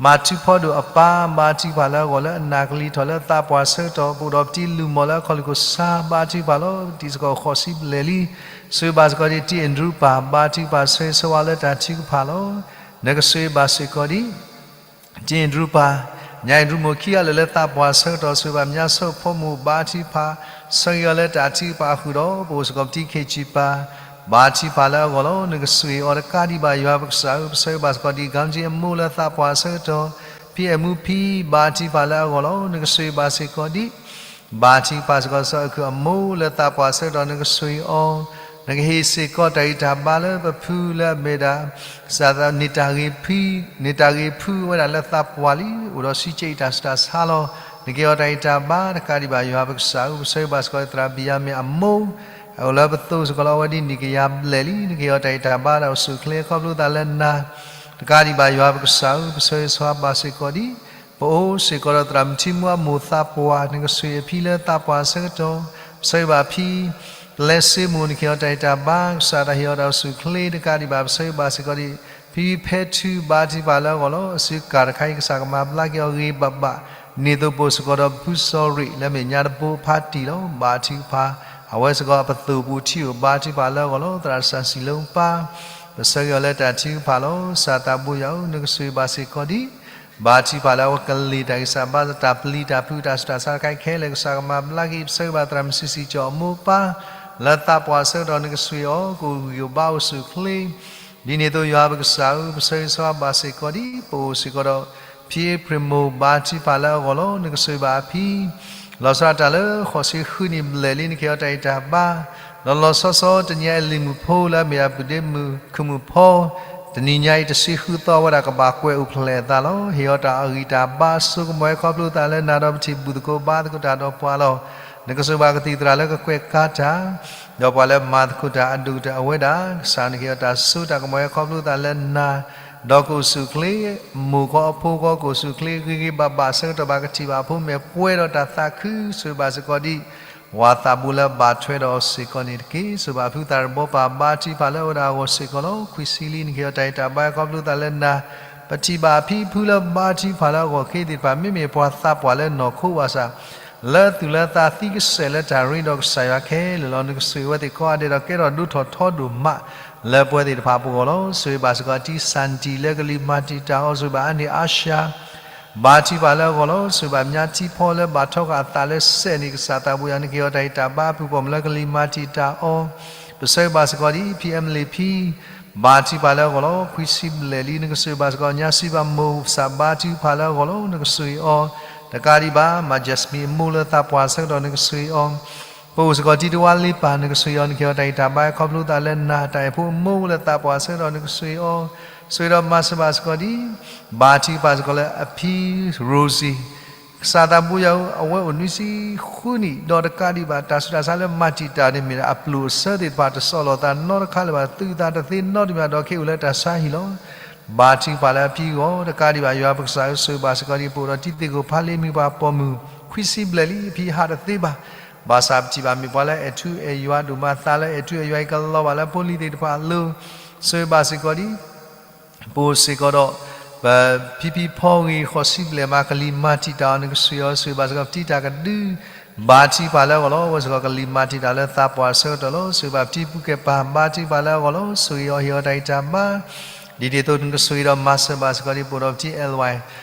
မၤထူဖီဒိၣ်အပၢ် ဘါထုကဖၣ်လၢအဂီၢ်လၢအနၢ်ကလံၤထီၣ်လၢသးပှၢ်ဆၢကတီၢ် ပအိၣ်ဒီးပတံၤလုၢ်မီၢ်လၢအခီၣ်လုၢ်ခိၣ်ဆါ ဘါထုကဖၣ်လီၤ. တံၤစ့ၢ်ကီးဃိးဆံဘျဲၣ်လံ. ဆၢဂ့ၤဘၣ်စ့ၢ်ကီးဒံး တံၤအ့ၣ်ဒရူပၢ် ဘါထုကဖၣ်ဆၢဂ့ၤဆၢဝါလၢတၢ်ထုကဖၣ်လီၤ. နကစၢ်ဘၣ်စ့ၢ်ကီးဒံး တံၤအ့ၣ်ဒရူပၢ် ညါအ့ၣ်ဒရူမိၢ်ခံဂၤလၢာ်လၢသးပှၢ်ဆၢကတီၢ် ဆၢဂ့ၤဘၣ်မၠါဆိၣ်ဖိမုၣ် ဘါထုကဖၣ် ဆၢဂ့ၤအီၤလၢတၢ်ထုကဖၣ်အဃုာ်ဒီး ပအိၣ်စ့ၢ်ကီးပတံၤခ့ၣ်စံၣ်ပၢ် ဘါထုကဖၣ်လၢအဂီၢ်လီၤ. နကစၢ်အံၤအီၤတကးဒံးဘၣ် ယွၤပကစၢ်ဧၢ ပဆၢဂ့ၤဘၣ်စ့ၢ်ကီးဒံး ကၠီကၠံအမိၢ်လၢသးပှၢ်ဆၢကတီၢ် ဖံအဲၣ်မူဖံ ဘါထုကဖၣ်လၢအဂီၢ်လီၤ. နကစၢ်ဘၣ်စ့ၢ်ကီးဒံး ဘါထုကဖၣ်စ့ၢ်ကီးစီၤအုၣ်ခုၣ်အမိၢ်လၢသးပှၢ်ဆၢကတီၢ် နကစၢ်အံၤအီၤ နကဟ့ၣ်စ့ၢ်ကီးတၢ်ဂံၢ်တၢ်ဘါလၢပဖုလၢအမ့ၢ်ဒၣ် ကစၢ်သးန့ၢ်တၢ်ဂ့ၤဖု န့ၢ်တၢ်ဂ့ၤဖုဝဲဒၣ်လၢသးပှၢ်လံ အိၣ်ဒီးဆံကဲအံၤတၢ်ဆူးတၢ်ဆါလီၤ. နကဟ့ၣ်အီၤတၢ်ဂံၢ်တၢ်ဘါတကးဒံးဘၣ် ယွၤပကစၢ်ဧၢ ပဆၢဂ့ၤဘၣ်စ့ၢ်ကီးသရၣ်ဘံၣ်ယၤမ့ၣ်အမိၢ် အိၣ်လၢပသိးစ့ၢ်ကီးလီၤ အဝဲဒ်န့ၣ်ကယၤဘျဲၣ်လံ နကဟ့ၣ်အီၤတၢ်ဂံၢ်တၢ်ဘါဒီးအိၣ်ဆူၣ်အိၣ်ချ့ခီဖျိသးလၢနၤ တကးဒံးဘၣ် ယွၤပကစၢ်ဧၢ ပဆၢဂ့ၤဆၢဝါဘၣ်စ့ၢ်ကီးဒံး ပအိၣ်စ့ၢ်ကီးဒီးသရၣ်မုၣ်ထံမူအမိၢ်သးပှၢ် နကစၢ်အံၤအဖံလၢသးပှၢ်ဆၢကတီၢ် ပဆၢဂ့ၤဘၣ်ဖံ ပျဲစ့မိၢ် နကဟ့ၣ်အီၤတၢ်ဂံၢ်တၢ်ဘါ ကစၢ်တၢ်ဟ့ၣ်အီၤတၢ်အိၣ်ဆူၣ်အိၣ်ချ့တကးဒံးဘၣ် ပဆၢဂ့ၤဘၣ်စ့ၢ်ကီးဒံး ဖံဖဲထူ ဘါထုကဖၣ်လၢအဂီၢ်လီၤ. အစုကၢ်တခါအံၤ ကစၢ်ကမၤဘျါက့ၤအီၤဂ့ၤဘၣ်ဘၣ် ဒ်သိးပအိၣ်စ့ၢ်ကီးဒီးပဖုစီၤရ့း လၢအမ့ၢ်ညါတဘိဖးတံၢ်လီၤ. ဘါထုကဖၣ် အဝဲစ့ၢ်ကီးအပသိၣ်ပူၤထံအိၣ် ဘါထုကဖၣ်လၢအဂီၢ်လီၤ. သရၣ်စၢ်စံၣ်လိပၢ် ပဆၢဂ့ၤအီၤလၢတၢ်ထုကဖၣ်လီၤ. ကစၢ်သးဘိယွၤဧၢ နကစၢ်ဘၣ်စ့ၢ်ကီးဒံး ဘါထုကဖၣ်လၢအဝဲကလံၤတၢ်ဂံၢ်စၢ်ဘါစၢ် တၢ်ပျံၤတၢ်ဖုးတၢ်ဆူးတၢ်ဆါတခါအံၤခဲလၢာ် ကစၢ်ကမၤဘျါက့ၤ ပဆၢဂ့ၤဘၣ်သရၣ်မုၣ်စံးစံးကၠီအမိၢ်ပၢ် လၢသးပှၢ်ဆၢကတီၢ် နကစၢ်အံၤအီၤ ကအိၣ်ဂံၢ်အိၣ်ဘါအိၣ်ဆူၣ်အိၣ်ချ့ ဒ်န့ၣ်အသိး ယွၤပကစၢ်ဧၢ ပဆၢဂ့ၤဆၢဝါဘၣ်စ့ၢ်ကီးဒံး ပအိၣ်စ့ၢ်ကီးဒီး ဖံအ့ဖြ့ၣ်မိၢ် ဘါထုကဖၣ်လၢအဂီၢ်လီၤ. နကစၢ်ဘၣ်အဖံ လီၤဆီဒၣ်တၢ်လၢဃိးဆံဃုနံၣ်ဘျဲၣ်လံ နကဟ့ၣ်အီၤတၢ်ဂံၢ်တၢ်ဘါ လီၤလီၤဆီဆီ တနံၤညါအံၤလံၤမုၣ်ဖိလၢအမ့ၢ်အပုၢ်ဒ့မုၣ် ခုၣ်မုၣ်ဖီ တနံၤညါအံၤတဆံဃုသီဝဲဒၣ် ကဘၣ်ကွဲးအိၣ်ဖျဲၣ်အသးလီၤ. ဟ့ၣ်အီၤတၢ်အဂံၢ်တၢ်ဘါ စိကမီၤဝဲခီဖျိသးလၢနၤဒီး ပထံၣ်ဘူၣ်သကိးဘါသကိးတၢ်ဒီးပှၤလီၤ. နကစၢ်ဘၣ်ကသံၣ်သရၣ်လၢကကွဲးကါတၢ် ဒီးပှၤလၢမၤသကိးတၢ်အဒိၣ်ကတၢၢ်အဝဲဒၣ် ကစၢ်နကဟ့ၣ်အီၤတၢ်စိတၢ်ကမီၤဝဲခီဖျိသးလၢနၤ ဒီးကအိၣ်ဆူၣ်အိၣ်ချ့, မိၢ်ခီအဖိဃီကအိၣ်ဆူၣ်အိၣ်ချ့ဂ့ၤဂ့ၤဘၣ်ဘၣ်ဆၢကတီၢ်ဘၣ်ကထံၣ်ဘၣ်အဖိမ့ၢ်ပှဲၤဒီးတၢ်သးခု ဆိၣ်ဂ့ၤဘၣ်စ့ၢ်ကီးဒ် ဝၤသးဘိလၢဘၣ်ထွဲဒီးအီၤစ့ၢ်ကီးန့ၣ်တက့ၢ်. ဆိၣ်ဂ့ၤဘၣ်ဖုသးတဘီပၤ ဘါထုကဖၣ်လၢအဝဲဒၣ်အဂီၢ်စ့ၢ်ကီးလီၤ. ခွံဆံလံ နကဟ့ၣ်အီၤတၢ်ဂံၢ်တၢ်ဘါခီဖျိသးလၢနၤ, ပထံၣ်ဘၣ်အဖံအဖုလၢဘါထုကဖၣ်လၢအဂီၢ် ခဲအံၤသ့ၣ်တဖၣ် မ့မ့ၢ်ပှၤသးပှၢ်လၢနီၢ်ခိဘၣ်ဆၣ် လၢသူၣ်လၢသးသံကစဲာ်လၢတၢ်ရ့ဒီးကစၢ်ယွၤခဲလၢာ်လီၤ. နကဆိၣ်ဂ့ၤအဝဲသ့ၣ်ကိးဂၤဒဲးဒီးကဲထီၣ်ဒိၣ်ထီၣ်ထီဒိၣ်မးလၢပဝဲသ့ၣ်တဖၣ်အပူၤအဂီၢ်လီၤ. ဆိၣ်ဂ့ၤဘၣ်စ့ၢ်ကီး တံစၣ်တံၣ် လၢကလံၤမၤတံာ်တာ်အီၤ, ဆိၣ်ဂ့ၤဘၣ်အါန့ၢ်အါရှါ ဘါထုကဖၣ်လၢအဂီၢ်လီၤ. ဆိၣ်ဂ့ၤဘၣ်မၠါထံဖီလၢဘၣ်ထီဃာ်အသးလၢစဲးန့ၣ် ကစၢ်သးဘိယွၤ နကဟ့ၣ်အီၤတၢ်ဂံၢ်တၢ်ဘါအဖုၣ်ပိာ်မုၣ်လၢကလံၤမၤတံာ်တာ်အီၤ, ပဆိၣ်ဂ့ၤဘၣ်စ့ၢ်ကီးဒ် ဖံအမလ့ၣ်ဖံ ဘါထုကဖၣ်လၢအဂီၢ်လီၤ. ခွံဆံဘျဲၣ်လံ နကဆိၣ်ဂ့ၤဘၣ်စ့ၢ်ကီး ညါစံးဘၣ်မိၢ်ကစၢ်ဘါထုကဖၣ်လၢအဂီၢ်လီၤ. နကဆိၣ်ဂ့ၤအီၤ တကးဒံးဘၣ် မၤ Jasmine အမိၢ်လၢသးပှၢ်ဆၢကတီၢ် နကဆိၣ်ဂ့ၤအီၤ ပအိၣ်စ့ၢ်ကီးတံၤတဝါလ့ပၢ် နကဆိၣ်ဂ့ၤအီၤ နကဟ့ၣ်အီၤတၢ်ဂံၢ်တၢ်ဘါခီဖျိသးလၢနၤ တၢ်အဲၣ်ဖိအမိၢ်လၢသးပှၢ်ဆၢကတီၢ် နကဆိၣ်ဂ့ၤအီၤ, ဆိၣ်ဂ့ၤဒီးမၤစၢၤဘၣ်စ့ၢ်ကီးဒ် ဘါထုကဖၣ်စ့ၢ်ကီးလၢအဖံ Rosie ကစၢ်သးဘိယွၤဧၢ အဝဲအိၣ်နွံဆံဃုနံၣ် ဒီးတကးဒံးဘၣ် တၢ်ဆူးတၢ်ဆါလၢမၤတံာ်တာ်န့ၣ်မ့ၢ်ဒၣ် အပျိၢ်အဆၢသ့ၣ်တဖၣ် တစီၣ်လီၤသးနီတခါလၢၤဘၣ် သုးသးတသ့နီတမံၤဒီး ခဲအံၤအိၣ်လၢတၢ်ဆါဟံၣ်လီၤ. ဘါထုကဖၣ်လၢအဖံအဂီၢ် တကးဒံးဘၣ် ယွၤပကစၢ်ဧၢ ဆိၣ်ဂ့ၤဘၣ်စ့ၢ်ကီးဒ် ပအိၣ်ဒီးတံၤသကိးဖးလ့မုၢ်ပှၢ်ပိာ်မုၣ် ခွံဆံဘျဲၣ်လံ အဖံဟးတသ့ဘၣ် ဘၣ်ဆၣ်ပထံၣ်ဘၣ်မ့ၢ်ပှၤလၢအဲၣ်ထူအဲၣ်ယွၤဒိၣ်မး သးလၢအဲၣ်ထူအဲၣ်ယွၤအံၤကလီၤဘၣ်လၢဖိလံၤသ့ၣ်တဖၣ်အလိၤ, ဆိၣ်ဂ့ၤဘၣ်စ့ၢ်ကီးဒ် ပအိၣ်စ့ၢ်ကီးဒီး ပဖံဖံဖီဂ့ၤ ဃိးဆံဘျဲၣ်မး ကလံၤမၤတံာ်တာ်အီၤ နကဆိၣ်ဂ့ၤအီၤ ဆိၣ်ဂ့ၤဘၣ်စ့ၢ်ကီးပတံၤတၢ်ကဒု ဘါထုကဖၣ်လၢအဂီၢ်လီၤ. အဝဲစ့ၢ်ကီးကလံၤမၤတံာ်တာ်လၢသးပှၢ်အဆၢကတီၢ်လီၤ. ဆိၣ်ဂ့ၤဘၣ်ပတံၤပူၤကဲၢ်ပၤ ဘါထုကဖၣ်လၢအဂီၢ်လီၤ. ဆိၣ်ဂ့ၤအီၤဟ့ၣ်အီၤတၢ်ဂံၢ်တၢ်ဘါ ဒ်န့ၣ်အသိးနကဆိၣ်ဂ့ၤဒီးမၤစၢၤဘၣ်စ့ၢ်ကီးဒ် ပအိၣ်ဒီးပတံၤ L Y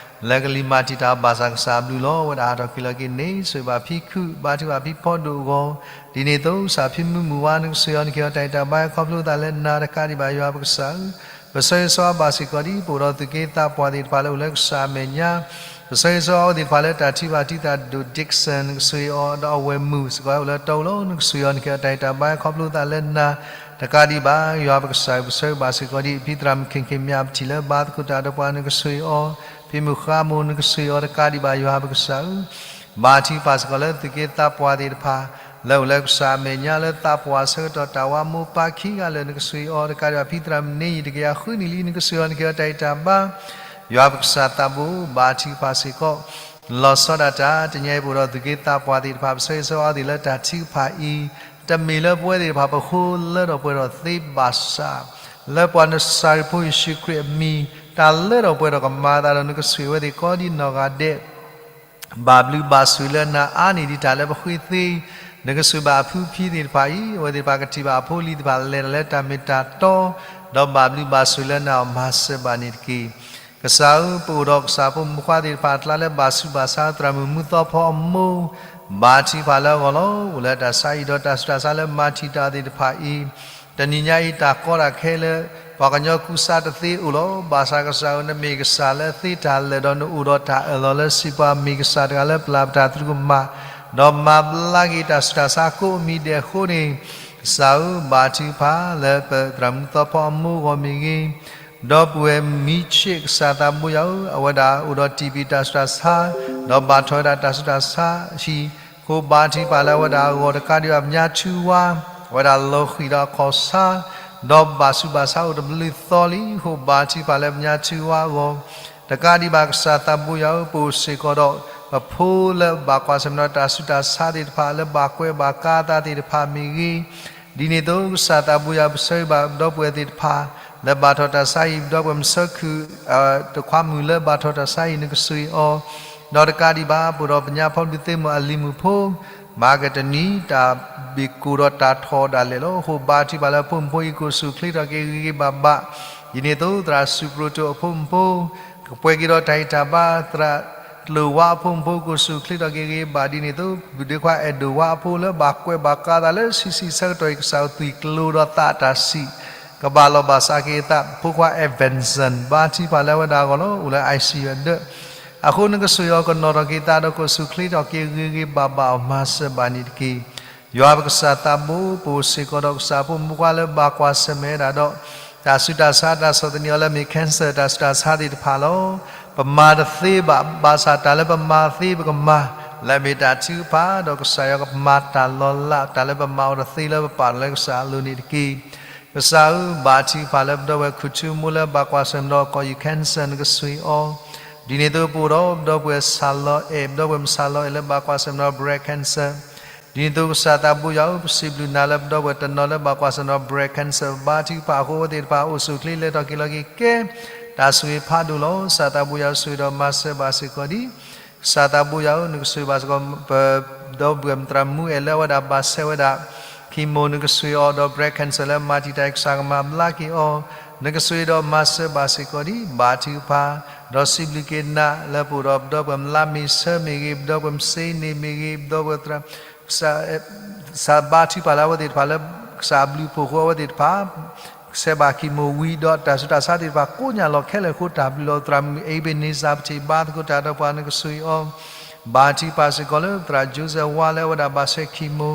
လၢကလံၤမၤတံာ်တာ်အီၤဘၣ်ဆၣ်ကစၢ်အဘျုးလီၤ. အဝဲဒၣ်ဟးထီၣ်ကွံာ်လီၤက့ၤန့ၣ် ဆိၣ်ဂ့ၤဘၣ်ဖံခုၣ် ဘါထုကဖၣ်ဖံဖီဒိၣ်အဂီၢ်, ဒ်န့ၣ်အသိးကစၢ်ဖံမုၢ်မုၢ်ဝါ နကဆိၣ်ဂ့ၤအီၤ နကဟ့ၣ်အီၤတၢ်ဂံၢ်တၢ်ဘါခီဖျိသးလၢနၤ တကးဒံးဘၣ် ယွၤပကစၢ်ဧၢ ပဆၢဂ့ၤဆၢဝါဘၣ်စ့ၢ်ကီးဒ် ပအိၣ်ဒီးသူၣ်က့သးပှၢ်သ့ၣ်တဖၣ်လၢအိၣ်လၢကစၢ်အမဲာ်ညါ, ပဆၢဂ့ၤဆၢဝါအဝဲသ့ၣ်တဖၣ်လၢတၢ်ထုကဖၣ်တံၤသကိးဒိၣ် Dixon နကဆိၣ်ဂ့ၤအီၤ ဒီးအဝဲၢ်မုၣ်စ့ၢ်ကီးအိၣ်လၢတီအူလီၤ နကဆိၣ်ဂ့ၤအီၤ နကဟ့ၣ်အီၤတၢ်ဂံၢ်တၢ်ဘါခီဖျိသးလၢနၤ, တကးဒံးဘၣ် ယွၤပကစၢ်ဧၢ ပဆၢဂ့ၤဘၣ်စ့ၢ်ကီးဒ် ဖံသရၣ်မုၣ် ခ့ၣ်ခ့ၣ်မၠး ပထံၣ်လၢဘါသကိးတၢ်ဒီးပှၤ နကဆိၣ်ဂ့ၤအီၤ, ဖံမုၣ်ဃါမိၢ် နကဆိၣ်ဂ့ၤအီၤ တကးဒံးဘၣ် ယွၤပကစၢ်ဧၢ ဘါထုကဖၣ်စ့ၢ်ကီးလၢသူၣ်က့သးပှၢ်သ့ၣ်တဖၣ် လၢအိၣ်လၢကစၢ်အမဲာ်ညါလၢသးပှၢ်ဆၢကတီၢ် တၢ်ဝါမိၢ်ပၢ်ခံဂၤလၢာ် နကဆိၣ်ဂ့ၤအီၤ တကးဒံးဘၣ် ဖံသရၣ်မုၣ်န့ၣ် ယံာ်တကယၤဃုနံၣ်လံ နကဆိၣ်ဂ့ၤအီၤ နကဟ့ၣ်အီၤတၢ်ဂံၢ်တၢ်ဘါ, ယွၤပကစၢ်သးဘိ ဘါထုကဖၣ်စ့ၢ်ကီး လီၤဆီဒၣ်တၢ် တနံၤအံၤပအိၣ်ဒီးသူၣ်က့သးပှၢ်သ့ၣ်တဖၣ် ပဆၢဂ့ၤဆၢဝါအဝဲသ့ၣ်လၢတၢ်ထုကဖၣ်အံၤ, တမ့ၢ်လၢပဝဲသ့ၣ်တဖၣ်ပဃိလၢထီၣ်ပှဲၤထီၣ်သ့ဘၣ်ဆၣ်, လၢပှၤနစၤရ့းဖိယ့ၣ်ၡူးခရံာ်အမံၤ တၢ်လၢထီၣ်ပှဲၤထီၣ်ကမၤအသးဒီး နကဆိၣ်ဂ့ၤအဝဲသ့ၣ်ကိးဒ်နီၢ်ဂၤဒဲး ဘၣ်ဘျုးဘၣ်ဆိၣ်လၢနၤအါန့ၢ်ဒံးတၢ်လၢပဃ့သ့, နကဆိၣ်ဘၣ်အဖုဖံသ့ၣ်တဖၣ်အံၤ, အဝဲသ့ၣ်တဖၣ်ကထံၣ်ဘၣ်အဖိအလံၤသ့ၣ်တဖၣ်လဲၤတၢ်လၢတၢ်မ့ၢ်တၢ်တီ, ဒီးဘၣ်ဘျုးဘၣ်ဆိၣ်လၢနၤအီၤမၤစၢၤဘၣ်န့ၣ်တက့ၢ်. ကစၢ်ဧၢ, ပအိၣ်ဒီးကစၢ်ဖိမုၣ်ဖိခွါသ့ၣ်တဖၣ်အကျါလၢဘၣ်ဆူးဘၣ်ဆါ သရၣ်မုၣ်မုၢ်သီဖီအမိၢ်, ဘါထုကဖၣ်လၢအဂီၢ်လီၤ. အိၣ်လၢတၢ်ဆါဟံၣ်ဒီးတၢ်ဆူးတၢ်ဆါလၢမၤတံာ်တာ်သ့ၣ်တဖၣ်အံၤ, တနံၤညါအံၤတၢ်ကီတၢ်ခဲလၢ ပှၤကညီကူစါတသ့အိၣ်လီၤ. ဘၣ်ဆၣ်ကစၢ်ဧၢ, နမ့ၢ်ကစၢ်လၢသ့တၢ်လၢာ် ဒီးနအိၣ်ဒီးတၢ်အၢၣ်လီၤလၢစံးပှၤမ့ၢ်ကစၢ်တဂၤလၢပျၢ်ပတၢ်သရူးကမၣ်, ဒီးမၤဘျါက့ၤတၢ်ဆူးတၢ်ဆါကိးမံၤဒဲးအဃိန့ၣ်, ကစၢ်ဧၢ, ဘါထုကဖၣ်လၢပသရၣ်မုၣ်သီဖီအမိၢ်အဂီၢ်မ့ၢ်ဂ့ၤ, ဒီပုၢ်ဝဲၢ်မံဆ့ၣ် ကစၢ်သးဘိယွၤဧၢ, အဝဲဒၣ်အိၣ်ဒီး တီၣ်ဘံၣ် တၢ်ဆူးတၢ်ဆါ, ဒီးဘၣ်ထီၣ်ဝဲဒၣ်တၢ်ဆူးတၢ်ဆါဟံၣ်, အဃိဘါထုကဖၣ်လၢအဝဲဒၣ်အဂီၢ် တကးဒံးဘၣ် မၠါထူဝါ, အဝဲဒၣ်လီၤဃံၤဒီးအခီၣ်ဆါ, ဒီးဘၣ်ဆူးဘၣ်ဆါအိၣ်တဘျုးသီလံ, အဃိဘါထုကဖၣ်လၢမၠါထူဝါအဂီၢ်, တကးဒံးဘၣ် ကစၢ်သးဘိယွၤဧၢ, ပအိၣ်စ့ၢ်ကီးဒီး ပဖိလၢဘၣ်ကွၢ်ဆၢၣ်မဲာ်ဒီးတၢ်ဆူးတၢ်ဆါသ့ၣ်တဖၣ် လၢဘၣ်ကွဲးဘၣ်ကါအသးသ့ၣ်တဖၣ်မ့ၢ်ဂ့ၤ, ဒ်န့ၣ်အသိး ကစၢ်သးဘိယွၤ ပဆၢဂ့ၤဘၣ်ဒီပုၢ်ဝဲၢ်သ့ၣ်တဖၣ် လၢဘၣ်ထီၣ်တၢ်ဆါဟံၣ် ဒီပုၢ်ဝဲၢ်မုၣ်ဆၢခုၣ် တခွါမုၣ်လၢဘၣ်ထီၣ်တၢ်ဆါဟံၣ် နကဆိၣ်ဂ့ၤအီၤ, ဒီးတကးဒံးဘၣ် ပအိၣ်ဒီးပညါဖီဒုးသ့မိၢ်အလံၤမုၣ်ဖိ မၤကတနံၤ တၢ်ဘ့ၣ်ကိၢ်ဒီးတၢ်ထီၣ်ဒၣ်လဲာ်လီၤ. အဃိဘါထုကဖၣ်လၢအဖိမုၣ်ဖိအံၤ ကအိၣ်ဆူၣ်အိၣ်ချ့ထီၣ်က့ၤဂ့ၤဂ့ၤဘၣ်ဘၣ်, ဒ်န့ၣ်အသိး သရၣ်စူၣ်ပျိၤတိၣ်အဖိမုၣ်ဖိ ကပှဲၤက့ၤဒီးတၢ်ဟ့ၣ်တၢ်ဘါ, သရၣ်ကျိၣ်ဝါအဖိမုၣ်ဖိ ကအိၣ်ဆူၣ်အိၣ်ချ့ထီၣ်က့ၤဂ့ၤဂ့ၤဘၣ်, ဒ်န့ၣ်အသိး ပဒ့ခွါအဲၣ်ဒိၣ်ဝါအဖိလၢဘၣ်ကွဲးဘၣ်ကါသးလၢဆံးဆံးဆၢကတီၢ်အံၤ ကစၢ်သွံၣ်ကျိၤဒီးသးတၢ်ဆံး ကဘၣ်လီၢ်ဘၣ်စးက့ၤအသး, ဖိခွါ Evanson ဘါထုကဖၣ်လၢအဝဲဒၣ်အဂီၢ်လီၤ. အိၣ်လၢ I C U အဒၢး, အဃိနကဆိၣ်ဂ့ၤအီၤကနီၣ်ထီၣ်က့ၤသးဒီးကအိၣ်ဆူၣ်အိၣ်ချ့ထီၣ်က့ၤဂ့ၤဂ့ၤဘၣ်ဘၣ်အီၤ မၤစၢၤဘၣ်န့ၣ်တက့ၢ်. ယွၤပကစၢ်သးဘိ ပအိၣ်စ့ၢ်ကီးဒီးကစၢ်ဖိမုၣ်ဖိခွါလၢဘၣ်ကွၢ်ဆၢၣ်မဲာ်ဝဲဒၣ်ဒီး တၢ်ဆူးတၢ်ဆါ တၢ်ဆီၣ်သနံးအီၤလၢအမ့ၢ် cancer တၢ်ဆူးတၢ်ဆါသ့ၣ်တဖၣ်လီၤ. ပမၤတသ့ဘၣ်, ဘၣ်ဆၣ်တၢ်လၢပမၤသ့ပကမၤ, လၢအမ့ၢ်တၢ်ထုကဖၣ်ဒီးကစၢ်ယွၤကမၤတၢ်လီၤလး, တၢ်လၢပမၤအီၤတသ့လၢပပာ်လီၤလၢကစၢ်အလိၤန့ၣ်တက့ၢ်. ပ ကစၢ်ဧၢ, ဘါထုကဖၣ်လၢပဒီပုၢ်ဝဲၢ်ခူၣ်ထူမိၢ်လၢဘၣ်ကွၢ်ဆၢၣ်မဲာ်ဒီးကီၢ်ယူၢ် cancer နကဆိၣ်ဂ့ၤအီၤ, ဒ်န့ၣ်အသိးပအိၣ်ဒီးပဒီပုၢ်ဝဲၢ်ဆၣ်လီၤအဲၣ် ပဒီပုၢ်ဝဲၢ်မုၣ်ဆၣ်လီၤအဲၣ်လၢဘၣ်ကွၢ်ဆၢၣ်မဲာ်ဒီး breast cancer, ဒ်န့ၣ်အသိးကစၢ်သးဘိယွၤဧၢ, ပစံးဘျုးနၤလၢပဒီပုၢ်ဝဲၢ်တနီၤလၢဘၣ်ကွၢ်ဆၢၣ်မဲာ်ဒီး breast cancer ဘါထုကဖၣ်အဃိအဝဲသ့ၣ်တဖၣ်အိၣ်ဆူၣ်အိၣ်ချ့လဲၤထီၣ်က့ၤလီၤက့ၤကဲ တၢ်ဆိၣ်ဂ့ၤဖးဒိၣ်လီၤ. ကစၢ်သးဘိယွၤဆိၣ်ဂ့ၤဒီးမၤစၢၤဘၣ်စ့ၢ်ကီးဒံး ကစၢ်သးဘိယွၤဧၢ, နကဆိၣ်ဂ့ၤဘၣ်စ့ၢ်ကီး ပဒီပုၢ်ဝဲၢ်မုၣ်သရၣ်မူအဲၣ်လၢအဝဲဒၣ်ဘၣ်ဆဲးဝဲဒၣ် chemo နကဆိၣ်ဂ့ၤအီၤဒီး breast cancer လၢမၤတံာ်တာ်အံၤ ကစၢ်ကမၤဘျါက့ၤအီၤ, နကဆိၣ်ဂ့ၤဒီးမၤစၢၤဘၣ်စ့ၢ်ကီးဒံး ဘါထုကဖၣ်, ဒီးစံးဘျုးက့ၤနၤလၢပအိၣ်ဒီးပဒီပုၢ်ဝဲၢ်မုၣ်လါမ့ၤဆၢမ့ၢ်ဂ့ၤ, ပဒီပုၢ်ဝဲၢ်မုၣ်စ့န့ၣ်မ့ၢ်ဂ့ၤ, ပဒီပုၢ်ဝဲၢ်သရၣ် ကစၢ်ဘါထုကဖၣ်လၢအဝဲသ့ၣ်တဖၣ်လၢ ကစၢ်အဘျုးအဖှိၣ်အဃိအဝဲသ့ၣ်တဖၣ် ဆဲးဘၣ် chemo ဝံၤဒီးတၢ်ဆူးတၢ်ဆါသ့ၣ်တဖၣ်ကိးညါလီၤခဲလၢာ်အဃိ တၢ်ဘျုးလီၤသရၣ်မုၣ် Ebenezer ပထံၣ်ဘါသကိးတၢ်ဒီးပှၤနကဆိၣ်ဂ့ၤအီၤ, ဘါထုကဖၣ်စ့ၢ်ကီးလၢသရၣ် Joseph ဝါလၢအဝဲဒၣ်ဘၣ်ဆဲး chemo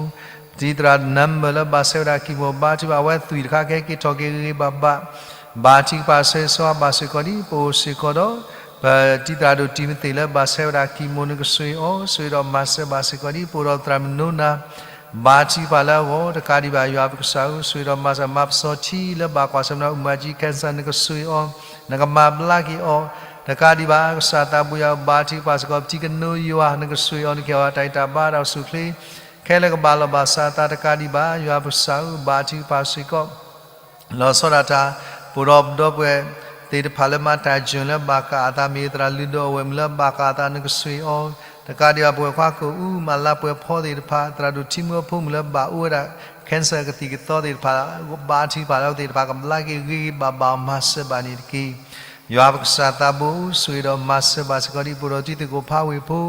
တံၤသရၣ် number လၢဘၣ်ဆဲးဝဲဒၣ် chemo ဘါထုကဖၣ်အဝဲသွံၣ်တခါကဟဲက့ၤထီၣ်က့ၤဂ့ၤဂ့ၤဘၣ်ဘၣ်, ဘါထုကဖၣ်ဆိၣ်ဂ့ၤဘၣ်စ့ၢ်ကီးဒံး ပအိၣ်စ့ၢ်ကီးဒီး ပတံၤသရၣ်ဒိၣ်တံၤမသ့ၣ်လၢဘၣ်ဆဲးဝဲဒၣ် chemo နကဆိၣ်ဂ့ၤအီၤ ဆိၣ်ဂ့ၤဒီးမၤစၢၤဘၣ်စ့ၢ်ကီးဒံး ပအိၣ်ဒီးသရၣ်မုၣ်နိနၤ ဘါထုကဖၣ်လၢအဂီၢ် တကးဒံးဘၣ်ယွၤပကစၢ်ဧၢ, ဆိၣ်ဂ့ၤဒီးမၤစၢၤ မၤပစီထံလၢဘၣ်ကွၢ်ဆၢၣ်မဲာ်ဒီး အူမၤကၠံ cancer နကဆိၣ်ဂ့ၤအီၤ, နကမၤဘျါက့ၤအီၤ, တကးဒံးဘၣ် ကစၢ်သးဘိယွၤဧၢ, ဘါထုကဖၣ်စ့ၢ်ကီး ပထံကနိယွၤ နကဆိၣ်ဂ့ၤအီၤ နကဟ့ၣ်အီၤတၢ်ဂံၢ်တၢ်ဘါတၢ်အိၣ်ဆူၣ်အိၣ်ချ့ ခဲလၢာ်ကဘၣ်လီၢ်ဘၣ်စးအသး တကးဒံးဘၣ် ယွၤပကစၢ်ဧၢ, ဘါထုကဖၣ်စ့ၢ်ကီး လီၤဆီဒၣ်တၢ် ပအိၣ်ဒီးပဒီပုၢ်ဝဲၢ်သ့ၣ်တဖၣ်လၢမၤတၢ်ယိၣ်လၢဘၣ်ဃးအသး မ့ၢ်သရၣ်လုၢ်ဒိၣ်အဝဲၢ်မုၣ်လၢဘၣ်ဃးအသး နကဆိၣ်ဂ့ၤအီၤ, တကးဒံးဘၣ် ပဝဲၢ်ခွါကအိၣ် မၤလၤပှဲၤဖီသ့ၣ်တဖၣ် သရၣ်ဒိၣ်ထံမူအဖိမုၣ်လၢဘၣ်အိၣ်ဝဲဒၣ် cancer ကသံၣ်ကသီသ့ၣ်တဖၣ် ဘါထုကဖၣ်လၢအဝဲသ့ၣ်တဖၣ်ကဘျါက့ၤဂ့ၤဂ့ၤဘၣ်ဘၣ်အီၤ မၤစၢၤဘၣ်န့ၣ်တက့ၢ်. ယွၤပကစၢ်သးဘိဧၢ, ဆိၣ်ဂ့ၤဒီးမၤစၢၤဘၣ်စ့ၢ်ကီးဒံး ပအိၣ်ဒီးတံၤသကိးဖးဝ့ၢ်ဖိ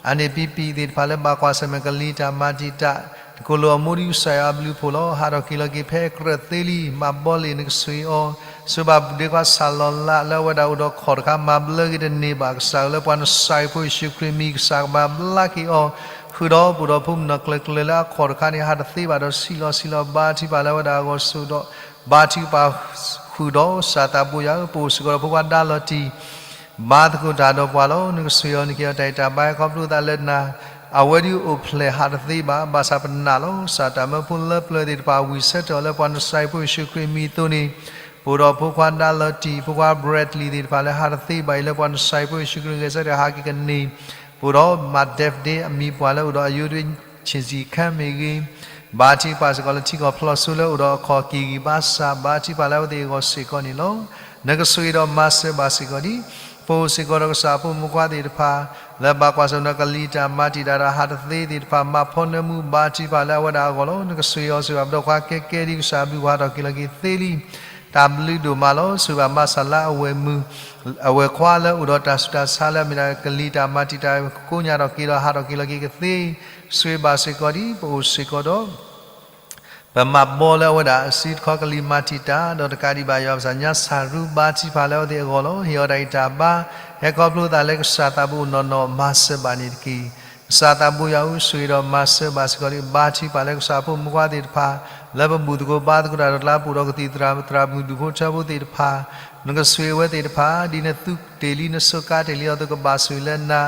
အါန့ၢ်ပံပံၤသ့ၣ်တဖၣ်လၢဘၣ်ကွၢ်ဆၢၣ်မဲာ်ကလံၤတၢ်မၤတံာ်တာ် တကိးလိာ်အမိၢ်ဒ်ကစၢ်ယွၤအဘျုးအဖှိၣ်လီၤ. ဟးထီၣ်က့ၤလီၤက့ၤဖဲကြၢးသ့လံ မၤဘီလ့ၣ်နကဆိၣ်ဂ့ၤအီၤ, ဆိၣ်ဂ့ၤဘၣ်ပဒ့ခွါဆၣ်လီၤလးလၢအဝဲဒၣ်အိၣ်ဒီးခီၣ်တခါ မၤဘျါက့ၤတန့ၢ်ဘၣ် ကစၢ်ဧၢ လၢပှၤနစၢ်အဖိယ့ၣ်ၡူးခရံာ်အမံၤ ကစၢ်ကမၤဘျါက့ၤအီၤ, ဃုာ်ဒီးပအိၣ်ဒီးဖိမုၣ်နီၢ်ကျၢၤကျၢၤလၢအခီၣ်တခါန့ၣ် ဟးတသ့ဘၣ်ဒီးဆံးလီၤဆံးလီၤ ဘါထုကဖၣ်လၢအဝဲဒၣ်အဂီၢ်ဆိၣ်ဒီး ဘါထုကဖၣ်ဃုာ်ဒီး ကစၢ်သးဘိယွၤဧၢ, ပအိၣ်စ့ၢ်ကီးဒီးဖိခွါဒါလီၤတံၢ် ဘါသကိးတၢ်ဒီးပှၤလီၤ. နကဆိၣ်ဂ့ၤအီၤ နကဟ့ၣ်အီၤတၢ်ဂံၢ်တၢ်ဘါ ဟဲခီဖျိသးလၢနၤ, အဝဲဒၣ်အိၣ်ဖျဲၣ်ဟးတသ့ဘၣ် ဘၣ်ဆၣ်ပနာ်လီၤ. ကစၢ်တၢ်မၢဖိလၢပျၢၤသ့ၣ်တဖၣ် ဝံၢ်ဆၢထၢၣ်အီၤလၢပှၤနစၢ်ဖိယ့ၣ်ၡူးခရံာ်အမံၤအသိးန့ၣ်, ပအိၣ်ဒီးဖိခွါဒါလီၤတံၢ် ဖိခွါ Bradley သ့ၣ်တဖၣ်လၢဟးတသ့ဘၣ်အံၤ လၢပှၤနစၢ်ဖိယ့ၣ်ၡူးခရံာ်ဂဲၤဆၢထၢၣ်ဟးက့ၤကန့ၢ်, ပအိၣ်ဒီးမါ David အမံၤပှၢ်လၢအိၣ်ဒီးအယိဒ့ဆ့ၣ်စံၣ်ခၢမ့ၢ်ဂ့ၤ ဘါထုကဖၣ်စ့ၢ်ကီးလၢထံကီၢ်ဖျီၣ်စိလၢအိၣ်ဒီးအခီၣ်က့ၤဂံၢ်ဘါစၢ် ဘါထုကဖၣ်လၢအဝဲသ့ၣ်အဂီၢ်စ့ၢ်ကီးန့ၣ်လီၤ. နကဆိၣ်ဂ့ၤဒီးမၤစၢၤဘၣ်စ့ၢ်ကီးဒံး ပအိၣ်စ့ၢ်ကီးဒီးကစၢ်အဖိမုၣ်ခွါသ့ၣ်တဖၣ် လၢဘၣ်ကွၢ်ဆၢၣ်မဲာ်ဒီးကလံၤတၢ်မၤတံာ်တာ်ဒီးဟးတသ့သ့ၣ်တဖၣ် မၤဖီနၢမူဘါထုကဖၣ်လၢအဝဲဒၣ်အဂီၢ်လီၤ. နကဆိၣ်ဂ့ၤအီၤဆိၣ်ဂ့ၤဘၣ်ပဒီခွါကဲကဲဒ်ကစၢ်အဘျုး ပှၤဟးထီၣ်က့ၤလီၤက့ၤသ့လံ တၢ်ဘျုးဒိၣ်မးလီၤ. ဆိၣ်ဂ့ၤဘၣ်မၤစၢၤလၢအဝဲၢ်မုၣ် အဝဲၢ်ခွါလၢအိၣ်ဒီးတၢ်ဆူးတၢ်ဆါလၢအမ့ၢ်ဒၣ်ကလံၤတၢ်မၤတံာ်တာ်ကိးညါထီၣ်က့ၤဒီးဟးထီၣ်က့ၤလီၤက့ၤကသ့, ဆိၣ်ဂ့ၤဘၣ်စ့ၢ်ကီးဒံး ပအိၣ်စ့ၢ်ကီးဒီး ပမၤဘီလၢအဝဲဒၣ်စုတခီကလံၤမၤတံာ်တာ် ဒီးတကးဒံးဘၣ်ယွၤပကစၢ်ညါစၢ်ရူဘါထုကဖၣ်လၢအဝဲသ့ၣ်အဂီၢ်လီၤ. ဟ့ၣ်အီၤတၢ်ဂံၢ်တၢ်ဘါ ဟဲခီဖျိသးလၢကစၢ်သးဘိအိၣ်နီၢ်နီၢ် မၤစၢၤဘၣ်န့ၣ်တက့ၢ်. ကစၢ်သးဘိယွၤဧၢ, ဆိၣ်ဂ့ၤဒီးမၤစၢၤဘၣ်စ့ၢ်ကီးဒံး ဘါထုကဖၣ်လၢကစၢ်ဖိမုၣ်ခွါသ့ၣ်တဖၣ် လၢပဘူၣ်သကိးဘါသကိးတၢ်ဒီးကျါ ပအိၣ်ဒီးကသံၣ်သရၣ် သရၣ်မုၣ်ဒူၣ်ဖိထၢဖိသ့ၣ်တဖၣ် နကဆိၣ်ဂ့ၤအဝဲသ့ၣ်တဖၣ် ဒ်နသူးတ့ၢ်လံနစူးကါတ့ၢ်လံအသိးကဘၣ်ဆိၣ်ဂ့ၤလၢနၤ,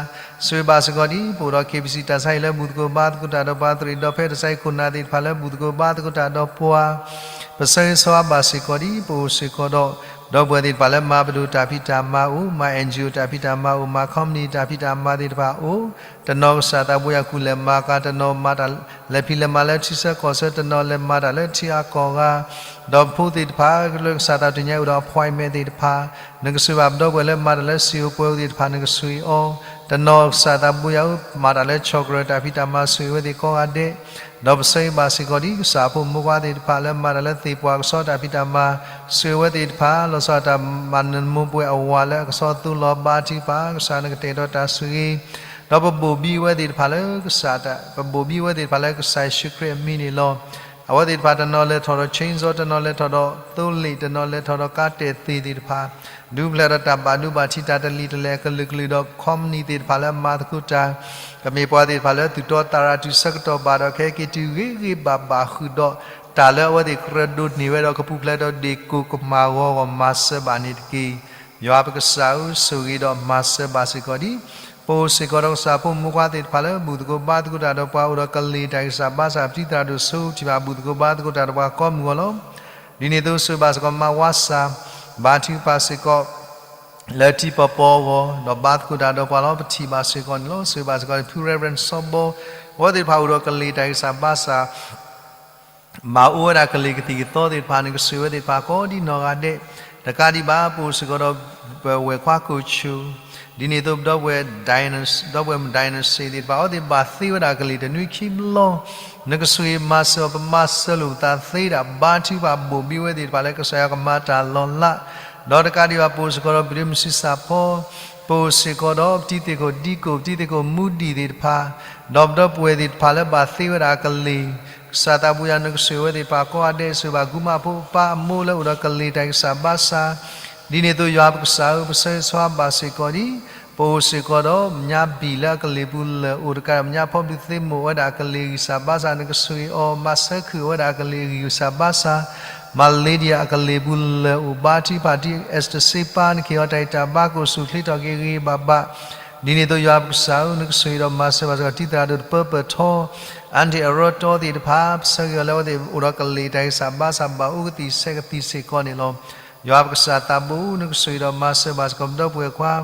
ဆိၣ်ဂ့ၤဘၣ်စ့ၢ်ကီးဒံး ပအိၣ်ဒီး KBC တၢ်ဆါဟံၣ်လၢဘူၣ်သကိးဘါသကိးတၢ်ဒီးပှၤ သရံးဒီးဖဲတၢ်ဆါဟံၣ်ခိၣ်နၢ်သ့ၣ်တဖၣ်လၢဘူၣ်သကိးဘါသကိးတၢ်ဒီးပှၤ ပဆၢဂ့ၤဆၢဝါဘၣ်စ့ၢ်ကီးဒံး ပအိၣ်စ့ၢ်ကီးဒီး ဒီပုၢ်ဝဲၢ်သ့ၣ်တဖၣ်လၢမၤပဒိၣ်တၢ်ဖံးတၢ်မၤအိၣ် မၤ NGO တၢ်ဖံးတၢ်မၤအိၣ် မၤ company တၢ်ဖံးတၢ်မၤသ့ၣ်တဖၣ်အိၣ်, တနီၤကစၢ်သးဘိယွၤကူၣ်လဲၤမၤကၤ တနီၤမၤတၢ်လဲၤဖံးလဲၤမၤလၢထံဆၢကီၢ်ဆၢ တနီၤလဲၤမၤတၢ်လၢထံဂၤကီၢ်ဂၤ ဒီးဖိသ့ၣ်တဖၣ်လၢကစၢ်သးဘိညါအိၣ်ဒီး appointment သ့ၣ်တဖၣ် နကဆိၣ်ဂ့ၤဘၣ်ပဒီပုၢ်ဝဲၢ်လၢမၤတၢ်လၢစံာ်အိၣ်ပှဲၤအိၣ်သ့ၣ်တဖၣ် နကဆိၣ်ဂ့ၤအီၤ, တနီၤကစၢ်သးဘိယွၤဧၢ မၤတၢ်လၢ chocolate တၢ်ဖံးတၢ်မၤ ဆိၣ်ဂ့ၤဝဲသ့ၣ်ကိးဂၤဒဲး, ဒီးပဆၢဂ့ၤဘၣ်စ့ၢ်ကီးဒံး ကစၢ်အဖိမုၣ်ဖိခွါသ့ၣ်တဖၣ်လၢမၤတၢ်လၢသ့ၣ်ပှၢ်ကဆီတၢ်ဖံးတၢ်မၤ ဆိၣ်ဂ့ၤဝဲသ့ၣ်တဖၣ် လီၤဆီဒၣ်တၢ်မၤနၢၤနမိၢ်ပှဲၤအဝၤလၢအကဆီသူလီၤဘါထုကဖၣ် ကစၢ်နကတဲာ်ကတီၤတၢ်ဆိၣ်ဂ့ၤ, ဒီးပဘိၣ်ဘံဝဲသ့ၣ်တဖၣ်လၢကစၢ် ပဘိၣ်ဘံဝဲသ့ၣ်တဖၣ်လၢကစၢ်ယ့ၣ်ၡူးခရံာ်အမံၤန့ၣ်လီၤ. အဝဲသ့ၣ်တဖၣ်တနီၤလဲၤထီၣ်ဒီး chainsaw တနီၤလဲၤထီၣ်ဒီးသိလ့ၣ် တနီၤလဲၤထီၣ်ဒီးကါတဲာ်သ့ၣ်သ့ၣ်တဖၣ် ဒုးဖျဲးဒီးတၢ်ဘၣ်ဒိဘၣ်ထံးတၢ်တလံၤတလဲၤအကလုာ်ကလုာ်ဒီး company သ့ၣ်တဖၣ်လၢအမၤသကိးတၢ် ကမ့ၢ်ပှၤသ့ၣ်တဖၣ်လၢသုးတီသးရၤတုၤဆၢကတီၢ်ဘၣ်ဒီး ကဟဲက့ၤတုၤဂ့ၤဂ့ၤဘၣ်ဘၣ်ဃုာ်ဒီး တၢ်လၢအဝဲသ့ၣ်ကြၢးဒိးန့ၢ်ဝဲဒီးကပူၤဖျဲးဒီးဒ့ၣ်ကိၢ်ကမၣ်ဂီၤဂီၢ် မၤစၢၤဘၣ်န့ၣ်တက့ၢ်. ယွၤပကစၢ်ဧၢ, ဆိၣ်ဂ့ၤဒီးမၤစၢၤဘၣ်စ့ၢ်ကီးဒံး ပအိၣ်စ့ၢ်ကီးဒီးကစၢ်ဖိမုၣ်ဖိခွါသ့ၣ်တဖၣ်လၢဘူၣ်သကိးဘါသကိးတၢ်ဒီးပှၤအိၣ်ဒီးကလံၤတၢ်ဂံၢ်စၢ်ဘါစၢ် ပထံၣ်သရၣ်ဒိၣ်ဆိထံၣ်ဘၣ်ဘူၣ်သကိးဘါသကိးတၢ်ဒီးပှၤကိးမုၢ်ဂီၤလီၤ. ဒ်န့ၣ်အသိး ဆိၣ်ဂ့ၤဘၣ်စ့ၢ်ကီး မၤဝါစၢ် ဘါထုကဖၣ်စ့ၢ်ကီး လၢထံပီၤပီၤအဂီၢ် ဒီးဘါသကိးတၢ်ဒီးပှၤလီၤ ပထံၣ်ဘၣ်စ့ၢ်ကီးန့ၣ်လီၤ. ဆိၣ်ဂ့ၤဘၣ်စ့ၢ်ကီး ဖု Reverend စီၤဘီ အဝဲသ့ၣ်တဖၣ်အိၣ်ဒီးကလ့ၤတၢ်ဂံၢ်စၢ်ဘါစၢ် ဘၣ်အိၣ်ဝဲဒၣ်ကလ့ၤကသံၣ်ကသီသ့ၣ်တဖၣ် နကဆိၣ်ဂ့ၤဝဲသ့ၣ်တဖၣ်ကိးဒ်နီၢ်ဂၤဒဲး, တကးဒံးဘၣ် ပအိၣ်စ့ၢ်ကီးဒီး ပဝဲၢ်ခွါကိၣ်ဆိၣ်, ဒ်န့ၣ်အသိး ဒီပုၢ်ဝဲၢ် ဒီပုၢ်ဝဲၢ် Dynasty သ့ၣ်တဖၣ် အဝဲသ့ၣ်ဘၣ်သ့ဝဲဒၣ်ကလ့ၤတနွံခံဘျီ, နကဆိၣ်ဂ့ၤမၤစၢၤအီၤ ပမၤစၢၤလိာ်ပသးသ့ဒၣ် ဘါထုကဖၣ်ဘိၣ်ဘံဝဲသ့ၣ်တဖၣ်လၢကစၢ်ယွၤကမၤတၢ်လီၤလး, ဒီးတကးဒံးဘၣ် ပအိၣ်စ့ၢ်ကီးဒီး ပဒုးမုၢ်ဆံဆၣ်ဖီ ပအိၣ်စ့ၢ်ကီးဒီး ပတံၤသ့ၣ်ခိၣ်ဒံကိၣ် ပတံၤသ့ၣ်ခိၣ်မူဒံၣ်သ့ၣ်တဖၣ်, ဒီးပဒီပုၢ်ဝဲၢ်သ့ၣ်တဖၣ်လၢဘၣ်သ့ဝဲဒၣ်အကလ့ၤ, ကစၢ်သးဘိယွၤ နကဆိၣ်ဂ့ၤဝဲသ့ၣ်တဖၣ်ကိးဂၤဒဲး ဆိၣ်ဂ့ၤဘၣ်ကုမါဖိအပၢ်အမိၢ်လၢအိၣ်ဒီးကလ့ၤတၢ်ဂံၢ်စၢ်ဘါစၢ်, ဒ်န့ၣ်အသိးယွၤပကစၢ်ဧၢ ပဆၢဂ့ၤဆၢဝါဘၣ်စ့ၢ်ကီးဒံး, ပအိၣ်စ့ၢ်ကီးဒီး မညါဘံၣ်လၢအကလ့ၤပူၤလၢာ်အိၣ်တကးဒီး မညါဖီဘျုးသ့မိၢ် အိၣ်ဝဲဒၣ်အကလ့ၤဂံၢ်စၢ်ဘါစၢ် နကဆိၣ်ဂ့ၤအီၤ မၤဆၢခုၣ်အဝဲဒၣ်အကလ့ၤဂံၢ်စၢ်ဘါစၢ်, မၤလ့ဒံယၤအကလ့ၤပူၤလၢာ်အိၣ် ဘါထုကဖၣ်ဒံး Esther စ့ပၢ် နကဟ့ၣ်အီၤတၢ်ဂံၢ်တၢ်ဘါ ကအိၣ်ဆူၣ်အိၣ်ချ့ထီၣ်က့ၤဂ့ၤဂ့ၤဘၣ်ဘၣ်, ဒ်န့ၣ်အသိးယွၤပကစၢ်ဧၢ နကဆိၣ်ဂ့ၤဒီးမၤစၢၤဘၣ်စ့ၢ်ကီး တံၤသရၣ်ဒိၣ်တပၢပၢၢ်ထီ အၣ်ဒ့ၣ်အရီတီသ့ၣ်တဖၣ် ပဆၢဂ့ၤအီၤလၢအဝဲသ့ၣ်အိၣ်ဒီးကလ့ၤတၢ်ဂံၢ်စၢ်ဘါစၢ် ဘၣ်အိၣ်ကသံၣ်ဆဲးကသံၣ်စ့ၢ်ကီးန့ၣ်လီၤ. ယွၤပကစၢ်သးဘိ နကဆိၣ်ဂ့ၤဒီးမၤစၢၤဘၣ်စ့ၢ်ကီး ပဒီပုၢ်ဝဲၢ်ခွါ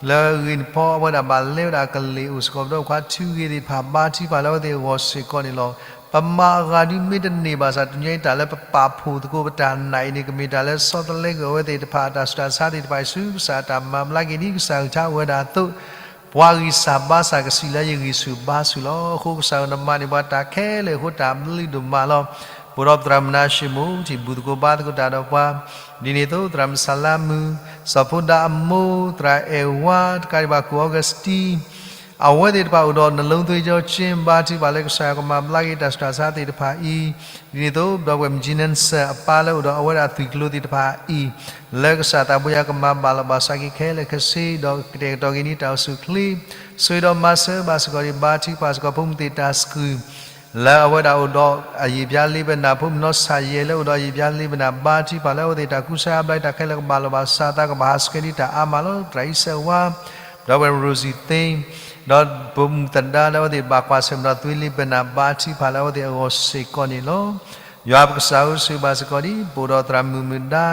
လၢဂ့ၤနဖီအဝဲဒၣ်ဘၣ်လဲဝဲဒၣ်ကလ့ၤအိၣ်စ့ၢ်ကီး ပဒီပုၢ်ဝဲၢ်ခွါ ထူဂ့ၤသ့ၣ်တဖၣ် ဘါထုကဖၣ်လၢအဝဲသ့ၣ်အဂီၢ်စ့ၢ်ကီးန့ၣ်လီၤ. ပမၤအဂၤဒုးမ့ၢ်တန့ၢ်ဘၣ်ဆၣ် တညီအံၤတၢ်လၢပပာ်ဖှိၣ်သကိးပတၢ်နာ်အံၤန့ၣ် ကမ့ၢ်တၢ်လၢဆီတလဲကွံာ်အဝဲသ့ၣ်တဖၣ်အတၢ်ဆူးတၢ်ဆါသ့ၣ်တဖၣ်အံၤဆူ ကစၢ်အတၢ်မၤဘျါက့ၤဒ်ကစၢ်အကစၢ်အိၣ်ဝဲဒၣ်အသိး ပှၤဂံၢ်စၢ်ဘါစၢ်ကစံးလၢယဂံၢ်ဆူၣ်ဘါဆူၣ်လီၤ. အဃိကစၢ်ဧၢ နမၤန့ၢ်ပှၤတၢ်ခဲလၢာ်အဃိ တၢ်ဘျုးဒိၣ်မးလီၤ. ပအိၣ်ဒီးပသရၣ်မုၣ်နါၡ့ၣ်မိၣ် ထံၣ်ဘူၣ်သကိးဘါသကိးတၢ်ဒီးပှၤ, ဒ်န့ၣ်အသိး သရၣ်မုၣ်စၢ်လါမုၢ်, စီၤဖိဒါအမိၢ်, သရၣ်အဲၣ်ဝါ, တကးဒံးဘၣ် ကူၣ်အီကူးစတံ, အဝဲသ့ၣ်တဖၣ်အိၣ်ဒီးနလိသ့ကၠီကၠ့ ဘါထုကဖၣ်လၢကစၢ်ယွၤကမၤဘျါက့ၤတၢ်ဆူးတၢ်ဆါသ့ၣ်တဖၣ်အံၤ, ဒ်န့ၣ်အသိး ပဒီပုၢ်ဝဲၢ် မုၢ်ကၠံနၢၣ်စၢၣ် အပၢ်လၢအိၣ်ဒီးအဝဲဒၣ်သွံၣ်ကျိၤသ့ၣ်တဖၣ်အံၤ, လၢကစၢ်သးဘိယွၤကမၤဘၣ်လီၤဘၣ်စးက့ၤခဲလၢာ်ခဲဆ့ ဒီးကတဲာ်ကတီၤက့ၤန့ၢ်တၢ်အိၣ်ဆူၣ်အိၣ်ချ့, ဆိၣ်ဂ့ၤဒီးမၤစၢၤဘၣ်စ့ၢ်ကီးဒံး ဘါထုကဖၣ်စ့ၢ်ကီး ဖိမုၣ်သ့ၣ်တၢ်စကုၢ် လၢအဝဲဒၣ်အိၣ်ဒီးအယံာ်ပျါလ့ပနၢ် ဖိမုၣ်နီၢ်ဆၣ်ယဲၢ်လၢအိၣ်ဒီးအယံာ်ပျါလ့ပနၢ် ဘါထုကဖၣ်လၢအဝဲသ့ၣ်တၢ်ကူစါအါဘျါတၢ်ခဲလၢာ်ကဘၣ်လီၤဘၣ်စး သးကဘၣ်ဟးဆှဲးဒံးတၢ်အါမးလီၤ. သရၣ်အံၣ်စဲးဝါ, ဒီပုၢ်ဝဲၢ် ရိၣ်စံၣ်သ့, ဒီးပိာ်မုၣ်သဒါလၢအဝဲသ့ၣ်ဘၣ်ကွၢ်ဆၢၣ်မဲာ်ဒီးသွံၣ်လ့ပနၢ် ဘါထုကဖၣ်လၢအဝဲသ့ၣ်အဂီၢ်စ့ၢ်ကီးန့ၣ်လီၤ. ယွၤပကစၢ်ဧၢ ဆိၣ်ဂ့ၤဘၣ်စ့ၢ်ကီးဒံး ပအိၣ်ဒီးသရၣ်မုၣ်မုၢ်ဒါ,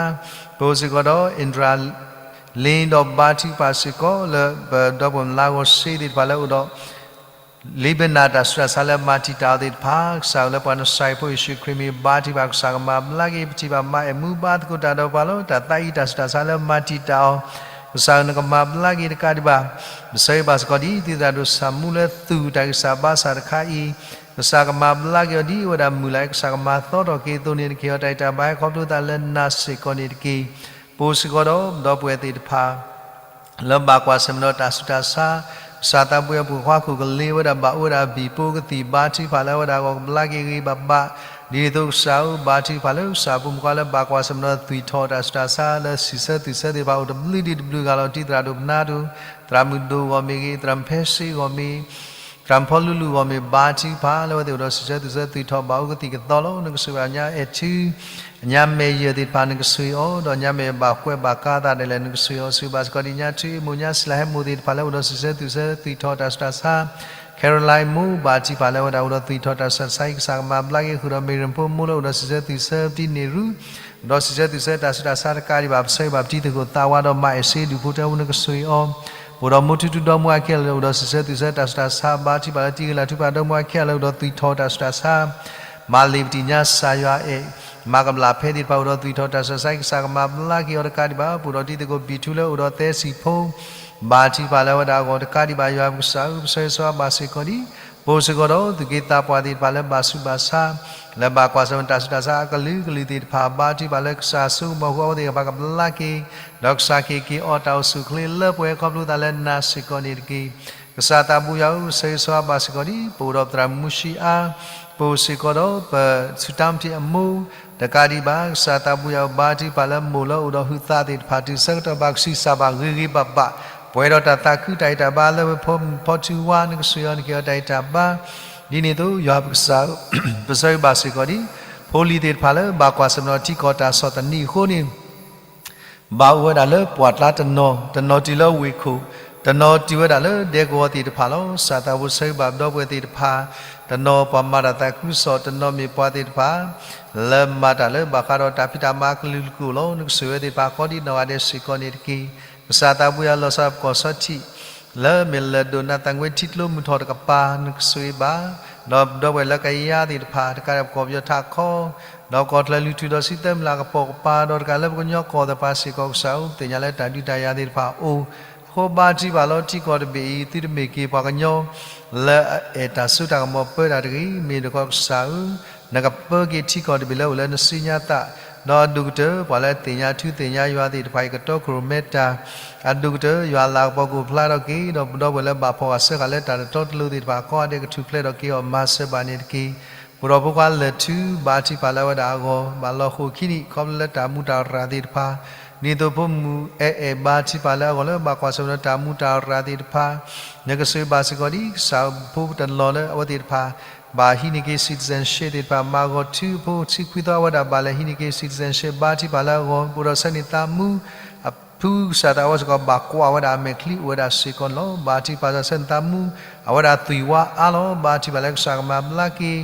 ပအိၣ်စ့ၢ်ကီးဒီး အ့ဒြၤလ့ ဒီးဘါထုကဖၣ်စ့ၢ်ကီးလၢပဒီပုၢ်ဝဲၢ်မုၣ်လါဂီၢ်စ့သ့ၣ်တဖၣ်လၢအိၣ်ဒီး လ့ပနၢ်တၢ်ဆူးတၢ်ဆါလၢမၤတံာ်တာ်အီၤသ့ၣ်တဖၣ် ကစၢ်ဧၢ လၢပှၤနစၢ်ဖိယ့ၣ်ၡူးခရံာ်မံၤ ဘါထုကဖၣ် ကစၢ်ကမၤဘျါက့ၤ ပထံၣ်ဘၣ်မၤအဲၣ်မူဘါသကိးတၢ်ဒီးပှၤလီၤ. တၢ်သးအံၤတၢ်ဆူးတၢ်ဆါလၢမၤတံာ်တာ်အီၤ ကစၢ်ဧၢ နကမၤဘျါက့ၤတကးဒံးဘၣ် ပဆၢဂ့ၤဘၣ်စ့ၢ်ကီးဒ် တံၤသရၣ်ဒိၣ်ဆၣ်မူလၢသူၣ်တၢ်ဂံၢ်စၢ်ဘါစၢ်တခါအံၤ ကစၢ်ကမၤဘျါက့ၤအီၤဒ်အဝဲဒၣ်မုၢ်လၢ် ကစၢ်ကမၤသီထီၣ်က့ၤအသိးန့ၣ် နကဟ့ၣ်အီၤတၢ်ဂံၢ်တၢ်ဘါဟဲခီဖျိသးလၢနၤစ့ၢ်ကီးန့ၣ်တက့ၢ်. ပအိၣ်စ့ၢ်ကီးဒီး ဒီပုၢ်ဝဲၢ်သ့ၣ်တဖၣ် လၢဘၣ်ကွၢ်ဆၢၣ်မဲာ်ဒီးတၢ်ဆူးတၢ်ဆါ, ကစၢ်သးဘိယွၤ ပှၤကွၢ်ခိၣ်ကလ့ဝဲဒၣ် ဘၣ်အိၣ်ဝဲဒၣ်ဘံၣ်ပိကသံၣ် ဘါထုကဖၣ်လၢအဝဲဒၣ်အဂီၢ်ကဘျါက့ၤဂ့ၤဂ့ၤဘၣ်ဘၣ်, ဒ်န့ၣ်အသိးကစၢ်ဧၢ ဘါထုကဖၣ်လၢကစၢ်အဖိမုၣ်ခွါလၢဘၣ်ကွၢ်ဆၢၣ်မဲာ်ဒီးသွံၣ်ထီၣ်တၢ်ဆူးတၢ်ဆါလၢစံးဆၢသွံၣ်ဆၢသ့ၣ်တဖၣ် အိၣ်တဘျုးဒံးတဘျုးဂၤလီၤ. တံၤသရၣ်ဒိၣ်ပနါဒိၣ်, သရၣ်မုၣ်ဒိၣ်အဂီၢ်မ့ၢ်ဂ့ၤ, သရၣ်မုၣ်ဖဲစ့အဂီၢ်မ့ၢ် သရၣ်မုၣ်ဖီလူလူအဂီၢ်မ့ၢ် ဘါထုကဖၣ်လၢအဝဲသ့ၣ်အိၣ်ဒီးစံးဆၢသွံၣ်ဆၢသွံၣ်ထီၣ် ဘၣ်အိၣ်ကသံၣ်ကသီလီၤ. နကဆိၣ်ဂ့ၤဘၣ်ညါအဲၣ်ထူ ညါမဲာ်ယဲၢ်သ့ၣ်တဖၣ် နကဆိၣ်ဂ့ၤအီၤ, ဒီးညါမဲာ်ဘၣ်ကွဲးဘၣ်ကါသးဒၣ်လဲာ် နကဆိၣ်ဂ့ၤအီၤ, ဆိၣ်ဂ့ၤဘၣ်စ့ၢ်ကီးဒံးညါထူအ့ၣ်မိၢ် ညါစံလၤဟဲမိၢ်သ့ၣ်တဖၣ်လၢအိၣ်ဒီးစံးဆၢသွံၣ်ဆၢသွံၣ်ထီၣ်တၢ်ဆူးတၢ်ဆါ, Caroline မိၢ် ဘါထုကဖၣ်လၢအဝဲဒၣ်အိၣ်ဒီးသွံၣ်ထီၣ်တၢ်ဆူးတၢ်ဆါအံၤ ကစၢ်ကမၤဘျါက့ၤဃုာ်ဒီး မ့ၢ်ရ့ၣ်ဖိမိၢ်လၢအိၣ်ဒီးစံးဆၢသွံၣ်ဆၢ ပတံၤန့ၢ်ရူ အိၣ်ဒီးစံးဆၢသွံၣ်ဆၢတၢ်ဆူးတၢ်ဆါတကးဒံးဘၣ် ပဆၢဂ့ၤဘၣ်ပတံၤသကိးသးဝါဒီးမၤအဲၣ်စ့ဒူၣ်ဖိတၢ်အိၣ် နကဆိၣ်ဂ့ၤအီၤ, ပအိၣ်ဒီးမိၢ်ထူထူဒီမါဝၤခဲလၢာ်လၢအိၣ်ဒီးစံးဆၢသွံၣ်ဆၢတၢ်ဆူးတၢ်ဆါ ဘါထုကဖၣ်လၢတံၤဂ့ၤလၤထူပှၤဒီမါဝၤခဲလၢာ်လၢအိၣ်ဒီးသွံၣ်ထီၣ်တၢ်ဆူးတၢ်ဆါ မၤလ့ၤပတံၤညါစၢ်ယွၤအဲၣ်, မၤကဘျၣ်ဖဲသ့ၣ်တဖၣ်အိၣ်ဒီးသွံၣ်ထီၣ်တၢ်ဆူးတၢ်ဆါ ကစၢ်ကမၤဘျါက့ၤအီၤတကးဒံးဘၣ်, ပအိၣ်ဒီးတံၤသကိးဘံၣ်ထူလၢအိၣ်ဒီးသဲစံၣ်ဖိ, ဘါထုကဖၣ်လၢအဝဲဒၣ်အဂီၢ်တကးဒံးဘၣ် ယွၤပကစၢ်ဧၢ ပဆၢဂ့ၤဆၢဝါဘၣ်စ့ၢ်ကီးဒံး, ပအိၣ်စ့ၢ်ကီးဒီးသူၣ်က့သးပှၢ်သ့ၣ်တဖၣ်လၢဘၣ်ဆူးဘၣ်ဆါ, လၢဘၣ်ကွၢ်ဆၢၣ်မဲာ်တၢ်ဆူးတၢ်ဆါအကလုာ်ကလုာ်သ့ၣ်တဖၣ် ဘါထုကဖၣ်လၢကစၢ်အစိကမီၤဃုာ်အဝဲသ့ၣ်တဖၣ်ကဘျါက့ၤ, ဒီးကစၢ်ကဟ့ၣ်က့ၤအီၣ်တၢ်အိၣ်ဆူၣ်အိၣ်ချ့လၢပှဲၤခီဖျိသးလၢနၤစ့ၢ်ကီးန့ၣ်တက့ၢ်. ကစၢ်သးဘိယွၤဧၢ ပဆၢဂ့ၤဆၢဝါဘၣ်စ့ၢ်ကီးဒံး, ပအိၣ်ဒီးပသရၣ်မုၣ်မူၡံအါ, ပအိၣ်စ့ၢ်ကီးဒီးပဆူးတၢ်မတံၢ်အမိၢ်, တကးဒံးဘၣ် ကစၢ်သးဘိယွၤဧၢ ဘါထုကဖၣ်လၢမိၢ်လၢအိၣ်ဒီးဟုးသးသ့ၣ်တဖၣ် တုၤဆၢကတီၢ်ဘၣ်ကဆူးစၢ်ဘၣ်ဂ့ၤဂ့ၤဘၣ်ဘၣ်, ပှဲၤဒီးတၢ်သးခုတၢ်ဂံၢ်တၢ်ဘါလၢဝဲဖီမုၢ်ဖီထူဝါ နကဆိၣ်ဂ့ၤအီၤ နကဟ့ၣ်အီၤတၢ်ဂံၢ်တၢ်ဘါ, ဒ်န့ၣ်အသိး ယွၤပကစၢ်ဧၢ ပဆၢဂ့ၤဘၣ်စ့ၢ်ကီးဒံး, ဖိလံၤသ့ၣ်တဖၣ်လၢဘၣ်ကွၢ်ဆၢၣ်မဲာ်ဒီးထံကီၢ်တၢ်ဆီၣ်သနံးအဃိန့ၣ် ဘၣ်အိၣ်ဝဲဒၣ်လၢပှၢ်ကျါတနီၤ, တနီၤတုၤလၢဝ့ၢ်ခိၣ်, တနီၤတုၤဝဲဒၣ်လၢဒဲကဝီၤသ့ၣ်တဖၣ်လီၤ. ကစၢ်သးဘိဆၢဂ့ၤဘၣ်ပဒီပုၢ်ဝဲၢ်သ့ၣ်တဖၣ်, တနီၤပှၤမၤတၢ်သးခုကစီၣ်, တနီၤမ့ၢ်ပှၤသ့ၣ်တဖၣ် လၢမၤတၢ်လၢဘၣ်ဃးဒီးတၢ်ဖံးတၢ်မၤအကလုာ်ကလုာ်လီၤ. နကဆိၣ်ဂ့ၤဝဲသ့ၣ်တဖၣ် ကိးဒံးနီၢ်ဂၤဒဲးစ့ၢ်ကီးန့ၣ်တက့ၢ်. ကစၢ်သးဘိယွၤလီၤဆီဒၣ်တၢ်ပကီၢ်စီထံး လၢမ့ၢ်လၢၢ်ဒိၣ်နၤသးဝဲထံကျိမုၢ်ထီၣ်တကပၤ နကဆိၣ်ဂ့ၤဘၣ် ဒီးပဒီပုၢ်ဝဲၢ်လၢကယၤသ့ၣ်တဖၣ်, တကးဒံးပကီၢ်ပယီၤထးခီ ဒီးကီၢ်ချၢလုၢ်ထူဒီးဆံသၢမုၢ်လၢ်ကပီၤကပၤ, ဒီးတကးလၢပကညီကီၢ်သ့ၣ်တဖၣ်စ့ၢ်ကီးကစၢ်ဧၢ, ပသ့ၣ်ညါလၢတၢ်ဒုးတၢ်ယၤသ့ၣ်တဖၣ်အိၣ်, အဃိဘါထုကဖၣ်လီၤထံကီၢ်တဘ့ၣ်အံၤ သုတမ့ၢ်က့ၤပှၤကညီ လၢအအဲၣ်တၢ်စိတၢ်ကမီၤပၢတၢ်တဂ့ၤ, မ့ၢ်တခီကစၢ်ဧၢ, နကပၢက့ၤထံကီၢ်တဘ့ၣ်လၢအိၣ်လၢနစုညါသး, ဒီးအဒိၣ်ကတၢၢ် ပှၤလၢအသ့ၣ်ညါထူသ့ၣ်ညါယွၤသ့ၣ်တဖၣ်အံၤ ကတီခိၣ်ရိၣ်မဲတၢ် အဒိၣ်ကတၢၢ် ယွၤလၤကပီၤကအိၣ်ဖျါထီၣ်က့ၤ, ဒီးပဒီပုၢ်ဝဲၢ်လၢဘၣ်ဖီၣ်ဃာ်စၢဃာ်လၢတၢ်တတီတလိၤသ့ၣ်တဖၣ် ကိးဂၤဒဲးကထူၣ်ဖျဲးထီၣ်က့ၤအီၤ မၤစၢၤဘၣ်န့ၣ်တက့ၢ်. ပဒီၣ်ဖိခွါလၢာ်ထူ ဘါထုကဖၣ်လၢအဝဲဒၣ်အဂီၢ် ဘၣ်လီၤဃိာ်ခံနံၣ် ခီဖျိလၢတၢ်မူတၢ်ရၢ်သ့ၣ်တဖၣ်, ဒ်သိးဖိမုၣ်အဲၣ်အဲၣ် ဘါထုကဖၣ်လၢအဂီၢ် လၢဘၣ်ကွၢ်ဆၢၣ်မဲာ်ဒီးတၢ်မူတၢ်ရၢ်သ့ၣ်တဖၣ်, နကဆိၣ်ဂ့ၤဘၣ်စ့ၢ်ကီးဒ်ကစၢ်ဖိတနီၤလၢအဝဲသ့ၣ်တဖၣ် ဘၣ်ဟံးန့ၢ်က့ၤ citizenship သ့ၣ်တဖၣ်, မၤဂီၤထူအဖိဆံခွံသီ အဝဲဒၣ်ဘၣ်လဲၤဟံးန့ၢ်က့ၤ citizenship ဘါထုကဖၣ်လၢအဂီၢ်, ပအိၣ်ဒီးဆၢန့ၢ်သးမူ အဖုကစၢ်သးဝဲစ့ၢ်ကီး ဘၣ်ကွၢ်ဝဲဒၣ်အမဲာ်ချံအိၣ်ဝဲဒၣ်စ့ၢ်ကီးန့ၣ်လီၤ. ဘါထုကဖၣ်စ့ၢ်ကီးဆၢန့ၢ်သးမူ အဝဲဒၣ်သွံၣ်ဝါအါလီၤ. ဘါထုကဖၣ်လၢကစၢ်ကမၤဘျါက့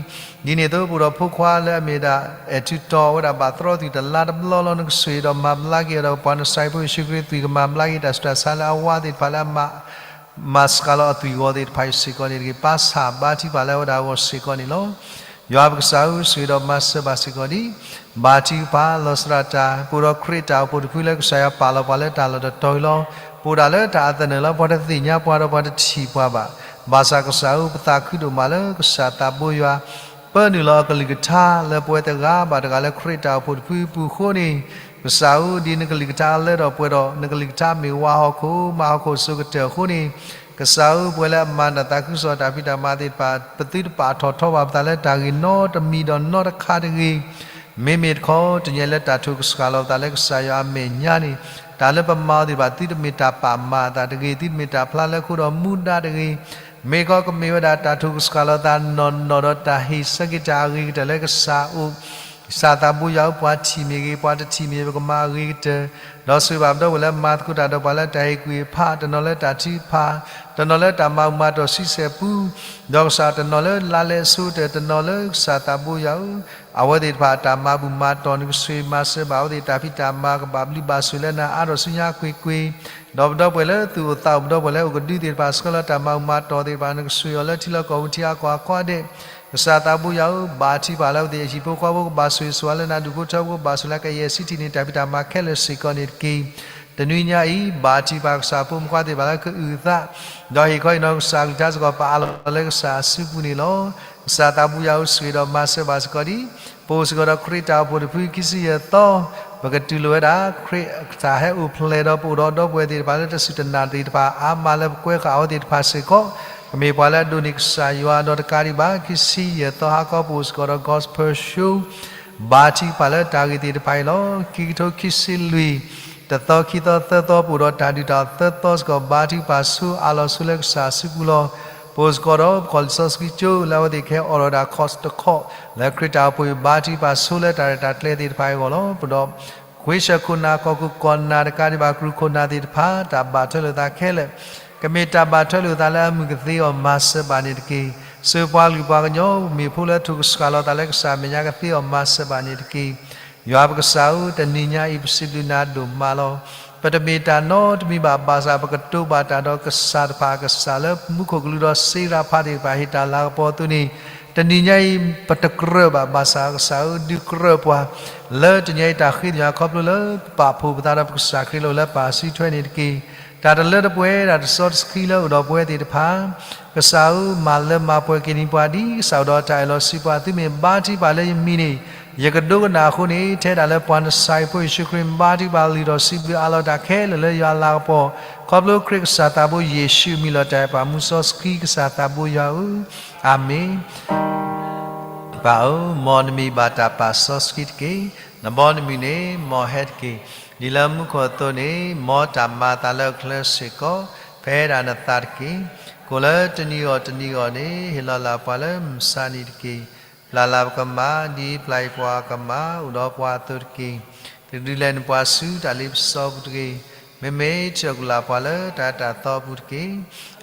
ၤ, ဒ်န့ၣ်အသိး ပအိၣ်ဒီးဖိခွါလၢအမ့ၢ်ဒၣ် အဲၣ်ထူးတီၤ အဝဲဒၣ်ဘၣ်သရီသွံၣ်တလါတဘျီလီၤ. နကဆိၣ်ဂ့ၤဒီးမၤဘျါက့ၤအီၤဒီး ပှၤနစၢ်ဖိယ့ၣ်ၡူးခရံာ်သွံၣ် ကမၤဘျါက့ၤတၢ်ဆူးတၢ်ဆါလၢအဝါသ့ၣ်တဖၣ် လၢအမၤ မၤစှၤလီၤအသွံၣ်ဂီၤသ့ၣ်တဖၣ်အံၤစ့ၢ်ကီးန့ၣ်တက့ၢ်. ပၢ်ဆၣ် ဘါထုကဖၣ်လၢအဝဲဒၣ်အဂီၢ်စ့ၢ်ကီးန့ၣ်လီၤ. ယွၤပကစၢ်ဧၢ, ဆိၣ်ဂ့ၤဒီးမၤစၢၤဘၣ်စ့ၢ်ကီးဒံး, ဘါထုကဖၣ်လီၤစၢၤဒၣ်တၢ်, ပအိၣ်ဒီးခရံာ်တၢ်အိၣ်ဖှိၣ်တဖုလၢကစၢ်ယွၤပာ်လီၤပှၤလၢတၢ်လီၢ်တတီၤအံၤလီၤ. ပအိၣ်ဒၣ်လၢတၢ်အသနၢၣ်လီၤ. ပှၤတသ့ၣ်ညါပှၤဒီးပှၤတထံၣ်ပှၤဘၣ်. ဘၣ်ဆၣ်ကစၢ်ဧၢ, ပသးခုဒိၣ်မးလၢကစၢ်သးဘိယွၤ ပၢနုာ်လီၤအကလုၢ်ကထါလၢပဝဲတဂၤဘၣ်တဂၤလၢခရံာ်တၢ်အိၣ်ဖှိၣ်တဖုအပူၤအဃိန့ၣ်, ကစၢ်ဧၢ, ဒ်နကလုၢ်ကထါအလၢဒီးပှဲၤဒီး နကလုၢ်ကထါမ့ၢ်ဝါဟီၣ်ခိၣ် မၤဟီၣ်ခိၣ်အစိၤကတၢၢ်အဃိန့ၣ်, ကစၢ်ဧၢ, ပဝဲလၢအမၤတၢ်သးခုကစီၣ်တၢ်ဖံးတၢ်မၤသ့ၣ်တဖၣ် ပသုတပာ်ထီၣ်ထီဘၣ်ပသးလၢတၢ်ဂ့ၢ်နီတမံၤဒီးနီတခါတဂ့ၤ. မ့မ့ၢ်တခီ တနံၤညါအံၤလၢတၢ်ထိၣ်ကစှၤလီၤပသးလၢကစၢ်ယွၤအမဲာ်ညါန့ၣ်, တၢ်လၢပမၤအီၤသ့ၣ်တဖၣ် သုတမ့ၢ်တၢ်ပာ်မၤအသးတဂ့ၤ, သုတမ့ၢ်တၢ်ဖျါလၢခိဒီးမူဒါတဂ့ၤ. မ့ၢ်ကီးကမ့ၢ်ဝဲဒၣ်တၢ်ထိၣ်ကစှၤလီၤသးနီၢ်နီၢ်ဒီးတၢ်ဟ့ၣ်ဆၢက့ၤတၢ်အဂ့ၤကတၢၢ်လၢကစၢ်အိၣ် ကစၢ်သးဘိယွၤဧၢ, ပှၤထံၣ်မ့ၢ်ဂ့ၤ, ပှၤတထံၣ်မ့ၢ်ဂ့ၤ, ပကမၤအဂ့ၤကတၢၢ်, ဒီးဆိၣ်ဂ့ၤဘၣ်ပဒီပုၢ်ဝဲၢ်လၢမၤသကိးတၢ်ဒီးပှၤလၢတၢ်ဟ့ၣ်ကူၣ်ဟ့ၣ်ဖး, တနီၤလၢတၢ်ထုကဖၣ်, တနီၤလၢတၢ်မၤဘူၣ်မၤတီၢ်ဆံဆဲၣ်ပူ, ဒီးကစၢ်တနီၤလၢလါလဲအဆိကတၢၢ်, တနီၤလၢကစၢ်သးဘိယွၤဧၢ, အဝဲသ့ၣ်တဖၣ်အတၢ်မၤဘူၣ်မၤတီၢ် နကဆိၣ်ဂ့ၤမၤစၢၤဘၣ်အဝဲသ့ၣ် တၢ်ဖံးတၢ်မၤကဘၣ်ဘျုးဘၣ်ဆိၣ်လၢနၤအါထီၣ်ဆူညါကွ့ၢ်ကွ့ၢ်, ဒီးပဒီပုၢ်ဝဲၢ်လၢသူၣ်အိၣ်သးအိၣ် ပဒီပုၢ်ဝဲၢ်လၢအိၣ်ကဒုသ့ၣ်တဖၣ် ဆှၢလီၤတၢ်မၤဘူၣ်မၤတီၢ်သ့ၣ်တဖၣ် နကဆိၣ်ဂ့ၤအီၤလၢထံလီၢ်ကီၢ်ပူၤထံအါကီၢ်အကိးဂၤဒဲး, ကစၢ်သးဘိယွၤဧၢ, ဘါထုကဖၣ်လၢအဝဲသ့ၣ်အဟံၣ်ဖိဃီဖိကဘၣ်ဆိၣ်ဂ့ၤဆိၣ်ဝါလၢနၤ ဒူၣ်ဖိထၢဖိကဘၣ်ဆိၣ်လၢကယဲၢ်ဆံးထံးန့ၣ် တၢ်ဖံးတၢ်မၤခဲလၢာ်စ့ၢ်ကီးန့ၣ်တက့ၢ်. တနွံညါအံၤ ဘါထုကဖၣ်ကစၢ်ဖိမုၣ်ဖိသ့ၣ်တဖၣ်လၢကအုၣ်အသး, ဒီးဟ့ၣ်ခီဟ့ၣ်နီၤကစၢ်အကလုၢ်ကထါစ့ၢ်ကီး ပအးလီၤလၢကစၢ်အစုပူၤန့ၣ်လီၤ. ကစၢ်သးဘိယွၤဧၢ, ဆိၣ်ဂ့ၤဒီးမၤစၢၤဘၣ်စ့ၢ်ကီးဒံး, ပအိၣ်စ့ၢ်ကီးဒီးခရံာ်တၢ်အိၣ်ဖှိၣ်တဖုခံဆံယဲၢ်သီ, ပကတူၢ်လိာ်ဝဲဒၣ် ခရံာ်တၢ်ဟဲအိၣ်ဖျဲၣ်ဒီးပအိၣ်ဒီးဒီပုၢ်ဝဲၢ်သ့ၣ်တဖၣ်လၢတစူၢ်တနာ်သ့ၣ်တဖၣ် အါမးလၢပကွဲဃာ်အဝဲသ့ၣ်တဖၣ်စ့ၢ်ကီး, ကမ့ၢ်ပှၤလၢအဒိးန့ၢ်ကစၢ်ယွၤဒီးတကးဒံးဘၣ် ခံဆံယဲၢ်သီဟါခီပအိၣ်စ့ၢ်ကီးဒီး Gospel Show ဘါထုကဖၣ်လၢတၢ်ဂ့ၢ်သ့ၣ်တဖၣ်အံၤလီၤ. ခံကထိခံဆံလွံၢ် တသီခံသီသၢသီ ပအိၣ်ဒီးတၢ်ဒုၣ်တၢ်အီၣ်သၢသီစ့ၢ်ကီး ဘါထုကဖၣ်ဆိအးလီၤဆိလၢကစၢ်အစုပူၤလီၤ. ပအိၣ်စ့ၢ်ကီးဒီးပကီၢ်လံာ်စီဆှံကၠိ လၢအဝဲသ့ၣ်ကဟဲအိးထီၣ်ဝဲဒၣ် course တခီ လၢခရံာ်တၢ်အိၣ်ဖှိၣ်အံၤ ဘါထုကဖၣ်ဆိလၢတၢ်ရဲၣ်တၢ်ကျဲၤသ့ၣ်တဖၣ်အံၤအဂီၢ်လီၤ. ပဒီး ခွ့ဆၢၣ်ခိၣ်နၢ် ကီၢ်ခိၣ်ကီၢ်နၢ်တကးဒံးဘၣ် ကရူၢ်ခိၣ်နၢ်သ့ၣ်တဖၣ် တၢ်ဘၣ်ထွဲလိာ်သးခဲလၢာ် ကမ့ၢ်တၢ်ဘၣ်ထွဲလိာ်သးလၢအမုာ်ကသ့အီၤ မၤစၢၤဘၣ်န့ၣ်တက့ၢ်. စၢၤပှၤကလုာ်ပှၤကညီ မ့ၢ်ဖိလၢအထိၣ်ကစှၤလီၤသးလၢကစၢ်အမဲာ်ညါကသ့အီၤ မၤစၢၤဘၣ်န့ၣ်တက့ၢ်. ယွၤပကစၢ်ဧၢ, တနံၤညါအံၤ ပစံးဘျုးနၤဒိၣ်မးလီၤ. ပတမ့ၢ်တၢ်နီတမံၤဘၣ်, ဘၣ်ဆၣ် ပကတိၤဘၣ်တၢ်ဒီးကစၢ်တဖၣ်အကစၢ် လၢမူခိၣ်ကလူးဒီးစ့ရၤဖးသ့ၣ်တဖၣ် ဟ့ၣ်တၢ်လၤကပီၤအသိးန့ၣ်, တနံၤညါအံၤ ပတကြၢးဘၣ်, ဘၣ်ဆၣ်ကစၢ်ဧၢ, ဒုးကြၢးပှၤ လၢတနံၤညါအံၤတၢ်ဃ့ကညးခီဖျိလၢ ပာ်ဖှိၣ်ပသးဒီးပကစၢ်ခရံာ်လၢ လၢပၢ်စုထွဲန့ၣ်တက့ၢ်. တၢ်တလၢတပှဲၤ တၢ်တစီတဆှံလၢအိၣ်ဒီးပဝဲသ့ၣ်တဖၣ် ကစၢ်ဧၢ, မၤလၢမၤပှဲၤက့ၤန့ၢ်ပှၤ ဒ်ကစၢ်အိၣ်ဒီးတၢ်အၢၣ်လီၤစံးပှၤ, သုမ့ၢ်ဘါထုကဖၣ်လၢယမံၤန့ၣ် ယကဒိကနၣ်အဃိန့ၣ်, ထဲဒၣ်လၢပှၤနစၢ်ယဖိယ့ၣ်ၡူးခရံာ် ဘါထုကဖၣ်လုၢ်ထီၣ်စံးဘျုးအးလီၤတၢ်ခဲလၢာ်လၢယွၤလၤကပီၤ, ခီဖျိခရံာ်ကစၢ်သးဘိယ့ၣ်ၡူးအမံၤလီၤ. တၢ်အဲၣ်ပှၤမူစီဆှံကစၢ်သးဘိယွၤဧၢ, အၤမ့ၣ်. ပၢ်ဧၢ, မ်နမံၤဘၣ်တၢ်ပာ်စီဆှံတက့ၢ်. နဘီနမုၢ်န့ၣ် မ်ဟဲတက့ၢ်. ဒ်လၢမူခိၣ်အသိးန့ၣ်, မ်တၢ်မၤအသးလၢအချၢစ့ၢ်ကီး ဖဲဒၣ်နသးတက့ၢ်. ကိၣ်လၢတနံၤအဂီၢ်တနံၤအဂီၢ်န့ၣ် ဟ့ၣ်လီၤလၢပှၤလၢမုၢ်ဆါနံၤတက့ၢ်. ပျၢ်လၢပကမၢ် ဒ်ပျၢ်အံၤပှၤကမၢ် အိၣ်ဒီးပှၤအသိးတက့ၢ်. တဒုးလဲၤနုာ်ပှၤဆူတၢ်လ့ပစီပူၤတဂ့ၤ. မ့မ့ၢ်ထံၣ်အီၤကလူးပှၤလၢတၢ်အၢတၢ်သီအပူၤတက့ၢ်.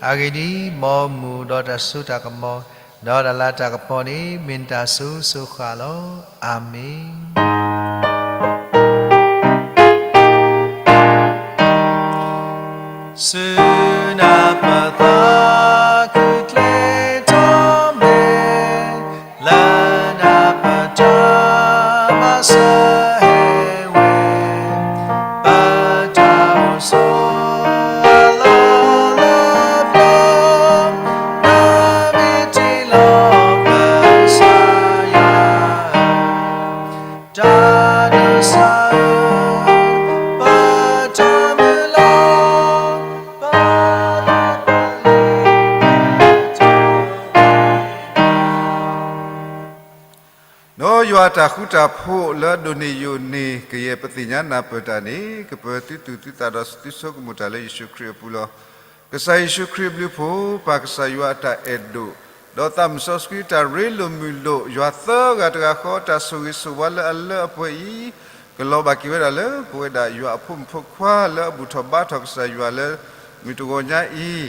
အဂ့ၢ်ဒ်အံၤ, မ်အမူးဒီးတၢ်စိတၢ်ကမီၤ, ဒီးတၢ်လၤတၢ်ကပီၤန့ၣ် မ့ၢ်နတၢ်အစိၤစိၤဃၣ်လီၤ. အၤမ့ၣ်. စုနၢ်ပၢၢ်သးခုကျဲထီၣ်မဲာ်, လၢနၢ်ပၢၢ်တၢ်မၤစၢၤဟဲဝဲ, ပတၢ်အိၣ်ဆိးအလီၢ်လၢပျၢၤ, နမ့ၢ်တ့လီၤပကစၢ်ယွၤ တၢ်နးစၢ်ဧၢ, ပတၢ်မုၢ်လၢ်, ပတၢ်ပလ့ၤ နီၢ်ယွၤတၢ်ဃူတၢ်ဖိးလၢအဒိၣ်န့ၢ်ယိာ်န့ၢ်ကယဲၢ်ပသ့ၣ်ညါနၢ်ပၢၢ်တၢ်န့ၣ် ကပၢၤသုသူၣ်သုသးဒီးသုဆိကမိၣ်တၢ်လၢယ့ၣ်ၡူးခရံာ်အပူၤလီၤ. ကစၢ်ယ့ၣ်ၡူးခရံာ်အဘျုးအဖှိၣ်, ပၢ်ကစၢ်ယွၤအတၢ်အဲၣ်ဒိၣ်, ဒီးသးစီဆှံအတၢ်ရ့လိာ်မုာ်လိာ်, ယွၤသၢဂၤတဂၤဃီအတၢ်ဆိၣ်ဂ့ၤဆိၣ်ဝါလၢအလၢအပှဲၤအံၤ, ကလီၤဘၣ်က့ၤဝဲဒၣ်လၢပဝဲဒၣ်ယွၤအဖိမုၣ်ဖိခွါလၢအဘူၣ်ထီၣ်ဘါထီၣ်ကစၢ်ယွၤလၢမုၢ်တဂီၤညါအံၤ, ဒီး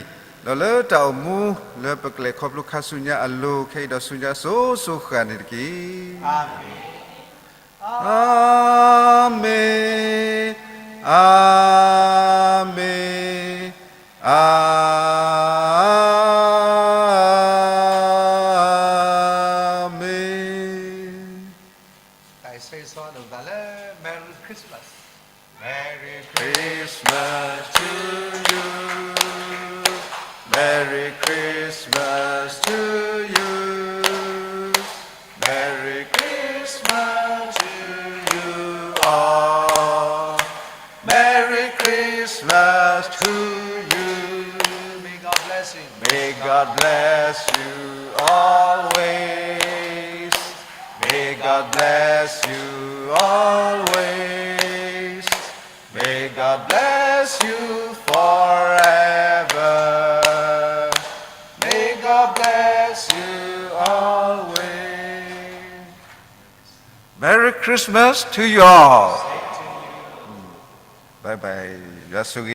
လၢတၢ်အိၣ်မူလၢပကလဲၤခီဖျိခါဆူညါအလိၤ ခဲအံၤဒီးဆူညါစိၤစိၤဃၣ်န့ၣ်တက့ၢ်. အၤမ့ၣ်, အၤမ့ၣ်, အၤမ့ၣ်. Merry Christmas to you. Merry Christmas to you. Merry Christmas to you all. Merry Christmas to you. May God bless you. May God bless you always. May God bless you always. May God bless you forever. May God bless you always. Merry Christmas to you all. Bye bye. ယွၤဆိၣ်ဂ့ၤ